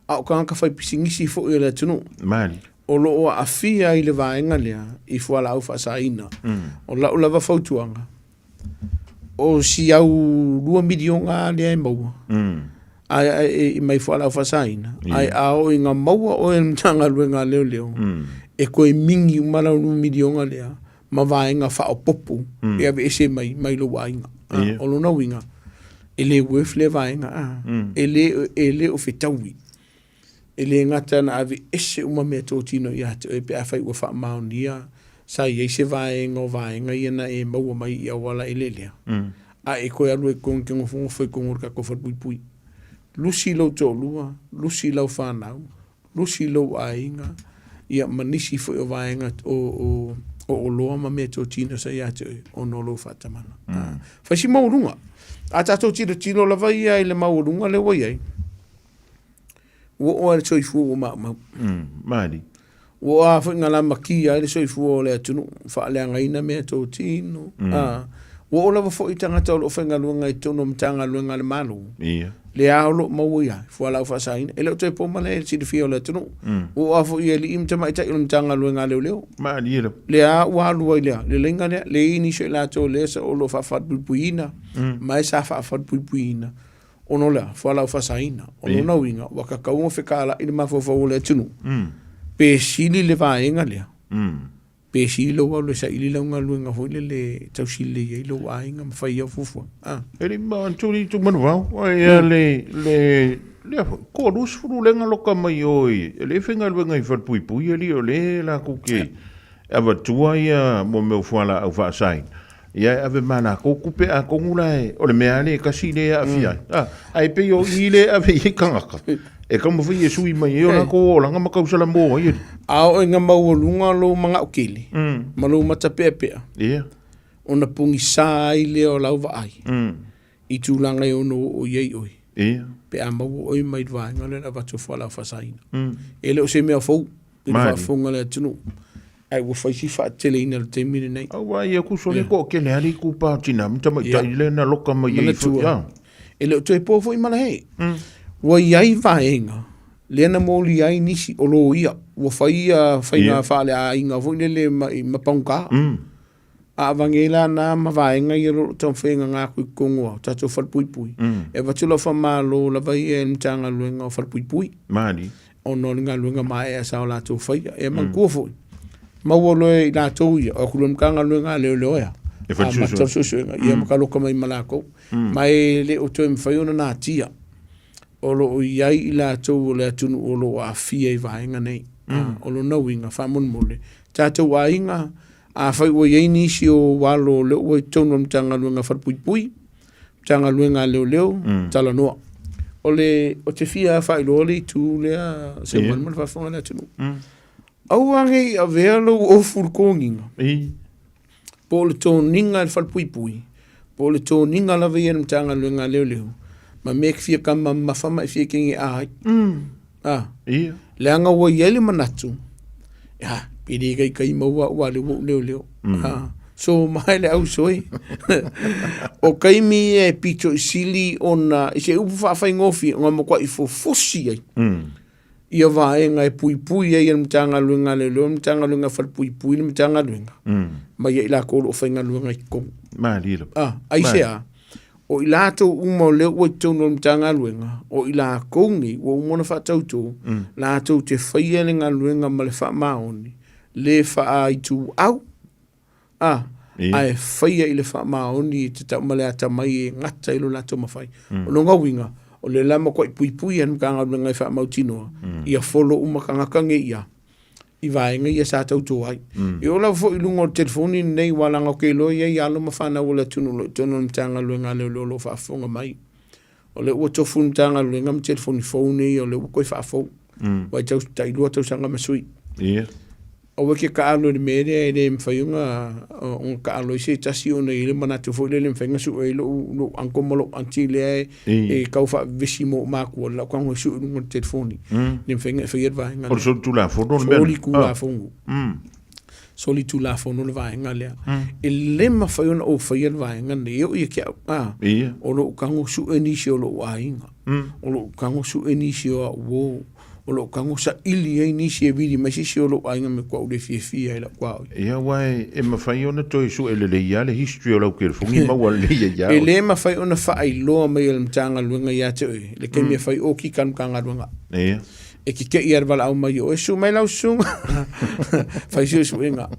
a o tagata faipisinisi foi o le atunuu. Malie. O lo o aafia ai le vaega lea i fualaau faasaina. O lau lava fautuaga, o si au 2 miliona lea e maua, ae ae mai fualaau faasaina, ae a oo ina maua oe e le Matagaluega a Leoleo, e toe mingi uma lau 2 miliona lea ma vaega faaopoopo e aveese mai mai lou aiga. O lona uiga, e le worth lea vaega, e le e le o fetaui. E le gata na aveese uma meatotino ia te oe pe afai ua faamaonia sa i ai se vaega o vaega ia na e maua mai i auala eleelea, a e toe alu ai i totonu e te nofonofo i totonu o le tatou falepuipui. Lusi lou toalua, lusi lau fanau, lusi lou aiga, ia ma nisi foi o vaega o oloa ma meatotino sa ia te oe ona o lou faatamala. Fai si maualuga. A tatou tilotilo lava ia i le maualuga lea ua i ai, Ua oo lava i le soifua ua maumau. Malie. Ua oo lava foi ina lamatia ai le soifua o le atunuu, faaleagaina meatotino. Ua oo lava foi i tagata o lo o faigaluega i totonu o Matagaluega a le Malo, lea o lo o maua ia fualaau faasaina. E le o toe po malae i le silafia o le atunuu. Ua oo lava foi i alii ma tamaitai o le Matagaluega a Leoleo. Malie lava. Lea ua alu ai lea, le laina lea, leai nisi o i latou lea o lo o faafalepuipuiina, ma e sa faafalepuipuiina. Ona o le a? Fualaau faasaina. O lona uiga, ua tatau ona fekala'i le mafaufau o le atunuu, pe sili le vaega lea, pe sili lou alu e saili lau galuega foi lele e tausi lelei ai lou aiga ma fai au fuafuaga. A. E le ma tuli tu manu vau, ai a le le le foi ko lu sfulu le ngaloka mai oi, e le faigaluega i falepuipui ali o le la ku ke avatua ia mo mea o fualaau faasaina. Ia e ave ma lakou kupe atonu la e, o le mea lava lea e tasi lea e aafia ai. A, ae pei o i lea e ave i ai tagata, e taumafai e sui mai ai o latou olaga ma tausalamo ai. A oo ina maualuga lou manao tele ma lou matapeapea, ona pogisa ai lea o lau vaai i tulaga e ono oo i ai oe, pe a maua oe mai le vaega lea o le avatu o fualaau faasaina. E le o se mea fou i le faafofoga a le atunuu, ae ua fai si faateteleina i le taimi lenei. Aua ia kuso le toatele lava le itupa o tina ma tamaitai lea na loka mai ai foi. Manatua, e le o toe po foi malae. Ua i ai vaega. Lea na moli ai nisi o loia, ua fai ia faiga faaleaiga foi lele ma, ma pagugā. A avage la na ma vaega ia o lo o taumafai e gaga atu i totonu o tatou falepuipui. E avatu lau faamalo lava ia i le Matagaluega o Falepuipui. Mali. Ona o le galuega maeaea sa o latou faia. E manatua foi, maua loa e i latou ia, o atu loa i le Matagaluega a Leoleo e a? E fai le Amata le suesuega, ia ma taloka mai ma latou. Ma e le o toe mafai ona natia. O lo o i ai i latou o le atunuu o lo o aafia i vaega nei. O lona uiga, faamolemole, tatou aiga, afai ua i ai nisi o alo o lea ua i totonu o le Matagaluega Falepuipui, Matagaluega a Leoleo, talanoa. O le, ou te fia faailoa le itu lea, Seumalu ma le faafofoga a le atunuu. Aua ne i avea lou ofu i le toniga. Po o le toniga e le falepuipui, po o le toniga lava ia e le Matagaluega a Leoleo, ma mea e te fia taumamafa ma e fia kege'a ai. A. Ia. Leaga ua i ai le manatu, a, pe le taitai maua au aua o lea ua ou leoleo. A, so mai le ausoe. O taimi ia e pito i sili ona, i se upu faafaigofie, ona matuai fofosi ai. Ia vaega e puipui ai e le Matagaluega a Leoleo, le Matagaluega a Falepuipui, le Matagaluega, ma ia i latou o lo o faigaluega i totonu. Malie lava. A, aisea? O i latou uma o lea ua i totonu o le Matagaluega, o i latou nei ua uma ona faatauto, latou te faia le galuega ma le faamaoni, le faaituau, a, ae faia i le faamaoni e tatau ma le atamai e gata ai lo latou mafai. O lona uiga, o lea la e matuai puipui lava le Matagaluega e faamautinoa, ia follow uma tagata nei ia i vaega ia sa tauto ai. E oo lava foi i luga o le telefoni lenei, aua leaga ou te iloa e i ai alo ma fanau o le atunuu o lo o i totonu o le Matagaluega a Leoleo o lo o faafofoga mai. O lea ua tofu le Matagaluega ma telefoni fou nei, o lea ua toe faafou. Ua tau tailua tausaga ma sui. Aua e te taalo i le mea lea e le mafai ona taalo ai se tasi ona e i ai le manatu foi lele e mafai ona sue ai lou uncle ma lou aunty lea e tau faavevesi mo ou matua, o lau tago e sue i luga o le telefoni. E le mafai ona e faia le vaega lea. O le solitulafono le mea lea. Solitulafono. Solitulafono le vaega lea. E le mafai ona ou faia le vaega lenei, e oo ia te au, o lou tago sue nisi o lou aiga, o lou tago sue nisi o au uo, o lou tago saili ai nisi e vili mai se isi o lou aiga me kuaʻu le fiafia i lau tuaoi. Ia, aua e mafai ona toe sue lelei lava le history o lau telefoni e maua lelei ai lava E oe. le mafai ona faailoa mai e le Matagaluega ia te oe le taimi e fai o kika a le Matagaluega. E kekeʻi lava le valaau mai o oe, Susu mai lau susuga, fai suesuega.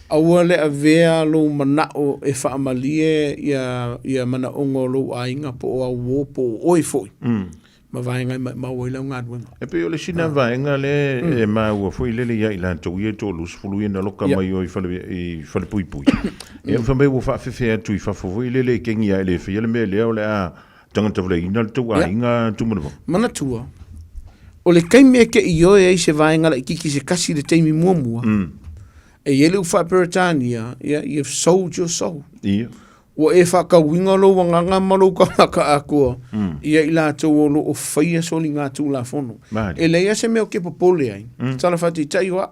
Aua le avea lou manaʻo e faamalie ia manaoga o lou aiga po o au uo po o oe foi. Ma vaega e maumau ai lau galuega. E pei o le isi lena vaega lea e maua foi lele ia i latou ia e toa-20 ia na loka mai o i fale, i falepuipui. Ia fai mai ua faafefe atu i fafo foi lele e kengi ae le faia le mea lea o le a tagatavaleina le tou aiga Tumanavao. Manatua, o le taimi e te ioe ai se vaega laitiiti se tasi i le taimi muamua, e i ai le upu faa-Peretania, ia, you've sold your soul. Ua e faatauina lou agaga ma lou tagata atoa ia i latou o lo o faia soligatulafono. E leai lava se mea ou te popole ai, tala faataitai o au,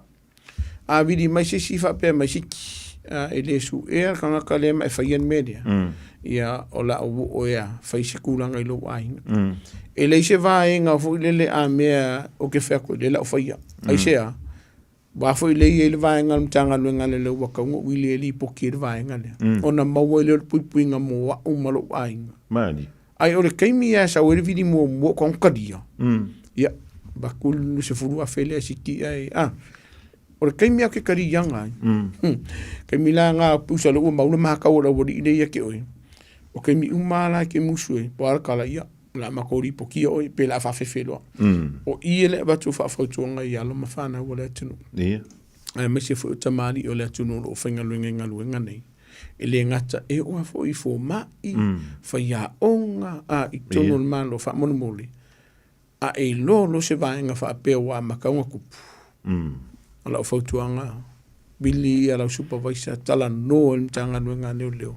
a vili mai se isi faapea mai, siki, e le suea le tagata lea ma e faia le mea lea, ia o le a ou oo e a fai se tulaga i lou aiga. E leai se vaega foi lele a mea ou te fai atu ai, lea o le a ou faia. Aisea? Aua foi lea e i ai le vaega a le Matagaluega a Leoleo ua tatau ona uili e lipoti ai le vaega lea, ona maua ai lea o le puipuiga mo au ma lou aiga. Malie. Ae o le taimi lava e sau ai le vili muamua o tago talia, ia, avatu le $20,000 lea e siki ae, a, o le taimi lava ou te taliaga ai, taimi la na pusa loa ua mau le matau a le aualii lea ia te oe, o taimi uma lava la e te musu ai, po o a le tala, ia, O le a matou lipotia oe pe o le a faafefe loa. O i e le avatu faafautuaga i alo ma fanau o le atunuu. Aemaise foi o tamalii o le atunuu o lo o faigaluega i galuega nei. E le gata e oo lava foi i fomai, faiaoga, a i totonu o le Malo faamolemole, a e iloa loa se vaega faapea ua amata ona tupu, o lau fautuaga, vili ia lau supervisor, talanoa i le Matagaluega a Leoleo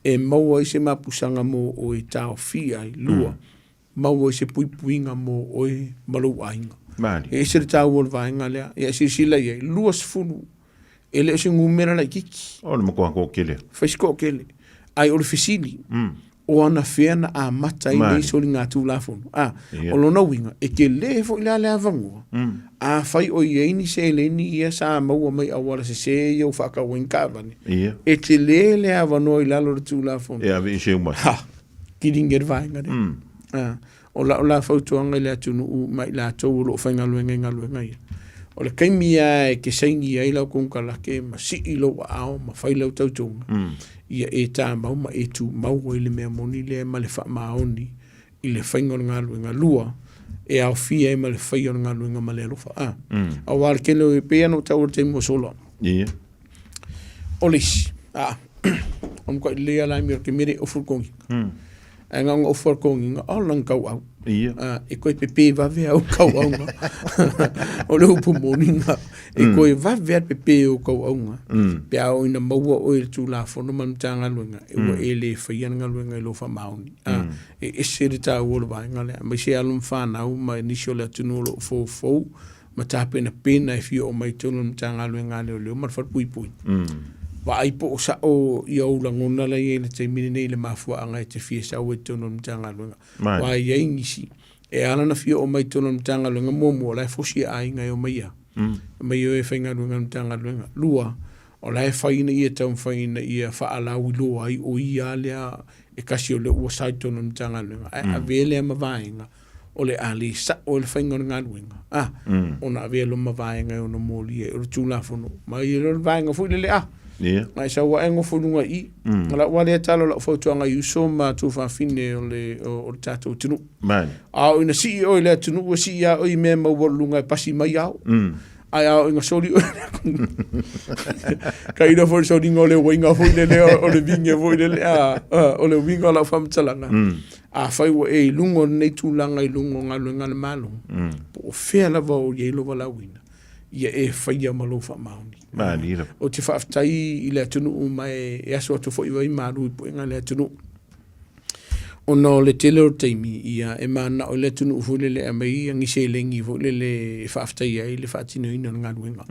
e maua ai se mapusaga mo oe e taofia ai. Lua, maua ai se puipuiga mo oe ma lou aiga. Malie. E ese le taua o le vaega lea. Ia e silasila i ai, 20, e le o se numera laitiiti. O le matua toatele. Fai si toatele. Ae o le fesili, O anafea na amata ai nei soligatulafono? A, o lona uiga, e telē foi la le avanoa, afai o i ai ni seleni ia sa maua mai auala sesē ia ua faatau ai ni taavale, e telē le avanoa i lalo o le Tulafono. E aveese uma ai. Ha! Kiligi e le vaega lea. A, o lau la fautuaga i le atunuu ma i latou o lo o faigaluega i galuega ia, o le taimi lava e te saini ai lau konekarate ma sii lou aao ma fai lau tautoga, ia e tamau ma e tumau ai le mea moni lea ma le faamaoni i le faiga o le galuega. Lua, e aofia ai ma le faia o le galuega ma le alofa. A, aua o le tele o, e pei lava ona ou taua i le taimi ua sola. O le isi, a, o le matuai lelei lava la amio o le taimi e le i ofu le togiga. Ae na ona ofu lava le togiga, o lana tauau. A, e toe pepe vave au tauauga. O le upu moni lena. E toe vave lava le pepe o tauauga pe a oo ina maua oe i le Tulafono ma le Matagaluega, ua e le faia le galuega i lou faamaoni. A, e ese le taua o le vaega lea, aemaise alo ma fanau ma nisi o le atunuu o lo o foufou ma tapenapena e fia oo mai i totonu o le Matagaluega a Leoleo ma le Falepuipui. Vaai po o sao ia ou lagona la e i ai i le taimi lenei i le mafuaaga e te fia sau ai i totonu o le Matagaluega. Aua e i ai nisi e ala ona fia oo mai i totonu o le Matagaluega, muamua, o la e fosi e aiga e omai ai, omai o e faigaluega i le Matagaluega. Lua, o la e fai ina ia taumafai ina ia faalauiloa ai o ia lea e kasi o lea ua sa i totonu o le Matagaluega, ae avea lea ma vaega o le a le sa'o ai le faiga o le galuega, a, ona avea loa ma vaega e ono molia ai o le Tulafono mai le vaega foi lele a. A e sau ae nofo i luga i i. O lau lava lea tala o lau fautuaga i uso ma tuafafine o le, o le tatou atunuu. A oo ina sii oe i le atunuu, e sii lava oe i mea e maualuluga e pasi mai ao. Ae a oo ina soli oe ka ina foi le soliga o le uiga foi lele o le viga foi lele a, o le uiga o lau faamatalaga. Afai ua e i luga o lenei tulaga i luga o galuega a le Malo, po o fea lava o i ai lou valaauina, ia e faia ma lou faamaoni. Malie lava. Ou te faafetai i le atunuu ma e aso atu foi ai malu i puega i le atunuu. Ona o le tele o taimi, ia e mananao i le atunuu foi lele e aumai ni seleni foi lele e faafetaia ai le faatinoina o le galuega.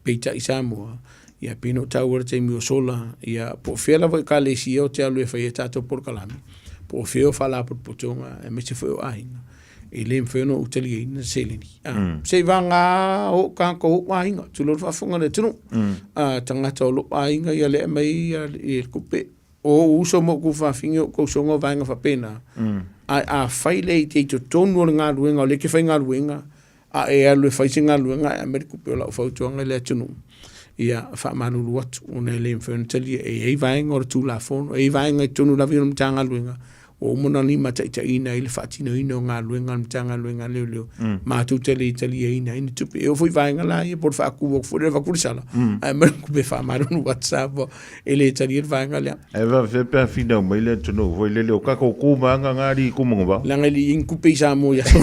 Peitai Samoa, ia pei ona ou taua i le taimi ua sola, ia po o fea lava o ekalesia ou te alu e fai ai tatou polokalame, po o fea o faalapotopotoga aemaise foi o aiga, e le mafai ona ou taliaina le seleni. Seivaga o ou tagata o ou aiga, tulou le faafofoga a le atunuu, tagata o lou aiga ia lea e aumai le tupe. O ou uso ma ou tuafafine, o ou tausoga o vaega faapena, ae afai le i te i totonu o le galuega o lea e te faigaluega, a e alu e fai se galuega ae aumai le tupe o lau fautuaga i le atunuu, ia faamalulu atu ona e le mafai ona talia. E i ai vaega o le Tulafono, e i ai vaega i totonu lava ia o le Matagaluega ua uma ona limataitaiina ai le faatinoina o galuega a le Matagaluega a Leoleo, matou te le taliaina ai ni tupe. E oo foi i vaega la ia po o le faatu atu foi lea e avatu le sala, ae aumai le tupe faamalulu atu Samoa, e le talia le vaega lea. Ae faapefea pe a finau mai le atunuu foi lele o tatou tu ma aga na alii tu manuvao. Leaga e le i i ai ni tupe i Samoa i aso.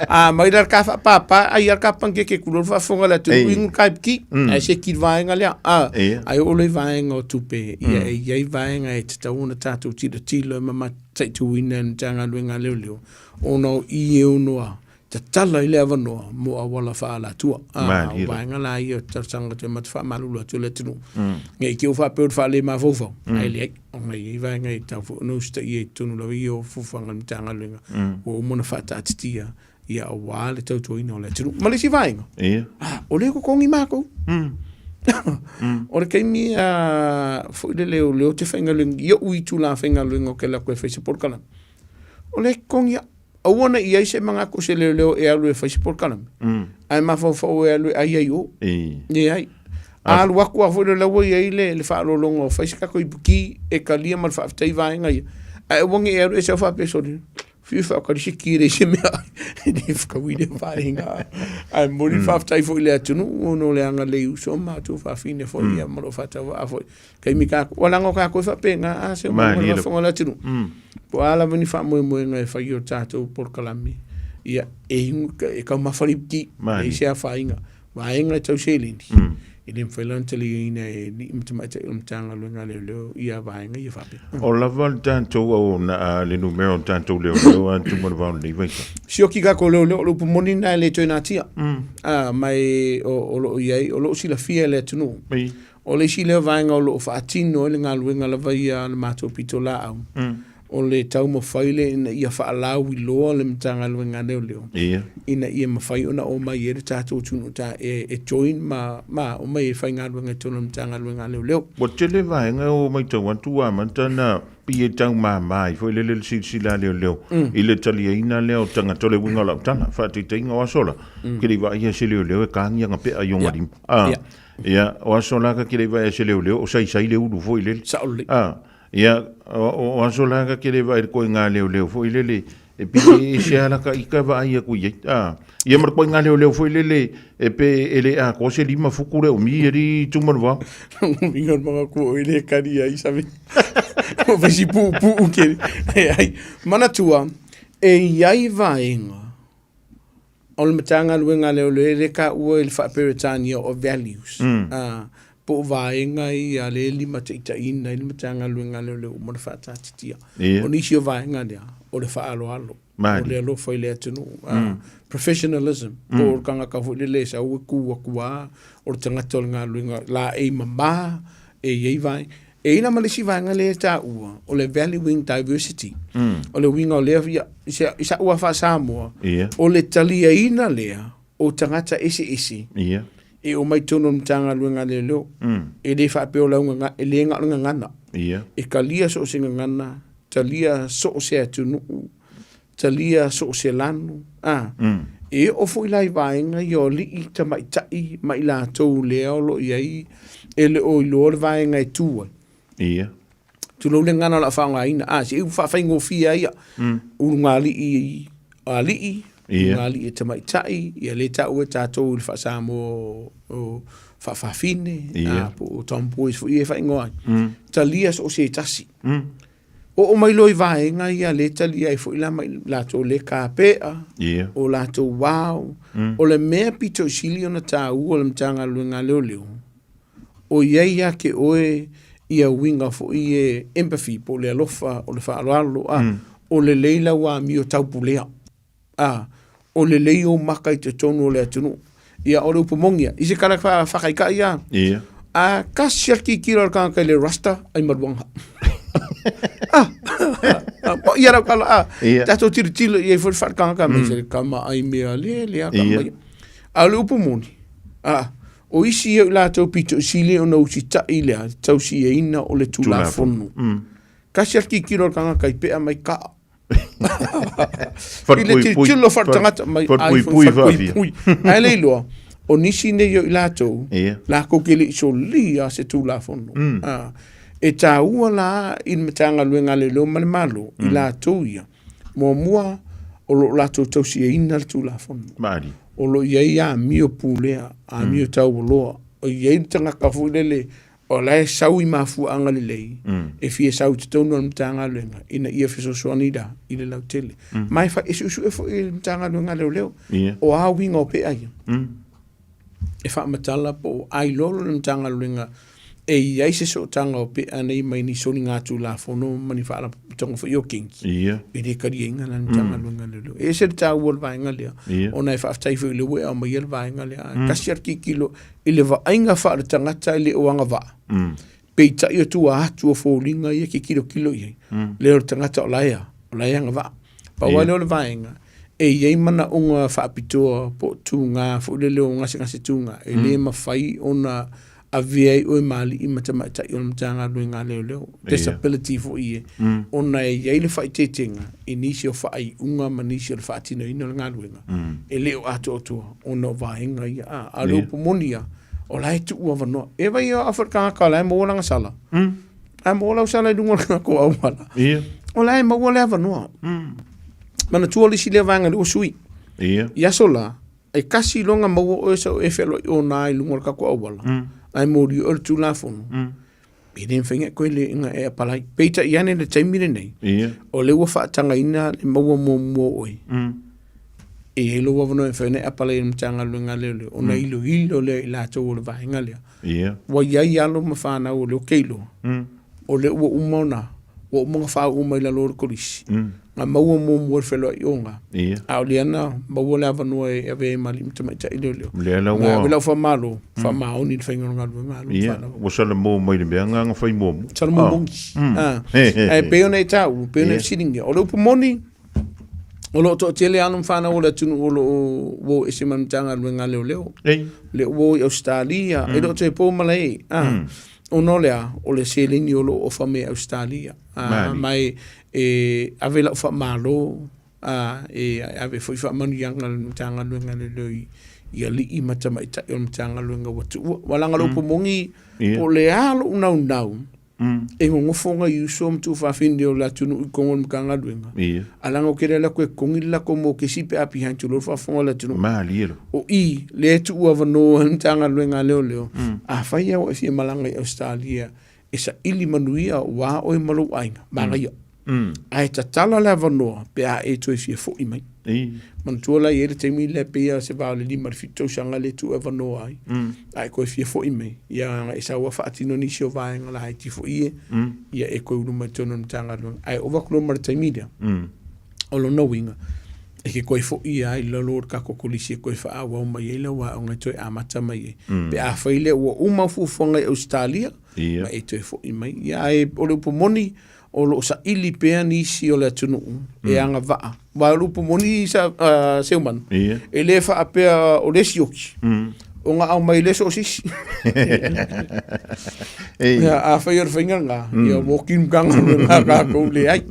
A mai la le ka faapapa, ai a le ka panikeke tulou le faafofoga a le atunuu, inu le kaipiki, ae seki le vaega lea. A, ae oo loa i vaega o tupe, ia e i ai vaega e tatau ona tatou tilotilo ma mataituina e le Matagaluega a Leoleo, ona o i e ono a tatala ai le avanoa mo auala faaalatua. A, o vaega la ia o talosaga atu ai ma te faamalulu atu i le atunuu. Ne i te i ua faapea o le faalemafaufau, ae leai, ona e i ai vaega e tatau foi ona usitaia i totonu lava ia o fuafuaga a le Matagaluega ua uma ona faataatitia ia aua le tautuaina o le atunuu. Ma le isi vaega, o lea e totogi matou. O le taimi foi lele o lea ou te faigaluega i ou itula faigaluega ou te alu atu e fai se polokalame, o lea e totogi au. Aua ne i i ai se manatu o se leoleo e alu e fai se polokalame, ae mafaufau e alu e ai ai i o. Leai. A alu atu lava foi lea ua i ai le faaaloaloga o fai se tatou ipuki e talia ma le faafetai vaega ia, ae aua ne i e alu e sau faapea, sole, fiu e faatali se ki e leai se mea e le fetaui lea vaega. Ae momoli le faafetai foi i le atunuu ona o le agalelei uso ma tuafafine foi ia ma lou faatauvaa foi. Taimi tatou, ua leaga o tatou e faapena, a se uma le faafofoga a le atunuu. Po o a lava ni faamoemoega e fai i o tatou polokalame, ia, e, e taumafa le ipuki, e leai se afaina. Vaega e tau seleni, e le mafai la ona taliaina e alii ma tamaitai o le Matagaluega a Leoleo ia vaega ia faapea. O lava le tatou auauna, a le numera o tatou leoleo a tuma le vao lenei vaitau. Sioki tatou leoleo, o le upu moni lena e le toe natia. Ma e, o, o lo o i ai, o lo o silafia e le atunuu. O le isi lea vaega o lo o faatino ai le galuega lava ia a le matou pitolaau, o le taumafai lea ina ia faalauiloa le Matagaluega a Leoleo, ina ia mafai ona omai ai le tatou atunuu ta, e, e join ma, ma omai e faigaluega i totonu o le Matagaluega a Leoleo. Ua tele vaega e o matau atu ua amata ona pei e taumama ai foi lele le silasila a leoleo i le taliaina lea o tagata. O le uiga o lau tala, faataitaiga o aso la, ke le i vaaia se leoleo e kagi ana pea i ona lima. Ah, ia, o aso la ka ke le i vaaia se leoleo o saisai le ulu foi lele. Sao lelei. Ah, ia, o aso la ka ke le vaai i le koiga leoleo foi lele e pei e ese lava laka ika vaai atu i ai. Ah, ia ma le koiga leoleo foi lele e pe e le atoa se 5 futu le umi e li tumanuvao. Uiga o le magaku o ile kari ai sabe. O vesi pu pu ke. Ai manatua e iai vaega o le Matagaluega a Leoleo e le taua i le faa-Peretania o values. Po o vaega ia lea e limataitaiina ai le Matagaluega a Leoleo uma ona faataatitia. O nisi o vaega lea, o le faaaloalo, o le alofa i le atunuu, professionalism, po o le tagata foi lele e sau e tu atu lava, o le tagata o le galuega laei mama, e i ai vaega. E i ai la ma le isi vaega lea e taua, o le valuing diversity. O le uiga o lea, ia, i se, i sa'u lava faa-Samoa, o le taliaina lea o tagata eseese e omai i totonu o le Matagaluega a Leoleo. E le faapea o lau gaga, e le na o le gagana. E talia so o se gagana, talia so o se atunuu, talia so o se lanu, a. E oo foi la i vaega ia o alii, tamaitai ma i latou lea o lo o i ai e le o iloa le vaega e tu ai. Tulou le gagana o le a faaaogaina, a, se i faafaigofie ai ia. Ulugalii alii, ulugalii e tamaitai, ia lea e taua e tatou i le faa-Samoa o faafafine, a, po o tomboys foi ia e faaigoa ai. Talia so o se tasi. Oo mai loa i vaega ia lea e talia ai foi la ma i latou lea e kapea, o latou ao. O le mea pito i sili ona taua o le Matagaluega a Leoleo, o i ai ia te oe ia uiga foi e empathy po o le alofa, o le faaaloalo, a, o lelei lau amio taupulea, a, o lelei ou maka i totonu o le atunuu. Ia, o le upu moni ia, i se tala faataitai lava, a tasi lava le tilotilo a le tagata i le rasta, ai maluaga. Ah, po ia lau tala, a, tatou tilotilo i ai foi le faaletagata, aemaise le tama ai mea lele lava tama ia. A o le upu moni, a, O isi ia o i latou pito i sili ona usitai i le tausiaina o le Tulafono. Tasi a le tilotilo a le tagata i pea mai kaa. I le tilotilo faale-tagata mai ai foi falepuipui. Ae le iloa, o nisi nei o i latou, latou te le i solia se Tulafono. E taua la i le Matagaluega a Leoleo ma le Malo, i latou ia, Muamua, o lo o latou tausiaina le Tulafono. Maali. O lo o i ai amio pulea, amio taualoa. O i ai le tagata foi lele o la e sau i mafuaaga lelei, e fia sau i totonu o le Matagaluega ina ia fesoasoani la i le lautele. Ma e e suesue foi e le Matagaluega a Leoleo, o a uiga o pea ia. E faamatala po o a iloa le Matagaluega e i ai se sootaga o pea nei mai ni soligatulafono ma ni faalapotopotoga foi o kingi. E le taliaina la le Matagaluega a Leoleo. E ese le taua o le vaega lea, ona e faafetai foi o lea ua e aumaia le vaega lea. Ae tasi lava le tilotilo i le vaaiga faaletagata e le o agavaa, peitai o tua atu o foliga ia e te tilotilo i ai, lea o le tagata o la e a, o la e agavaa. Pau lava lea o le vaega, e i ai manaoga faapitoa po o tuga foi lele o gasegase tuga, e le mafai ona avea ai oe ma alii ma tamaitai o le Matagaluega a Leoleo, disability foi ia, ona e i ai le faaeteetega i nisi o faaiuga ma nisi o le faatinoina o le galuega, e le o atoatoa ona o vaega ia. A o le upu moni lava, o la e tuu avanoa. E vaai o au foi le tagata o la e maua lana sala. A maua lau sala i luga o le tatou auala. O la e maua le avanoa. Manatua le isi lea vaega lea ua sui. I aso la, e tasi loa ona maua oe sau e feloai ona i luga o le tatou auala, ae moli oe le Tulafono, e le mafai ona e toe le ona e apalai. Peitai ane i le taimi lenei, o lea ua faatagaina le maua muamua o oe, e i ai lou avanoa e mafai ona e apalai i le Matagaluega a Leoleo, ona iloilo lea e i latou o le vaega lea. Ua i ai alo ma fanau o lea ou te iloa, o lea ua uma ona, ua uma ona faauu mai lalo o le kolisi. Na maua muamua i le feloai'oga, Ia. a o lea na maua le avanoa e avea ai ma alii ma tamaitai leoleo. Lea la Na ua- ave lau faamalo, faamaoni i le faiga o le galuega a alo ma Ia, fanau. ua salamo mai le mea agaga fai muamua. Salamo Ah. moni. Ah. He, he, Ae he. pei ona e taua, pei ona e Ia. fesiligia, o le upu moni, o lo o toatele alo ma fanau o le atunuu o lo o ua o ese mai le Matagaluega a Leoleo. Ei. Le ua o i Ausetalia, e le o toe po malae. Ah. Ona o le a? O le seleni o lo o ofa mai e Ausetalia. Ah, Malie. ma e, e ave lau faamalo, ah, e ave foi faamanuiaga a le Matagaluega a Leoleo i, i alii ma tamaitai o le Matagaluega ua tuua. Ua laga le upu moni, Ia. po o le a lou naunau, e gogofo nai uso ma tuufafine o le atunuu i totonu o le Matagaluega. Ia. A laga ou te le alu atu e totogi le latou mokesi pe a behind tulou le faafofoga a le atunuu. Malie lo. O i, lea e tuu avanoa ai le Matagaluega a Leoleo, afai lava ua e fia malaga i Ausetalia e saili manuia aua oe ma lou aiga, manaia. Ae tatala le avanoa pe a e toe fia foi mai. Ei. Manatua la e i ai le taimi lea pei lava o se va o le 5 i le 7 tausaga lea e tuu avanoa ai, a e toe fia foi mai, ia e sau lava faatino nisi o vaega laiti foi ia, ia e toe ulu mai totonu o le Matagaluega. Ae ova atu loa ma le taimi lea, o lona uiga, e te toe foi lava i lalo o le tatou kolisi e toe faaauau mai ai lau aoga e toe amata mai ai. Pe afai lea ua uma au fuafuaga i Ausetalia, Ia. ma e toe foi mai. Ia, ae o le upu moni, o lo o saili pea nisi o le atunuu e agavaa. Aua o le upu moni sa, Seumanu, Ia. e le faapea o le sioki, ona aumai lea so o se isi. Ei. Ia, afai o le faiga lena, ia ua oti le Matagaluega a tatou leai.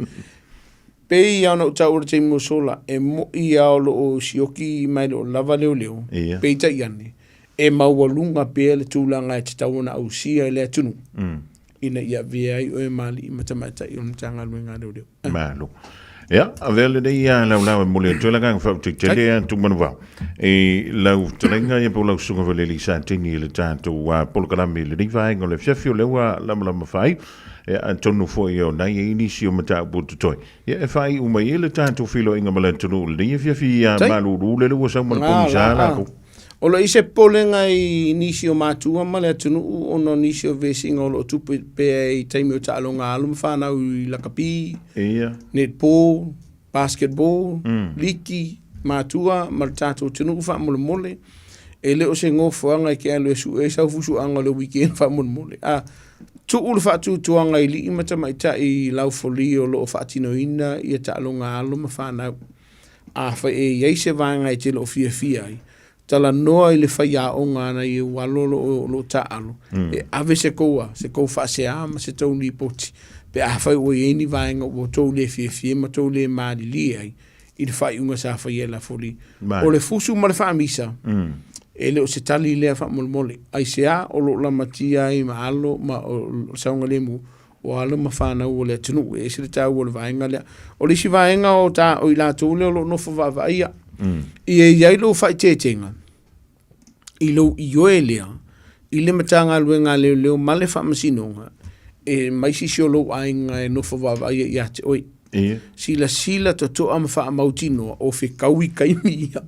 Pei lava ona ou taua i le taimi ua sola, e moi lava o lo o sioki ma e le o lava leoleo, Ia. peitai ane, e maualuga pea le tulaga e tatau ona ausia e le atunuu, ina ia avea ai oe ma alii ma tamaitai o le Matagaluega a Leoleo. Malo. Ia, avea lenei a laulau e momoli atu ai le agaga faautautele a Tumanuvao i lau fetalaiga ia po o lau susuga foi le alii Sateni i le tatou polokalame i lenei vaega o le afiafi o lea ua lamalama fai. Ia, atonu foi o na i ai nisi o mataupu o totoe. Ia, e faaiu mai ai le tatou feiloaiga ma le atunuu i lenei afiafi malulu lele ua sau ma le pogisa latou. O lo o i ai se popolega i nisi o matua ma le atunuu ona o nisi o vesiga o lo o tupu pea i taimi o taaloga a alo ma fanau i lakapi, Ia. netball, basketball, liki, matua ma le tatou atunuu faamolemole. E le o se nofoaga e te alu e sue ai sau fusuaga o le weekend faamolemole. A tuu le faatuatuaga i alii ma tamaitai i laufali o lo o faatinoina ia taaloga a alo ma fanau. Afai e i ai se vaega e te le o fiafia ai, talanoa i le faiaoga a nai ou alo o lo o taaalo, e ave se tou a, se tou faasea ma se tou lipoti, pe afai ua i ai ni vaega ua outou le fiafia ma tou le malilie ai i le faaiuga sa faia e Lafoli. O le fusu ma le faamisa, e le o se tali lea faamolemole. Aisea o lo o lamatia ai ma alo ma o le saogalemu o alo ma fanau o le atunuu. E ese le taua o le vaega lea. O le isi vaega o, ta, o i latou lea o lo o nofo vaavaaia, ia i ai lou faaeteetega i lou ioe lea i le Matagaluega a Leoleo ma le Faamasinoga e mai sisi o lou aiga e nofo vaavaaia ia te oe. Ia. Silasila totoa ma faamautinoa o fetaui taimi ia.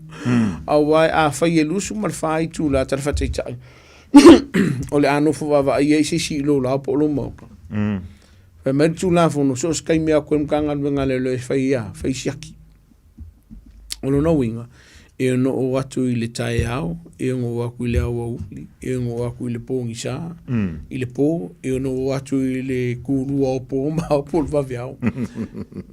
Aua afai e 24 itula tala faataitai o le a nofo vaavaai ai se isi i lou lao po o lou maota. Fai mai le Tulafono, so o se taimi lava koe Matagaluega a Leoleo e fai a, fai siaki. O lona uiga, e ono oo atu i le taeao, e ono oo atu i le aoauli, e ono oo atu i le pogisa, i le po, e ono oo atu i le tulua o po ma ao po o le vaveao.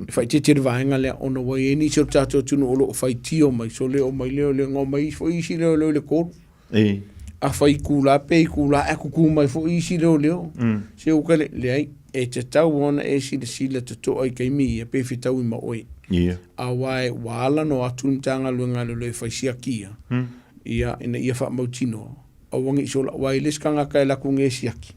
E faaeteete le vaega lea ona ua i ai nisi o le tatou atunuu o lo o faitio mai, sole oo mai lea o lea na omai foi isi leoleo i le 3. Ei. Afai itula pe itula ae tutu mai foi isi leoleo. Se ua tele, leai, e tatau ona e silasila totoa i taimi ia pe fetaui ma oe. Ia. Aua e ua ala ona o atu le Matagaluega a Leoleo e fai siaki ia, ia, ina ia faamautinoa, aua ne i sola, aua e le se tagata e alu atu nei e siaki.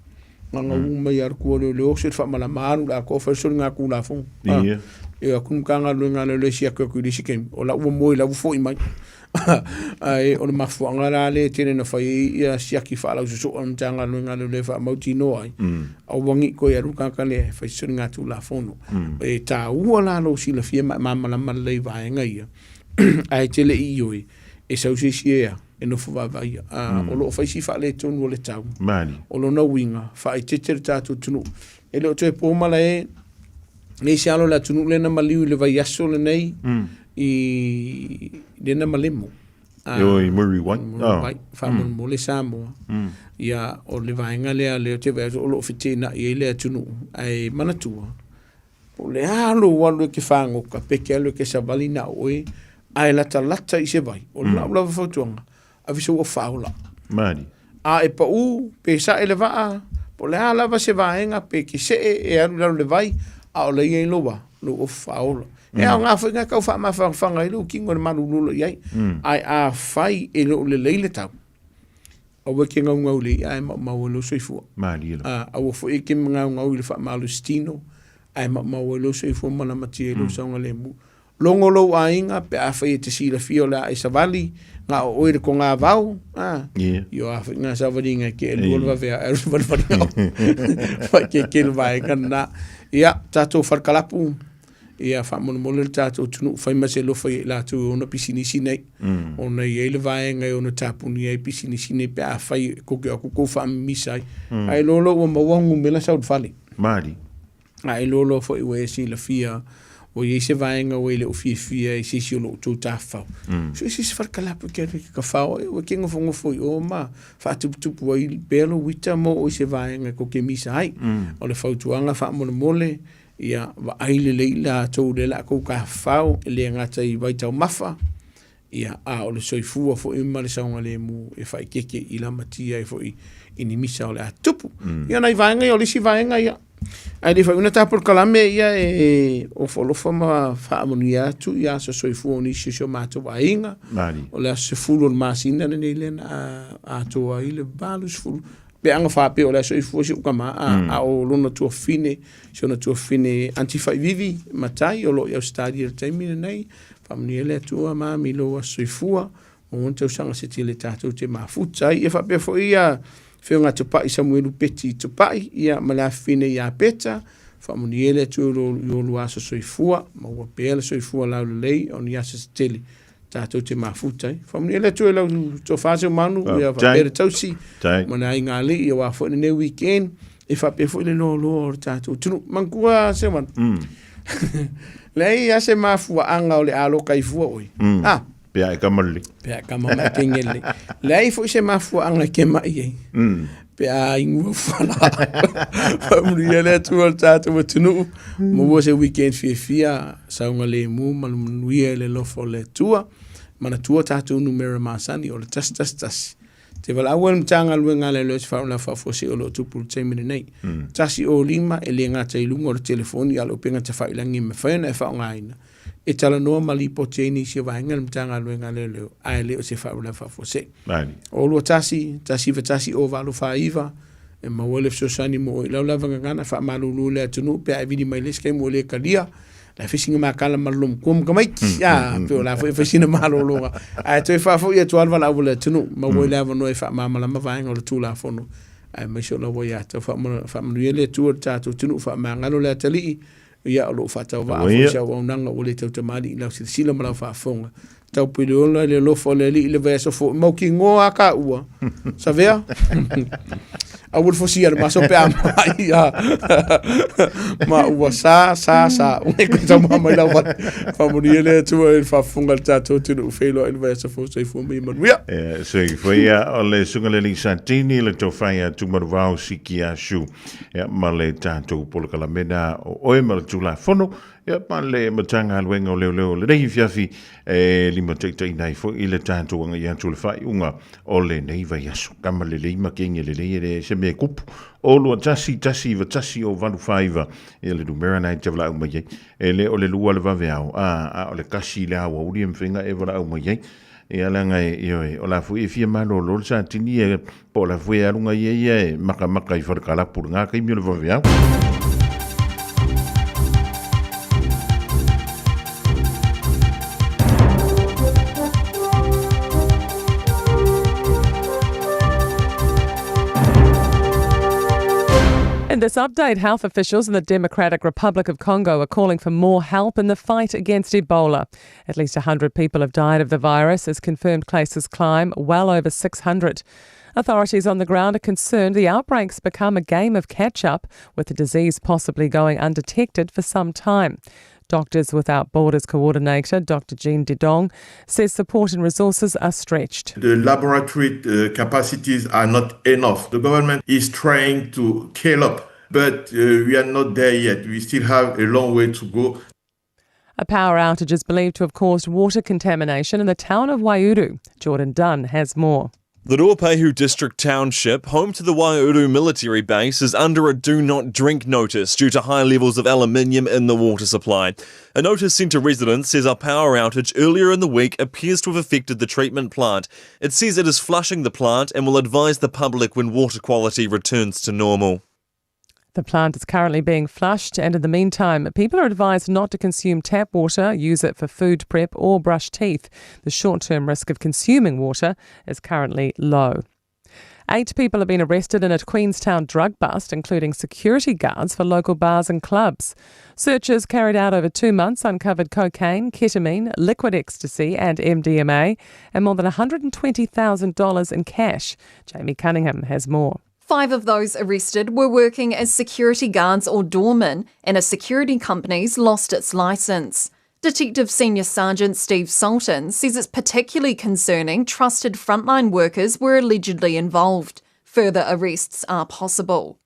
Gagaū mai lava le tua o leoleo oso i le faamalama alu le atoa fai le soligatulafono. Ia. E o atu le Matagaluega a Leoleo e siaki atu i le isi taimi, o la ua moe la ua foi mai. Ae o le mafuaaga la lea e tele ina fai ai ia siaki faalausoso'o a le Matagaluega a Leoleo e faamautinoa ai, aua ne i toe alu le tagata lea e fai se soligatulafono. E taua la lou silafia ma e malamalama lelei i vaega ia, ae te le i ioe e sau se isi e a, e nofo vaavaaia. O lo o fai si faaletonu o le tau. Malie. O lona uiga, faaeteete le tatou atunuu. E le o toe po malae. Nei se alo le atunuu lea na maliu i le vaiaso lenei i lena malemo. Io i Muriwai. Muriwai, faamolemole Samoa. Ia, o le vaega lea lea ou te vaai atu o lo o feteenai ai le atunuu, ae manatua, po o le a lou alu e te fagota, pe te alu e te savali na o oe, ae latalata i se vai, o lau lava fautuaga, ave sou ofa ola. Malie. A e pau, pe sae le vaa, po o le a lava se vaega, pe te see e alu i lalo o le vai, a o la e i ai lou a, lou ofa ola. E aoga foi lena e tau faamafanafana ai lou tino i le malulu o lo o i ai. Ae afai e le o lelei le tau, aua e te naunau i le i'a ae maumau ai lou soifua. Malie lava. Aua foi e te naunau i le faamalositino ae maumau ai lou soifua ma lamatia ai lou saogalemu. Logo lou aiga pe afai e te silafia o le a e savali, na o oe i le togavao, a, io a foi na savaliga e ke elua le vave a ae o le valivaliga o faaikeike le vaega lena. Ia, tatou falekalapu, ia faamolemole le tatou atunuu, fai ma se alofa ia i latou e ona pisinisi nei, ona e i ai le vaega e ono tapunia ai pisinisi nei pe afai e tou te o atu tou faamimisa ai. Ae loa ua maua numera sau i le fale. Malie. A e loa foi ua e silafia ua i ai se vaega ua e le o fiafia i se isi o lo outou tafafao. So se isi falekalapu e te alu e te tafao ai, ua te nofonofo i o ma faatuputupu ai pea lou ita ma oo i se vaega e tou te misa ai. O le fautuaga faamolemole, ia vaai lelei latou lea o le a outou tafafao, e le gata i vaitaumafa, ia, a o le soifua foi ma le saogalemu e faaeteete i lamatia ai foi i ni misa o le a tupu. Ia nai vaega ia, o le isi vaega ia, ae le i faaiuina ta polokalame ia e ofoalofa ma faamanuia atu i aso soifua o nisi o si o matou aiga. Malie. O le aso 10 o le masina lenei lea na atoa ai le 80 pe aga faapea o le aso soifua si ou tama, a o lona tuafafine, si ona tuafafine Aunty Faivivi Matai o lo o i Ausetalia i le taimi lenei. Faamanuia le Atua mami i lou aso soifua, maua ni tausaga se tele tatou te mafuta ai. Ia faapea foi ia Afioga Tupai Samuelu Peti Tupai, ia ma le afafine ia Peta, faamanuia le Atua i o lua aso soifua, maua pea le soifua laulelei o ni aso se tele tatou te mafuta ai. Faamanuia le Atua i lau tofa Seumanu, ia faapea le tausi, ma le aiga alii aua foi lenei weekend, e faapea foi le loaloa o le tatou atunuu. Manatua Seumanu, Leai lava se mafuaaga o le aloka ai fua oe. Ah. Pe a e kama lelei. Pe a e kama ma e kenge lelei. Leai foi se mafuaaga e ke mai ai. Pe a inua fuala. Faamanuia le Atua i le tatou atunuu. Maua se weekend fiafia, saogalemu ma le manuia i le alofa o le Atua. Manatua tatou numera masani o le 111. Te valaau ai le Matagaluega a Leoleo i se faalavelave faafuasei o lo o tupu i le taimi lenei. 105 e le gata i luga o le telefoni a o le upega tafailagi e mafai ona e faaaogaina e talanoa ma lipoti ai nisi o vaega i le Matagaluega a Leoleo ae le o se faalavelave faafuasei. O 21 191 0849 e maua ai le fesoasoani mo oe i lau lava gagana, faamalulu le atunuu pe a e vili mai le isi taimi ua le talia la e fai sina makala ma le lomatua ma tamaiti a pe o la foi e fai sina malologa ae toe faafoi atu lava le valaau a le atunuu maua ai le avanoa e faamalamalama vaega o le Tulafono aemaise o lau aiatatau. Faamanuia le Atua i le tatou atunuu, faamagalo le atalii ia o lo o faatauvaa foi se auaunaga ua le tautamalii i lau silasila ma lau faafofoga. Taupule ola i le alofa o le Alii i le vaiaso fou. Mautinoa a taua. Savea? Aua le fosia le maso pe a mai a. Ma ua sa, sa, sa. Ua e tau mai lau wale. Faamanuia le Atua i le faafofoga a le tatou atunuu feiloai i le vaiaso fou. Soifua ma ia manuia. Soifua ia o le susuga i le alii Satini le tofa ia Tumanuvao Sikiasu ia, ma le tatou polokalame na o oe ma le Tulafono Ia, ma le Matagaluega o Leoleo o lenei afiafi e limataitaiina ai foi le tatou agai atu i le faaiuga o lenei vaiaso. Kama lelei ma kenge lelei e leai se mea e kupu. O 21 1 1 o 8 4 9 ia le numera na e te valaau mai ai. E le o le lua le vaveao, a o le kasi le aoauli e mafai ona e valaau mai ai. Ia leaga e, ioe, o la foi e fia malolo le Satini e, po o la foi e alu ngai e ia e makamaka i falekalapu i lena taimi o le vaveao. And this update, health officials in the Democratic Republic of Congo are calling for more help in the fight against Ebola. At least 100 people have died of the virus as confirmed cases climb well over 600. Authorities on the ground are concerned the outbreaks become a game of catch up, with the disease possibly going undetected for some time. Doctors Without Borders coordinator Dr. Jean Didong says support and resources are stretched. The laboratory capacities are not enough. The government is trying to scale up, but we are not there yet. We still have a long way to go. A power outage is believed to have caused water contamination in the town of Waiouru. Jordan Dunn has more. The Ruapehu District Township, home to the Waiouru military base, is under a do not drink notice due to high levels of aluminium in the water supply. A notice sent to residents says a power outage earlier in the week appears to have affected the treatment plant. It says it is flushing the plant and will advise the public when water quality returns to normal. The plant is currently being flushed, and in the meantime, people are advised not to consume tap water, use it for food prep, or brush teeth. The short term risk of consuming water is currently low. Eight people have been arrested in a Queenstown drug bust, including security guards for local bars and clubs. Searches carried out over 2 months uncovered cocaine, ketamine, liquid ecstasy, and MDMA, and more than $120,000 in cash. Jamie Cunningham has more. 5 of those arrested were working as security guards or doormen, and a security company's lost its licence. Detective Senior Sergeant Steve Sultan says it's particularly concerning trusted frontline workers were allegedly involved. Further arrests are possible.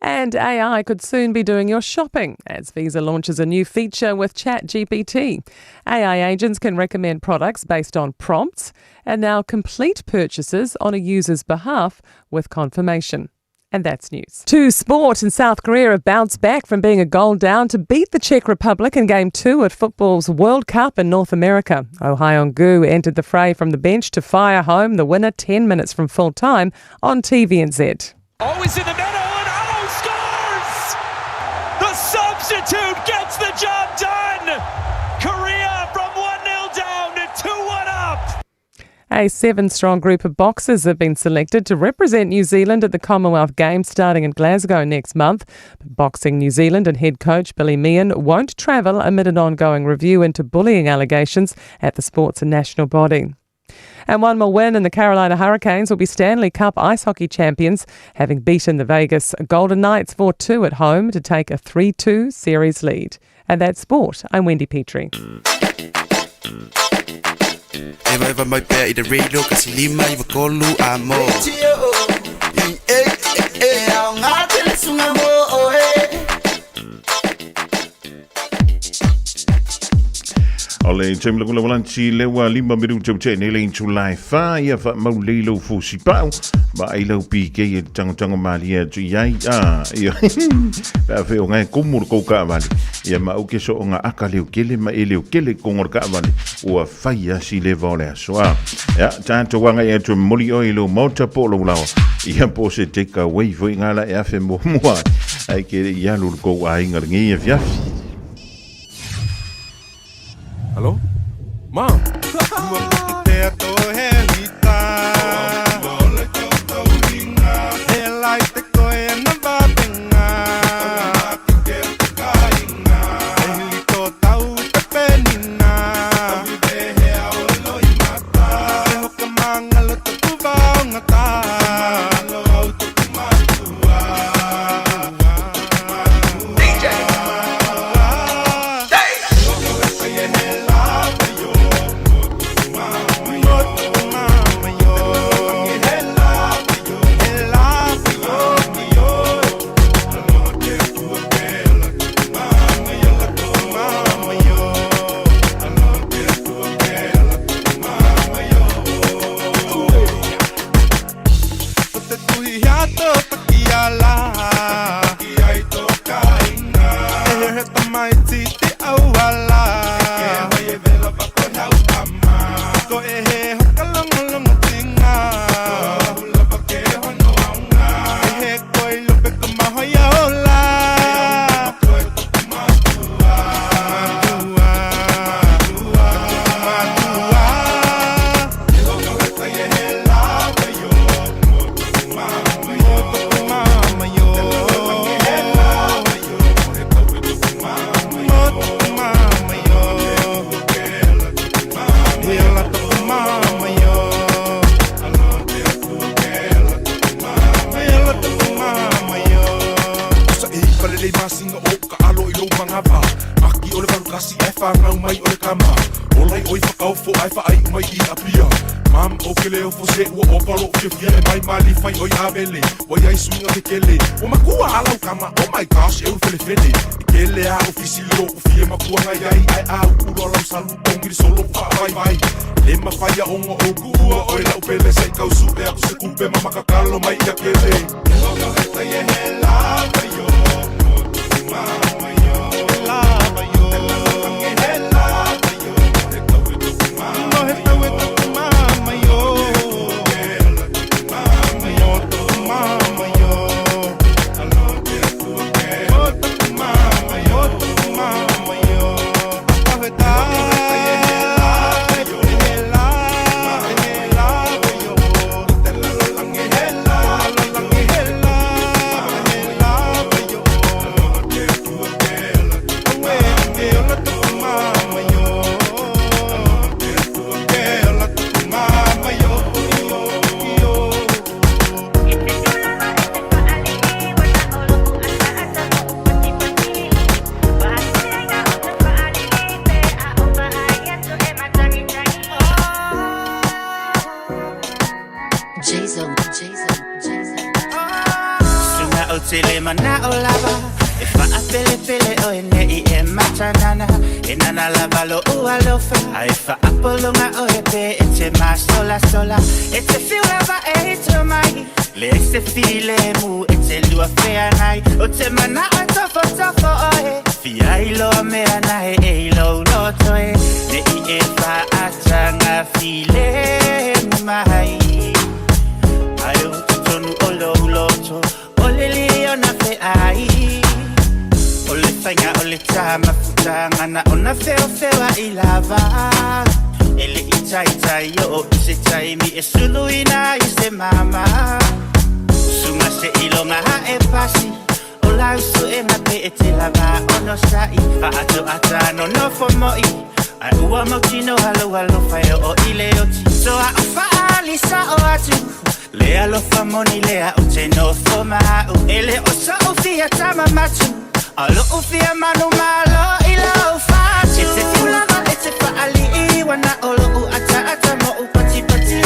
And AI could soon be doing your shopping as Visa launches a new feature with ChatGPT. AI agents can recommend products based on prompts and now complete purchases on a user's behalf with confirmation. And that's news. To sport, in South Korea have bounced back from being a goal down to beat the Czech Republic in Game 2 at football's World Cup in North America. Oh Hyeon-gyu entered the fray from the bench to fire home the winner 10 minutes from full time on TVNZ. Oh, he's in the middle, and Oh scores! The substitute gets the job done! Korea from 1-0 down to 2-1 up! A 7-strong group of boxers have been selected to represent New Zealand at the Commonwealth Games starting in Glasgow next month. But Boxing New Zealand and head coach Billy Meehan won't travel amid an ongoing review into bullying allegations at the sport's national body. And one more win, and the Carolina Hurricanes will be Stanley Cup ice hockey champions, having beaten the Vegas Golden Knights 4-2 at home to take a 3-2 series lead. And that's sport. I'm Wendy Petrie. Eva eva mai pea i te radio ka se lima i wakolu a mo. O le taimi la kula walanti le ua lima miru tau te nei le intu lai wha ia wha mau leilo fusi pau ma ai lau PK e tango tango malia atu iai a ia pea whe o ngai kumu ro kou kaavale ia ma au ke so o ngā aka leo kele ma e leo kele kongo ro kaavale ua whai asi le vao le aso a ia tātou wanga i atu moli oi lo mauta po lo lawa ia po se te ka wei foi ngā la e awhe mua mua ai ke ia lulu kou a inga lengi ia fiafi. Hello? Mom? whāngau mai o le kama. Ola i oi whakaofo ai whaai mai i apia. Mam o ke leo fo se ua o palo fia fia e mai mali fai oi avele. Wa iai suinga ke kele. O makua alau kama, oh my gosh, e uru fele fele. I kele a ofisi lo u fia makua ngai ai ai a u ulo lau salu pongiri solo wha vai vai. Le mawhai a ongo o kua oi lau pele se kau su e aku se kupe mama kakalo mai ia kele. Lono e tai e he lava yo, mama yo, lava yo. He lava yo, he tau e toku mama yo. Mama yo, mama yo. Alo te atua ke, mama yo, mama yo. Jason, Jason, Jason. Sunga o tele mana o lava E wha pele pele o e nei e matanana E nana lava lo ua lofa A e wha apolonga o e pe e te ma sola sola E te fiu lava e hito mai Le e se file mu e te lua whea nai O te mana o tofo tofo o e Fia i loa mea na e e i lo loto e Ne i e wha atanga file mai Ai o tonu o lo loto O le leo na fe ai O le whainga o le tama futanga na ona feo fewa i lava E le i tai tai o o i se tai mi e sulu ina i se mama Sunga se ilonga ha e pasi O lau su e nga pe e te lava ono sa'i Fa atu ata no no fo moi Ai ua mautino halo halo whai o o ile oti So a o whaali sa o atu Le alofa moni lea o te nofo ma'u E le o sa o fia tama matu Alo o fia manu malo i lau fatu E te fiulava e te whaali i wana o lo u ata ata mo u pati pati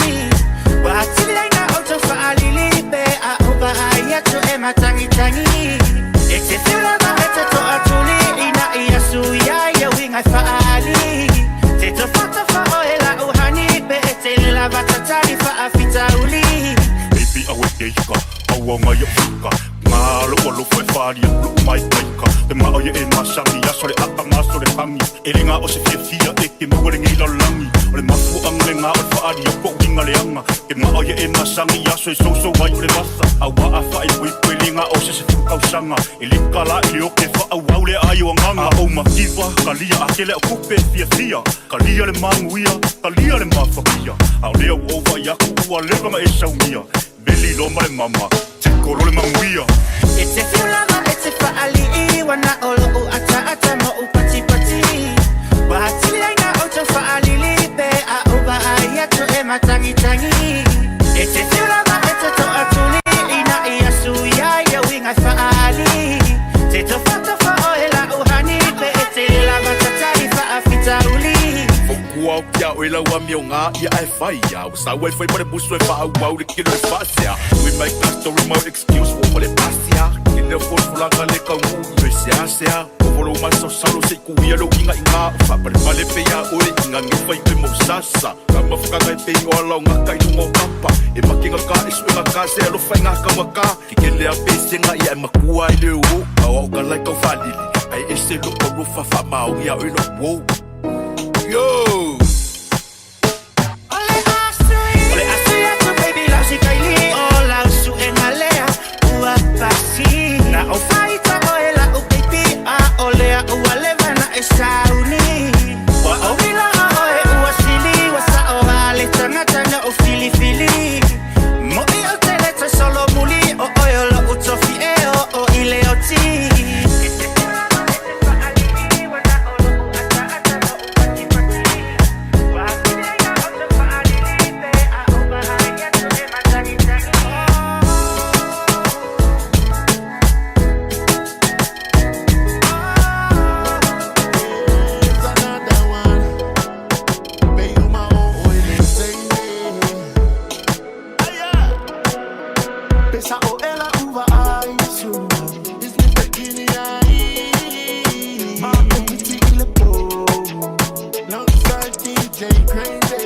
Wa atili aina o tau whaalili pe a o baha i atu e matangi tangi E te fiulava e te toa tuli ina i asu ia ia winga whaali Te tofatofa o e la uhani pe e te lela vatatali whaafita uli Baby awe te ika, aua ngai o fika Ngā lo ua lofo e whalia, lo mai kaika Te mao ia e masangi, aso le aka maso le hangi E le ngā o se fia fia e ke maua le ngei lalangi O le mafu anga le ngā o le whaalia, ko winga le anga Te mao ia e masangi, aso e soso ai o le masa Aua a whae pui pui le ngā o se se fukau E le kala i le oke wha au le ai o anganga A o makiwa, kalia a kele o kupe fia fia Kalia le manguia, kalia le mafakia A o lea o ova i aku ua lewa ma e saumia Veli lo ma le mama, te kolo le manguia E te fiulava e te whaali i wana o lo u ata ata mo u pati pati Wa atili aina o tau whaalili pe a o baha i atu e matangi tangi E te fiulava e te toa tuli ina i asu ia ia winga whaali Te tofatofa o e la uhani pe e te lava tatari whaafita uli Fokua o kia o e lau a meo ngā ia e whai ia O sau e whai pare musu e wha au au le kilo e whaasea We make a story mo excuse mo pale pasia Ke leo fol fulanga le kau ngu i me sea sea O volo maso salo se ku ia lo inga inga O wha pale pale pe ia oe inga nge whai pe mo sasa Ka mawhakanga e pe o ala o ngā kai lunga o kapa E makinga ka e suenga ka se alo whai ngā kawa ka Ke kele a pe senga ia e makua i le o Au au ka lai kau whalili Ai e se lo o rofa wha mao ia oe lo wo Yo! O le asu atu baby lau si kaili O lau su e ngā lea ua pasi Na o whaita o e lau baby A o lea ua lewa na e sauni Wa o wila o e ua sili Wa sa o hale tangata na o fili fili Mo i o te leta solo muli O oe o lo utofi e o o ile o ti Pesa o ela uva ai su. Is me bikini ai. Ma piti ile po. Alongside DJ Crazy.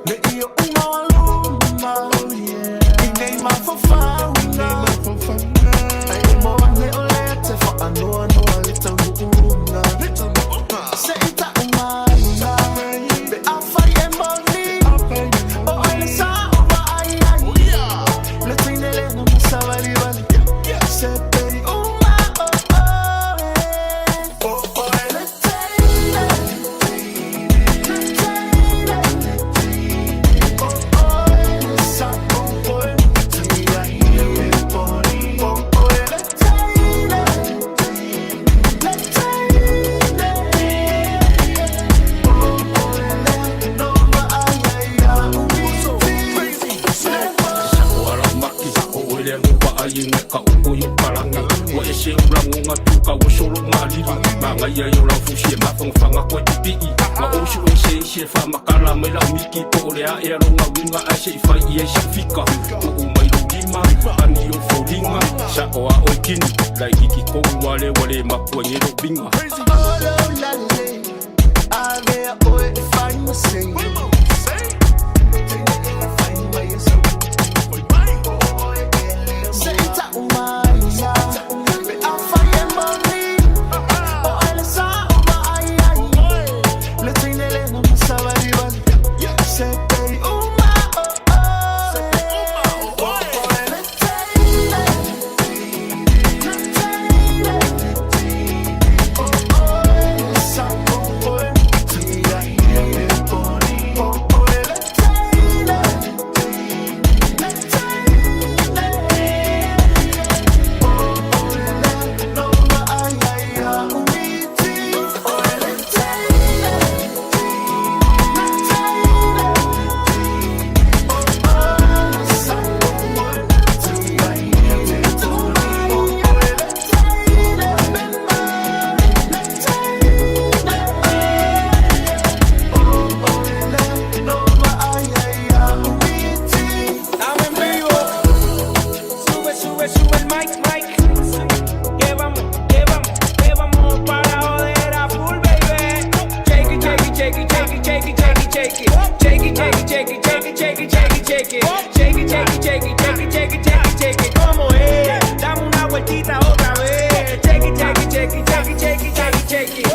Le io uma aluma. Oh yeah. Inei ma fafauna. Ai mo ane o le te fa anoa noa le taunuuna. Se ita umaina. Be a fai e moni. O ai le sa o va ai ai. Le teine le na masavali vali. Se pei uma o o e. O o e le teine. Le teine. O o e le sa o o e. Tia i le poni. O o e le teine. Le teine. O o e le no ma ai ai a umi. O ala maki o ele no pa ai ngai ka o yo palangi wa ese o lango nga tuka o solo malili manga ia yo la fusi e mafanga koe pipi ma o su ese ese fa makala mai la miki po le a e ronga winga a se fai i e sa fika o o mai lo lima ani o folinga sa o a o kini lai kiki ko wale wale makua nge lo binga. Olo lale, avea oe e fai ma sei. Se ita umaina, be a fai e moni. O ai le sa o ma ai ai. Le teine le na masavali vali. Se pei uma o o e. O o e le teine. Le teine. O o e le sa o o e. Tia i le poni. O o e le teine. Le teine. O o e le no ma ai ai a umiti. O e le teine. Le teine. O o e le sa o o e. Tia i le poni. O o e le teine. Le teine. O o e le no ma ai ai a umiti. Estamos en vivo. Sube, sube, sube el mic, mic. Que vamos, que vamos, que vamos para joder a full, baby. Shake it, shake it, shake it, shake it, shake it, shake it, shake it. Shake it, shake it, shake it, shake it, shake it, shake it, shake it. Shake it, shake it, shake it, shake it, shake it, shake it, shake it. ¿Cómo es? Dame una vueltita otra vez. Shake it, shake it, shake it, shake it, shake it, shake it, shake it.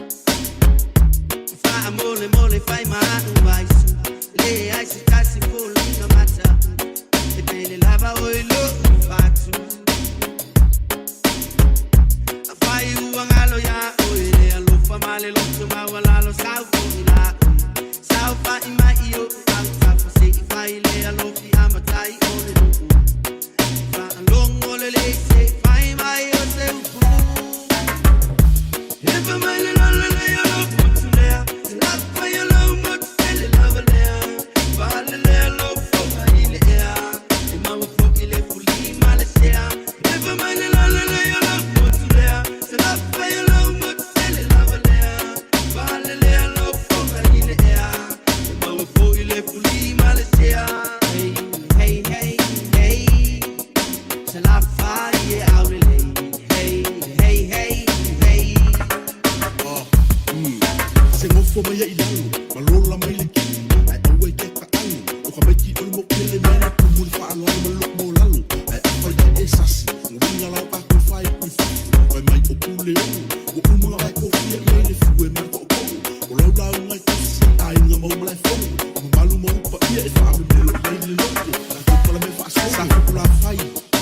le ono Ua uma nga vai kofia i ai le fue ma le to'oto'o O lau lauga e tusi aiga ma ou malaefono Mamalu ma upu paia e faamemelo i ai le loto Tatou palamea faasolo Sa fai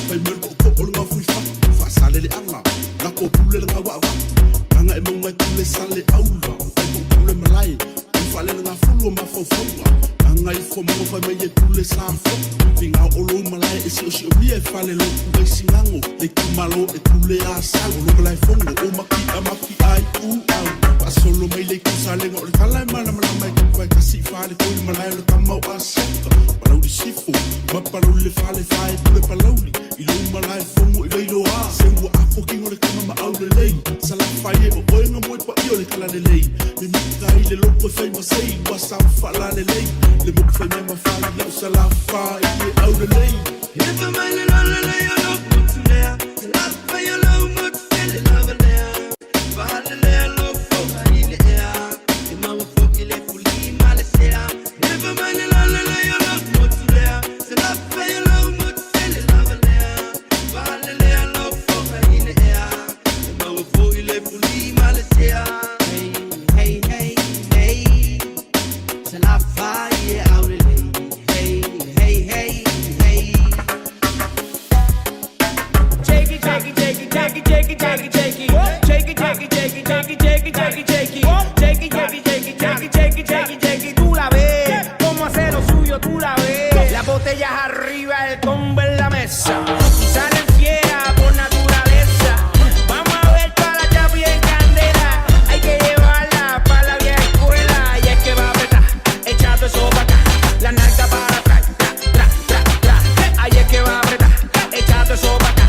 mai le to'oto'o le gaofui fatu Faasale le ala Lako pule le gauaavatu Gaga e mauga e pule sale aula O tai pule malae I faalele gafulu o mafaufauga Gaga ifo mago fai mai e pule sa fotu Figao o lou malae e siosiomia e fale lotu ai sigago Le itumalo e pule asau O lo malaefono o maki'a maki'a ai u au Faasolo mai le itu salega o le tala e malamalama e tapu ai tasi i fale toi le malae o le tama o Asiata Palauli Sifo ma Palauli le fale fae pule Palauli I lou malaefono i Vailoa Se ua apo kino le tama ma aulelei Salafai e o oe nga moe paia o le talalelei Mimita ai le loko e fai ma sei Ua sa faalalelei Le moku fai mea ma fai lau salafai e aulelei E fa mai le lole le o lo motu lea Se la fai o lo motu tele lava lea Fale lea lo foka i le ea E maua foki le puli ma le sea E fa mai le lole le o lo motu lea Se la fai o lo motu tele lava lea Fale lea lo foka i le ea E maua foki le puli ma le sea Hey, hey, hey, hey Se la fai e aulelei Hey, hey, hey, hey Shake it, shake it, shake it, shake it, shake it, shake it, shake it. Shake it, shake it, shake it, shake it, shake it, shake it, shake it. Shake it, shake it, shake it, shake it, shake it, shake it, shake it. Tú la ves, cómo hace lo suyo, tú la ves. Las botellas arriba, el combo en la mesa. Y salen fiera por naturaleza. Vamos a ver toda la chapi en candela. Hay que llevarla pa' la vieja escuela. Y es que va a apretar, echando eso pa' acá. La nalga para atrás, tra, tra, tra, tra. Ahí es que va a apretar, echando eso pa' acá.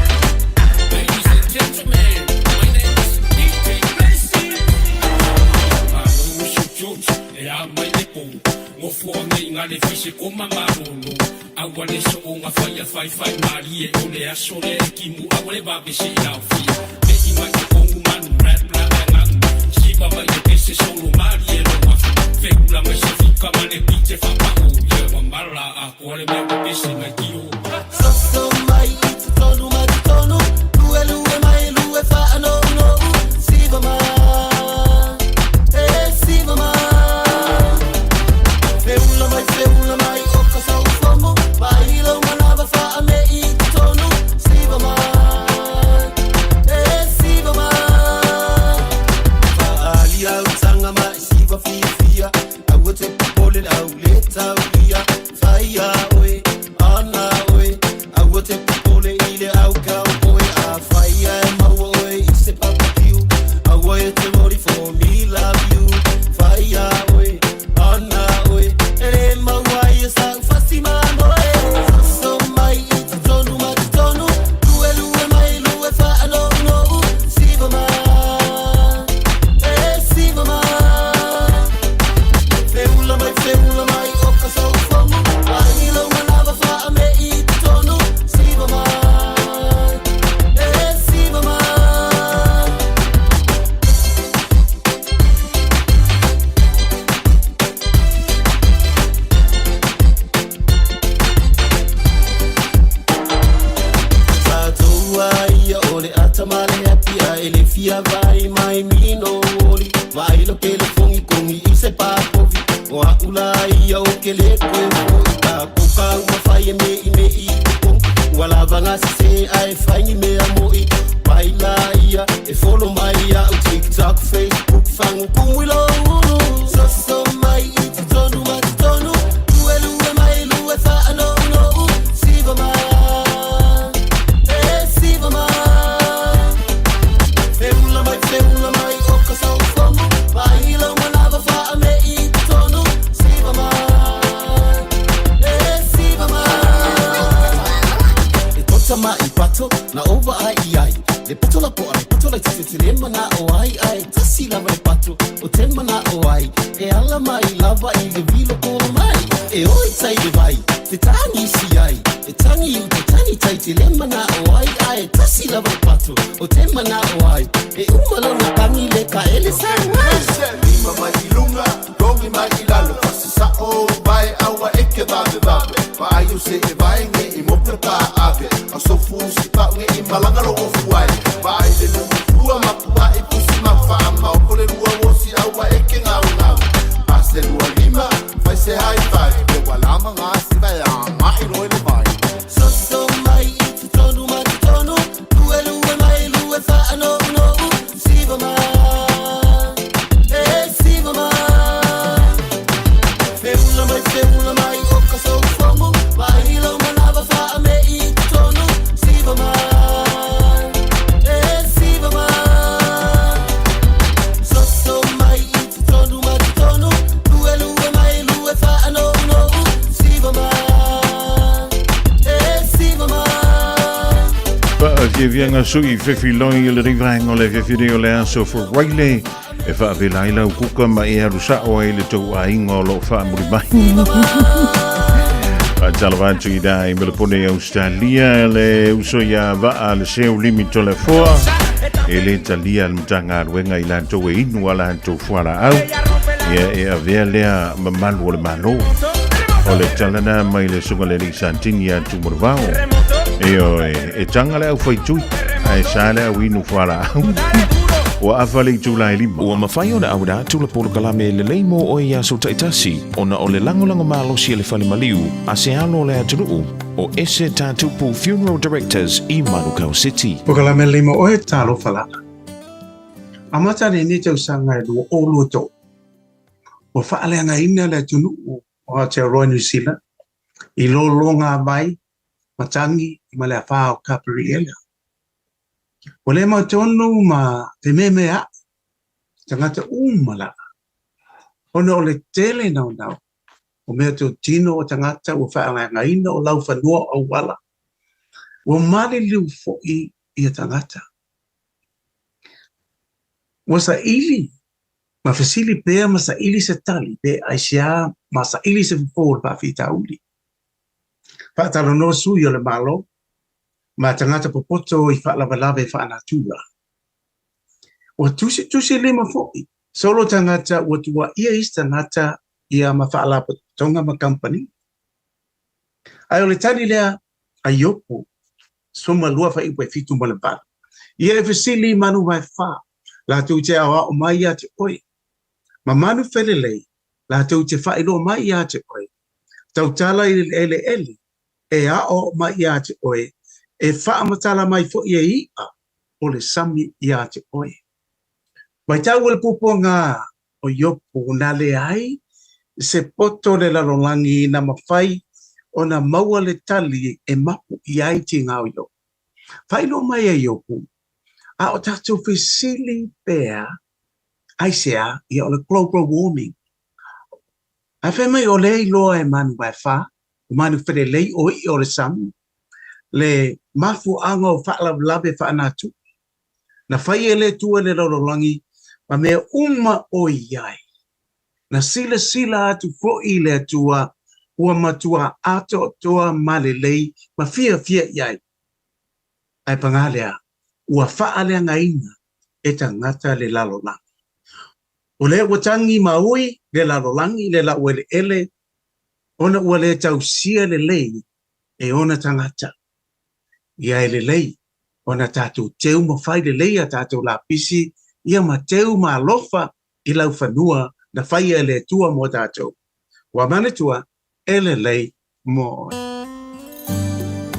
Ladies and gentlemen, my name is DJ Blessing. E a mai le pou, ngofo nei ngā le fise ko mamarolo. Aua le so o ngā whai a whai whai mari e o le aso le e kimu aua le wawe se i au fia. Me i mai te kongu manu rap la e ngangu. Siva mai le pese solo mari e lo wafu. Whekula mai se fika ma le pite whapao. Ia wa mara a koa le mea wa pese mai tio. Soso mai i te tonu ma te tonu Lue lue mai lue whaano no Siva mai, e siva mai Feula mai o ka sau fomu Mai lau manawa whaa me i te tonu Siva mai, e siva mai Whaali au tanga mai siva fia fia Aua te popole au le taulia Whaia oe, ana oe Aua te popole i le au kau oe A whaia e maua oe i se papakiu Aua e te mori for me love you Whaia oe, ana oe E le maua i e sa ufasi manoe Soso mai i te tonu ma te tonu Lue lue mai lue whaano no Siva mai, e siva mai Feula mai o ka sau fomu Ai lau manawa whaa me i te tonu Siva mai, e siva mai Tātou ia o le ata ma le happy a e le fia vai mai mino oli Vai lo ke le fongi kongi i se pāpovi O a ula ia o ke le koe fo i tā koka ua whai e me i me i te kongi Ua lava ngā sise a e whaingi mea moi Pai la ia e follow mai ia u TikTok, Facebook, fangu kumui lo ulu Soso mai i te tonu ma te tonu Lue lue mai lue whaano no Siva mai, e siva mai Feula mai o ka sau fomu Mai lau manawa whaa me i te tonu Siva mai, e siva mai E tota mai pato, na ova ai i ai Le pato la poa, le pato la te te le mana o ai ai Tasi lava le pato, o te mana o ai E ala mai lava i le vilo kolo mai E oi tai le vai, te tangi si ai E tangi u te tangi tai te le mana o ai ai Tasi lava le pato, o te mana o ai E umalona tangi le ka ele sa mai Lima mai i lunga, rongi mai i lalo Fasi sa o vai aua e ke vave vave Vaai o se e vai nge i mope pa ave A sofu si pa nge i malanga lo ofu ai Vaai le lumu pua ma pua fiafiaga sui fefiloi i lenei vaega o le afiafi nei o le aso Faraile e faavela ai lau kuka ma e alu sa'o ai le tou aiga o loo faamuli mai. Faatalofa atu i ina i Melapone i Ausetalia le uso ia Vaa le Seu Limi Toleafoa e le talia le Matagaluega i latou e inu a latou fualaau ia e avea lea mamalu o le Malo. O le tala na mai le susuga le alii Santini ia Tumalavao. Ioe, e taga le aufaitui ae sa le au inu fualaau. Ua afa le itula e 5. Ua mafai ona auina atu le polokalame lelei mo oe i aso taitasi ona o le lagolago malosi a le fale maliu a se alo o le atunuu o Ese Tatupu Funeral Directors i Manukau City. Polokalame lelei mo oe, talofa lava. Amata lenei tausaga e 2023, ua faaleagaina le atunuu o Aotearoa New Zealand i lologa vai matagi ma le afā o Kaperiela. Ua le mautonu ma fememea'i tagata uma lava, ona o le tele naunau o meatotino o tagata ua faaleagaina o laufanua o auala, ua maliliu fo'i ia tagata. Ua saili ma fesili pea ma saili se tali pe aisea ma saili se fofo o le faafitauli. Faatalanoa sui o le Malo ma tagata popoto i faalavelave faanatura. Ua tusitusilima fo'i solo tagata ua tuuaia isi tagata ia ma faalapotopotoga ma kamupani. Ae o le tali lea a Iopu 12 fuaiupu e 7 ma le 8. Ia e fesili i manu vaefa, latou te aoao mai ia te oe, ma manu felelei, latou te faailoa mai ia te oe, tautala i le eleele, e aoao mai ia te oe, e faamatala mai foi e i'a o le sami ia te oe. Matau o le puapuaga o Iopu na leai se poto o le lalolagi na mafai ona maua le tali e mapu i ai tiga o Iopu. Faailoa mai e Iopu, a o tatou fesili pea aisea ia o le global warming. Ae fai mai o lea iloa e manu vaefa, o manu felelei o i'a o le sami, le mafuaaga o faalavelave faanatura. Na fai e le Atua le lalolagi ma mea uma o i ai. Na silasila atu fo'i le Atua ua matua atoatoa ma lelei ma fiafia i ai. Ae pagā lea, ua faaleagaina e tagata le lalolagi. O lea ua tagi ma ui le lalolagi le laueleele ona ua le tausia lelei e ona tagata. Ia e lelei ona tatou teu ma fai lelei a tatou lapisi ia ma teu ma alofa i laufanua na faia e le Atua mo tatou. Ua manatua e lelei mo oe.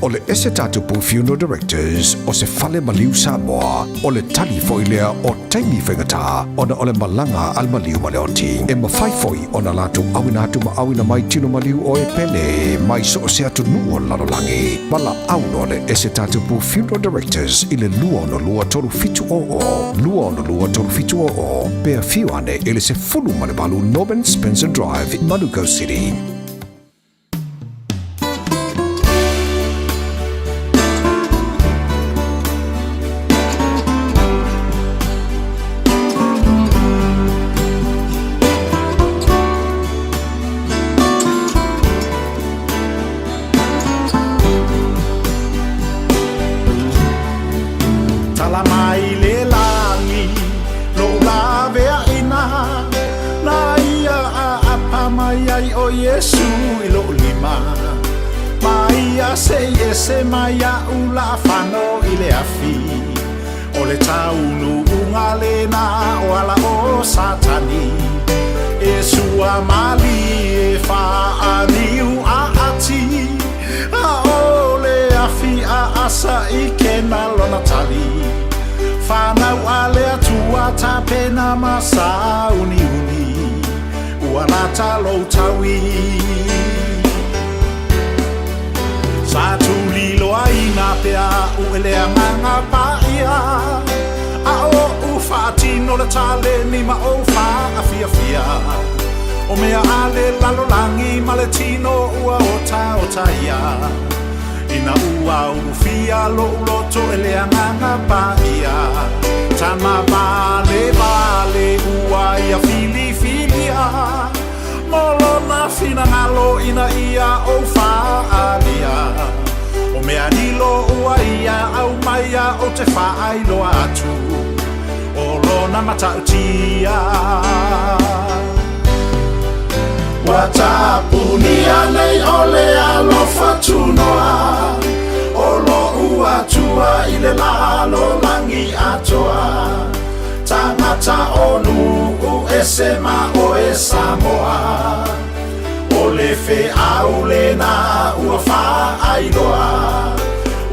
O le Ese Tatupu Funeral Directors o se fale maliu Samoa, o le tali foi lea o taimi faigata ona o le malaga a le maliu ma le oti. E mafai foi ona latou auina atu ma auina mai tino maliu o e pele mai so o se atunuu o le lalolagi. Valaau loa le Ese Tatupu Funeral Directors i le 262 3700, 262 3700, pe afio ane i le 18 Norman Spencer Drive, Manukau City. Tala mai le lagi lou laveaina Na ia aapa mai ai ʻo Iesu i loʻu lima Ma ia seʻi ese mai iaʻu laʻafano i le afi ʻO le taunuuga lena o ala o Satani E sua malie faaniu aati A o le afi aasa i kena lona tali Fanau a le Atua tapena ma sauniuni Ua lata lou taui Sa tuliloaina pea a'u e le Agaga Paia A oʻu faatino le taleni ma ou faafiafia O mea a le lalolagi ma le tino ua otaota ia. Ina ua ulufia loʻu loto e le Agaga Paia, Tama valevale ua ia filifilia mo lona finagalo ina ia ou faaalia. O mea lilo ua ia aumaia ou te faailoa atu o lona matautia. Ua tapunia nei o le alofa tunoa o loʻu Atua i le lalolagi atoa. Tagata o nuu ese ma oe Samoa, o le feau lena ua faailoa.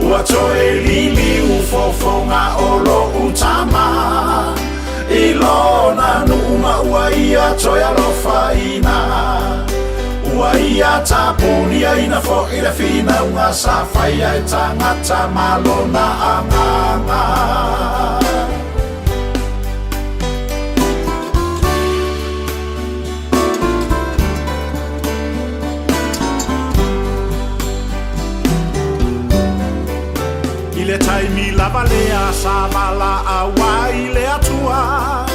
Ua toe liliu fofoga o loʻu Tama i lona nuu ma ua ia toe alofaina. Ua ia tapuniaina foʻi le finauga sa faia e tagata ma lona Agaga. I le taimi lava lea sa valaau ai le Atua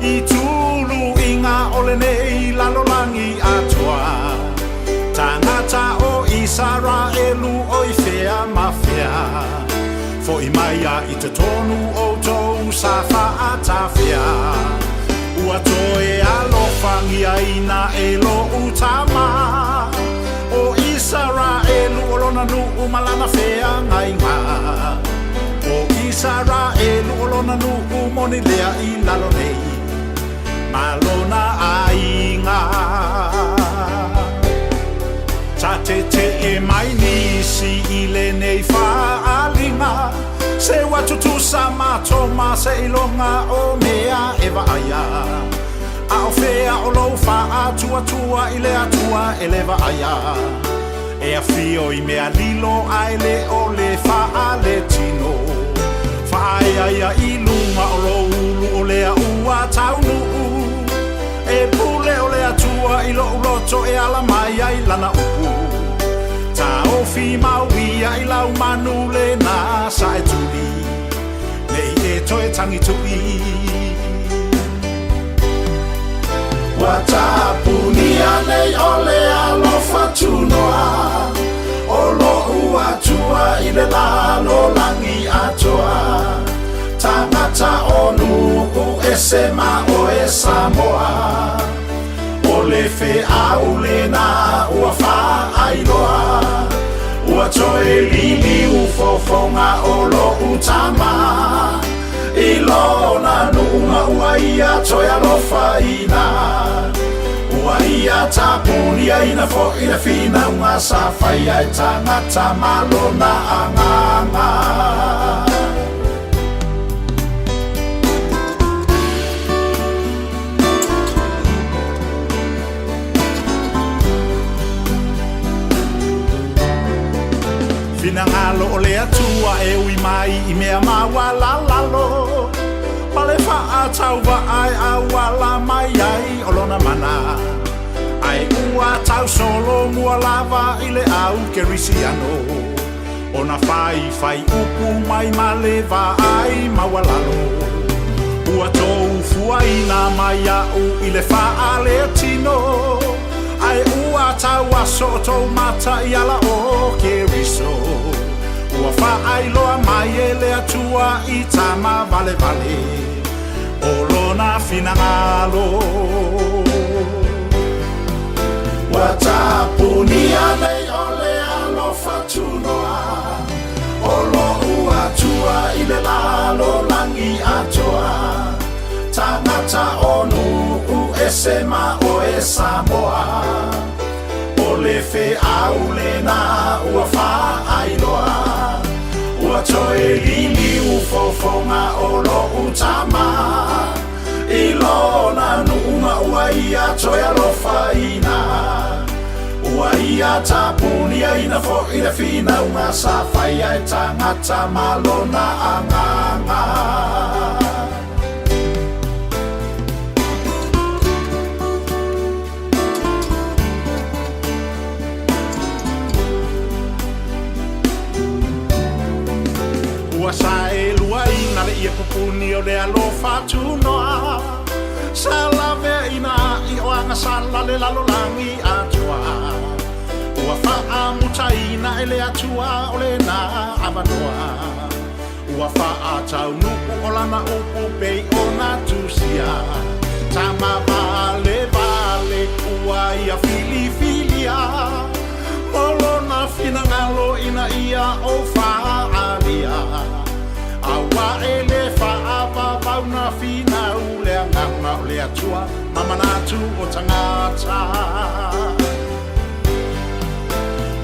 i tuluiga o lenei lalolagi atoa. Tagata o Isaraelu o i fea ma fea, foʻi mai a i totonu outou sa faatafea. Ua toe alofagiaina e loʻu Tama o Isaraelu o lona nuu ma lana feagaiga. O Isaraelu o lona nuu moni lea i lalo nei ma lona aiga. Sa teteʻe mai nisi i lenei faaaliga, se ua tutusa matou ma seiloga o mea e vaaia. A o fea o lou faatuatua i le Atua e le vaaia? E afio i mea lilo ae le o le faaletino. Faaeaea i luga o lou ulu o lea ua taunuu. E pule o le Atua i loʻu loto e ala mai ai lana upu. Taofi mau ia i lau manu lena sa e tuli, nei e toe tagituʻi. Ua tapunia nei o le alofa tunoa o loʻu Atua i le lalolagi atoa. Tagata o nuu ese ma oe Samoa, o le feau lena ua faailoa. Ua toe liliu fofoga o loʻu Tama i lona nuu ma ua ia toe alofaina. Ua ia tapuniaina foʻi le finauga sa faia e tagata ma lona Agaga. Finagalo o le Atua e ui mai i mea maualalalo, ma le faatauvaa e auala mai ai o lona mana. Ae ua tausolomua lava i le au kerisiano ona faifai upu mai ma le vaai maualalo. Ua tou fuaina mai aʻu i le faaletino, ae ua tauaso tou mata i ala o Keriso. Ua faailoa mai e le Atua i tama valevale o lona finagalo. Ua tapunia nei o le alofa tunoa o loʻu Atua i le lalolagi atoa. Tagata o nuu ese ma oe Samoa, o le feau lena ua faailoa. Ua toe liliu fofoga o loʻu Tama i lona nuu ma ua ia toe alofaina. Ua ia tapuniaina foʻi le finauga sa faia e tagata ma lona Agaga. o le alofa tunoa Sa laveaina ai o agasala le lalolagi atoa Ua faamutaina e le Atua o lena avanoa Ua faataunuu o lana upu pei ona tusia Tama valevale ua ia filifilia Mo lona finagalo ina ia ou faaalia Auā e lē faavavau na finau le Agaga o le Atua ma manatu o tagata.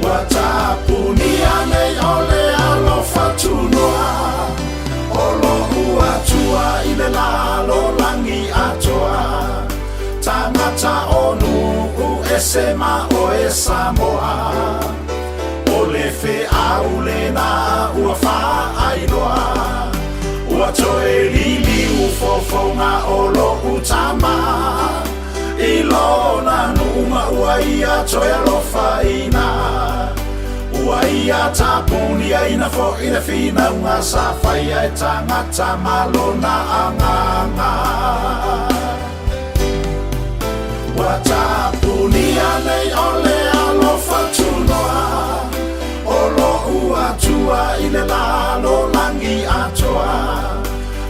Ua tapunia nei o le alofa tunoa O lo'u Atua i le lalolagi atoa Tagata o nuu ese ma oe Samoa O le feau lena ua faailoa Ua toe liliu fofoga o lo'u Tama I lona nuu ma ua ia toe alofaina Ua ia tapuniaina fo'i le finauga sa faia e tagata ma lona Agaga Ua tapunia nei o le alofa tunoa O lo'u Atua i le lalolagi atoa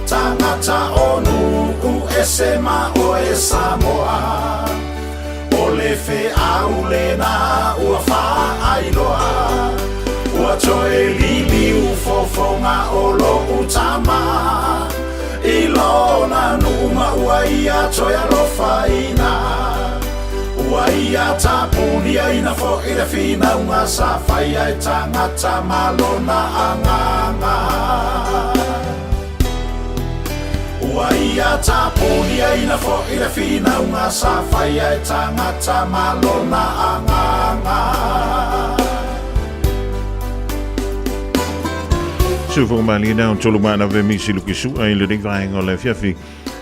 Tagata o nuu ese ma oe Samoa O le feau lena ua faailoa Ua toe liliu fofoga o lo'u Tama I lona nuu ma ua ia toe alofaina Ua ia tapuniaina fo'i le finauga sa faia e tagata ma lona Agaga Ua ia tapuniaina fo'i le finauga sa faia e tagata ma lona Agaga. Sufoga malie na o tolu mana ve misi luki sua i le nei vaega o le afiafi.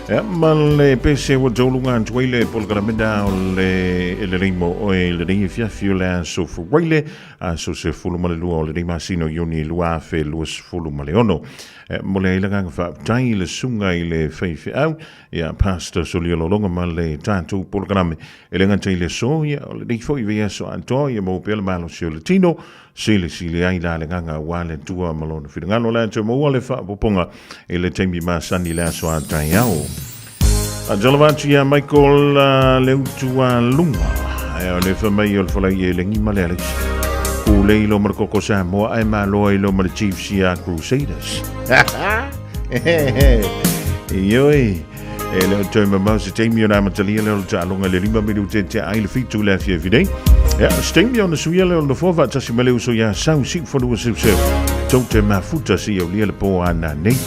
Ia, ma le pese ua tauluga atu ai le polokalame o le e lelei mo oe i lenei afiafi o le aso Fuaile, aso 12 o lenei masina o Iuni 2026. E momoli ai le agaga faafetai i le susuga i le faifeau, ia Pastor Solia Lolonga ma le tatou polokalame. E le gata i le aso, ia, o lenei foi vaiaso atoa, ia maua pea le malosi o le tino, silisili ai la le agaga aua le Atua ma lona finagalo. O le a toe maua le faaopoopoga i le taimi masani i le aso a taeao. Faatalofa atu ia Michael Leutualuga. E o le fa mai o le folai e lengi ma le Alex. Kulei lo ma le koko Samoa ai maloa i lo ma le Chiefs ia Crusaders. Ioi. E le o toe mamao se taimi o na amatalia le o le taaloga le 5 minute te ai le 7 le afiafi nei. Ia, se taimi ona suia le o le nofoa faatasi ma le uso ia Sau Siufanua Seuseu. Tou te mafuta se i aulia le pō a nanei.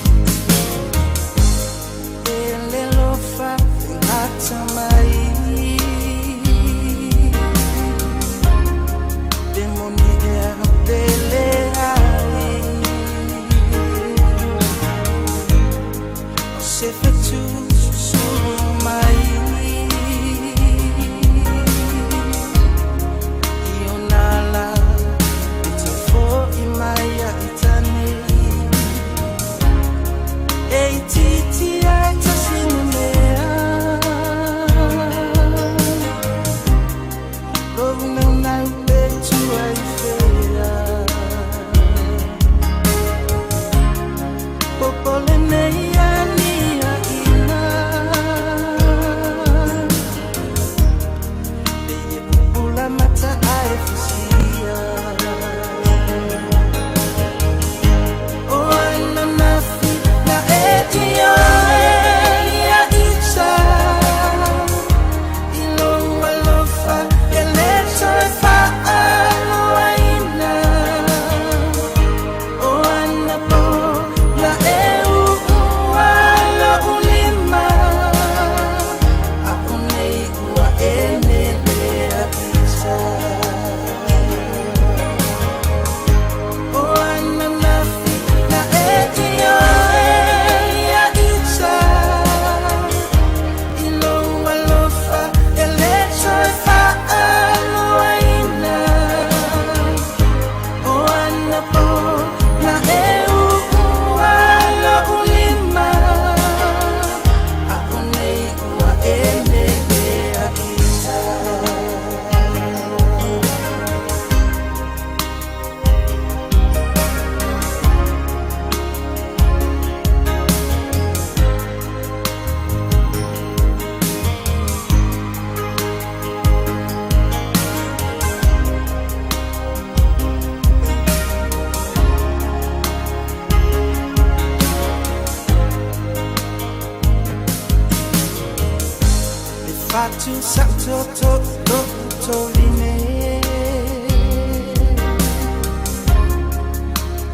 Fatu sa to to to to line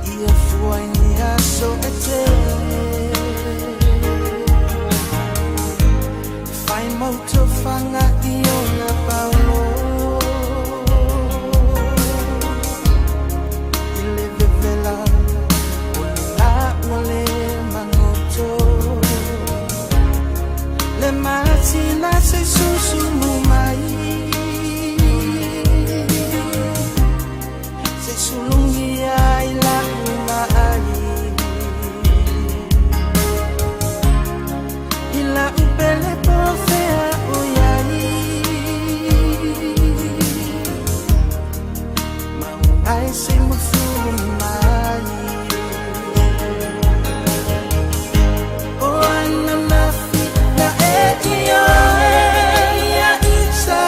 Ia fua ni aso e te Whai mauto whanga i ona paulo I le vevela o le la ua le mangoto Le matina se susu mai Se sulungi ai la uma ai I la upele po fea o iai Maungai se mufu mai O ana mafi na e i oe ia ita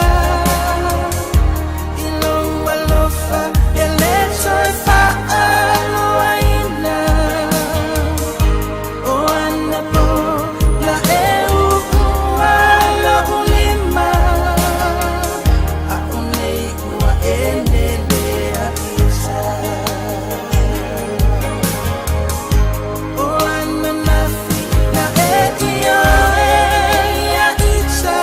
I lou alofa e le toe faaloaina O ana po la e uua lou lima A o nei ua e nele a ita O ana mafi na e i oe ia ita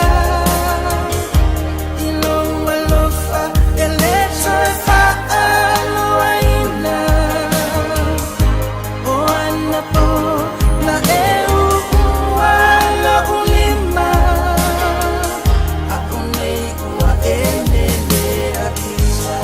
I lou alofa e le toe faaloaina O ana po la e uua lou lima A o nei ua e nele a ita.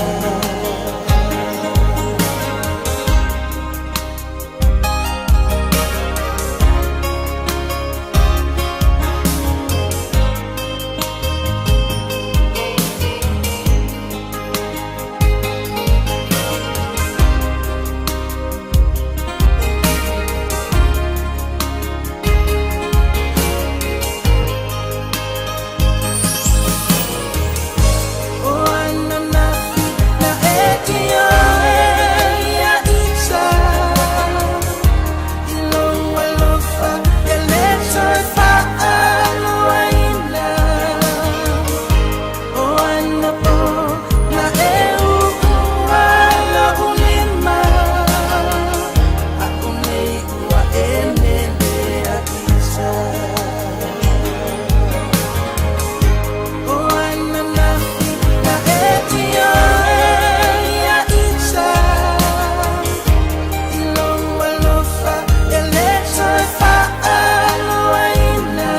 O ana mafi na e i oe ia ita I lou alofa e le toe faaloaina O ana po la e uua lou lima A o nei ua e nele a ita O ana mafi na e i oe ia ita I lou alofa e le toe faaloaina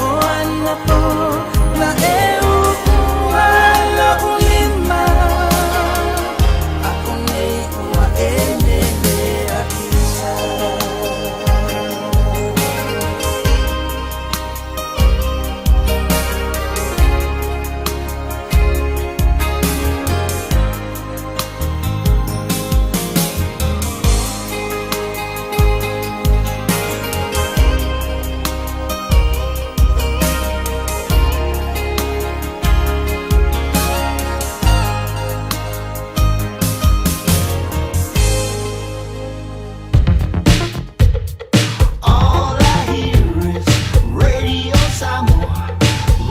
O ana po la e uua lou lima A o nei ua e nele a ita. All I hear is Radio Samoa,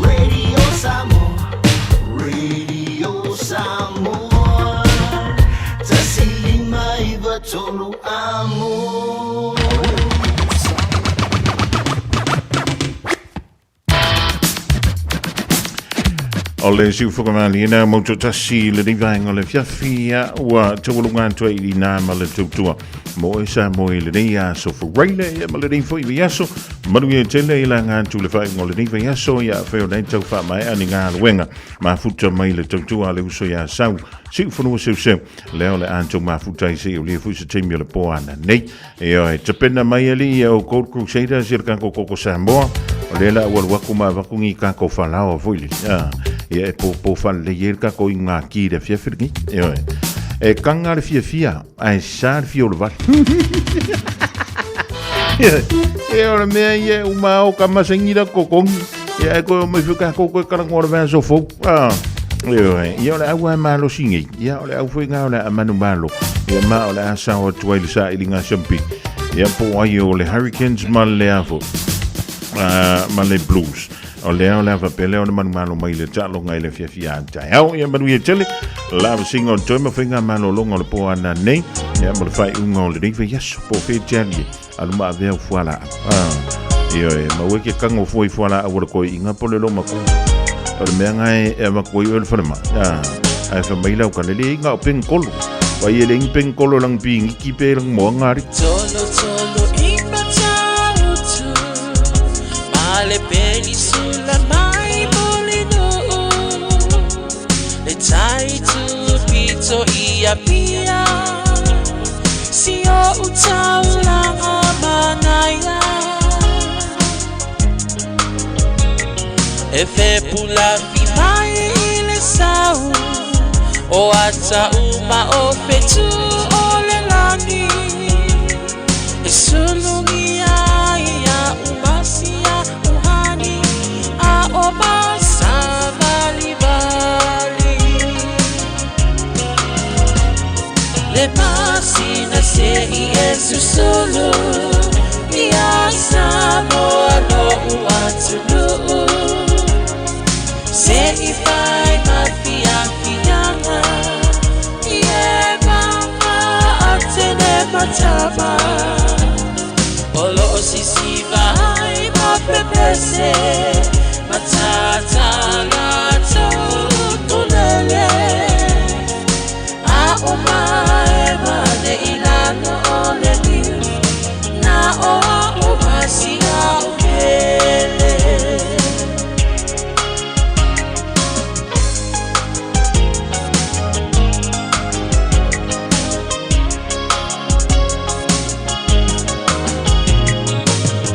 Radio Samoa, Radio Samoa. Tasilima iva tolu amo. O le siufoka maliena mo tasi le vaenga o le fiafi ua taualuga atu ai i nā ma le tautua mo e sa mo i lenei aso furaile ia ma lenei foi vaiaso manuia tele i laga atu le faaiuga o lenei vaiaso ia afai o nei tau faamaea ni galuega mafuta mai le tautua a le uso iā Sau Siufanua Seuseu lea o le a tou mafuta ai seia ulia foi se taimi o le po ana nei. Ioe, tapena mai alii ia o Gold Crusaders i le kako koko Samoa. O lea la ua alu aku ma avaku ni kako falaoa foi le. Ah, ia e pōpō whalelei ai le kako i ngā ki le afiafi lenei. Ioe. E kanga le fiafia, ae sa le fia o le vale. E o le mea ia e uma o ka masangi la kokongi. Ia e koe o mai fua kako koe karangoa le vea sofou. Ah. Ioe, ia o le au e malosi nei. Ia o le au foi ngā o le a manu malo. Ia ma o le a sao atu ai le sailiga siampi. Ia po ai o le Hurricanes ma le afo. ma le Blues. O lea o le ava pele o le manumalo mai le taaloga i le fiafia a taeao. Ia manuia tele la vasinga o le toe ma faiga malologa o le po ana nei. Ia mo le faaiuga o lenei vaiaso po o fea e te ali e alu ma avea au fualaau. Ioe, maua ke kago fua i fualaau a le koiiga po o le lomaku. O le mea nga e avatu ai oe le falemai. Ae fai mai lau kale, leai na o pengkolo. Vai e leai ni pengkolo lang pingiki pe lang moanga ari. Tolo tolo i Matautu Ma le penisula mai Mulinuu Le tai tupito i Apia Si o utaulanga manaia E fepulafi mai i le sau O ata uma o fetu o le lani E sulugia ia umasia uhani A o masavalivali Le masina se i e susulu Ia Samoa lo'u atunuu Se i fai ma fiafiaga I e maga atene matama O loo sisiva ai ma pepese Matata latou utulele A o maema nei i lalo o le liu Na o a'u masia o pele.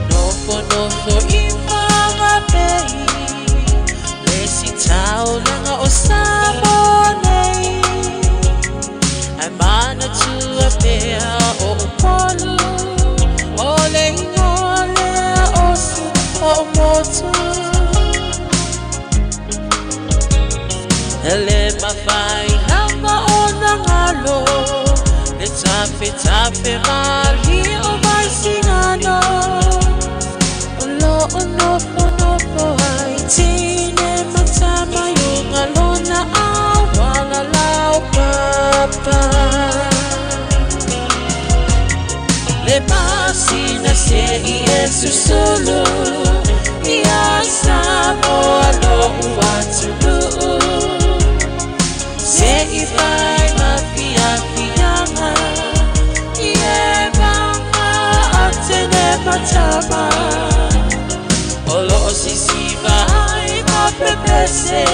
Nofonofo i Whangape Le isi taulaga o Samoa nei Ae manatua pea o Upolu O le ingoa lea o si o'u motu E le mafai lava ona galo Le tafetafe malie o Vaisigano O lo o nofonofo ai tine ma tama i uga lona auala laupapa. Le masina se i e susulu ia Samoa lo'u atunuu Se i fai ma fiafiaga i e maga atene matama O loo sisiva ai ma pepese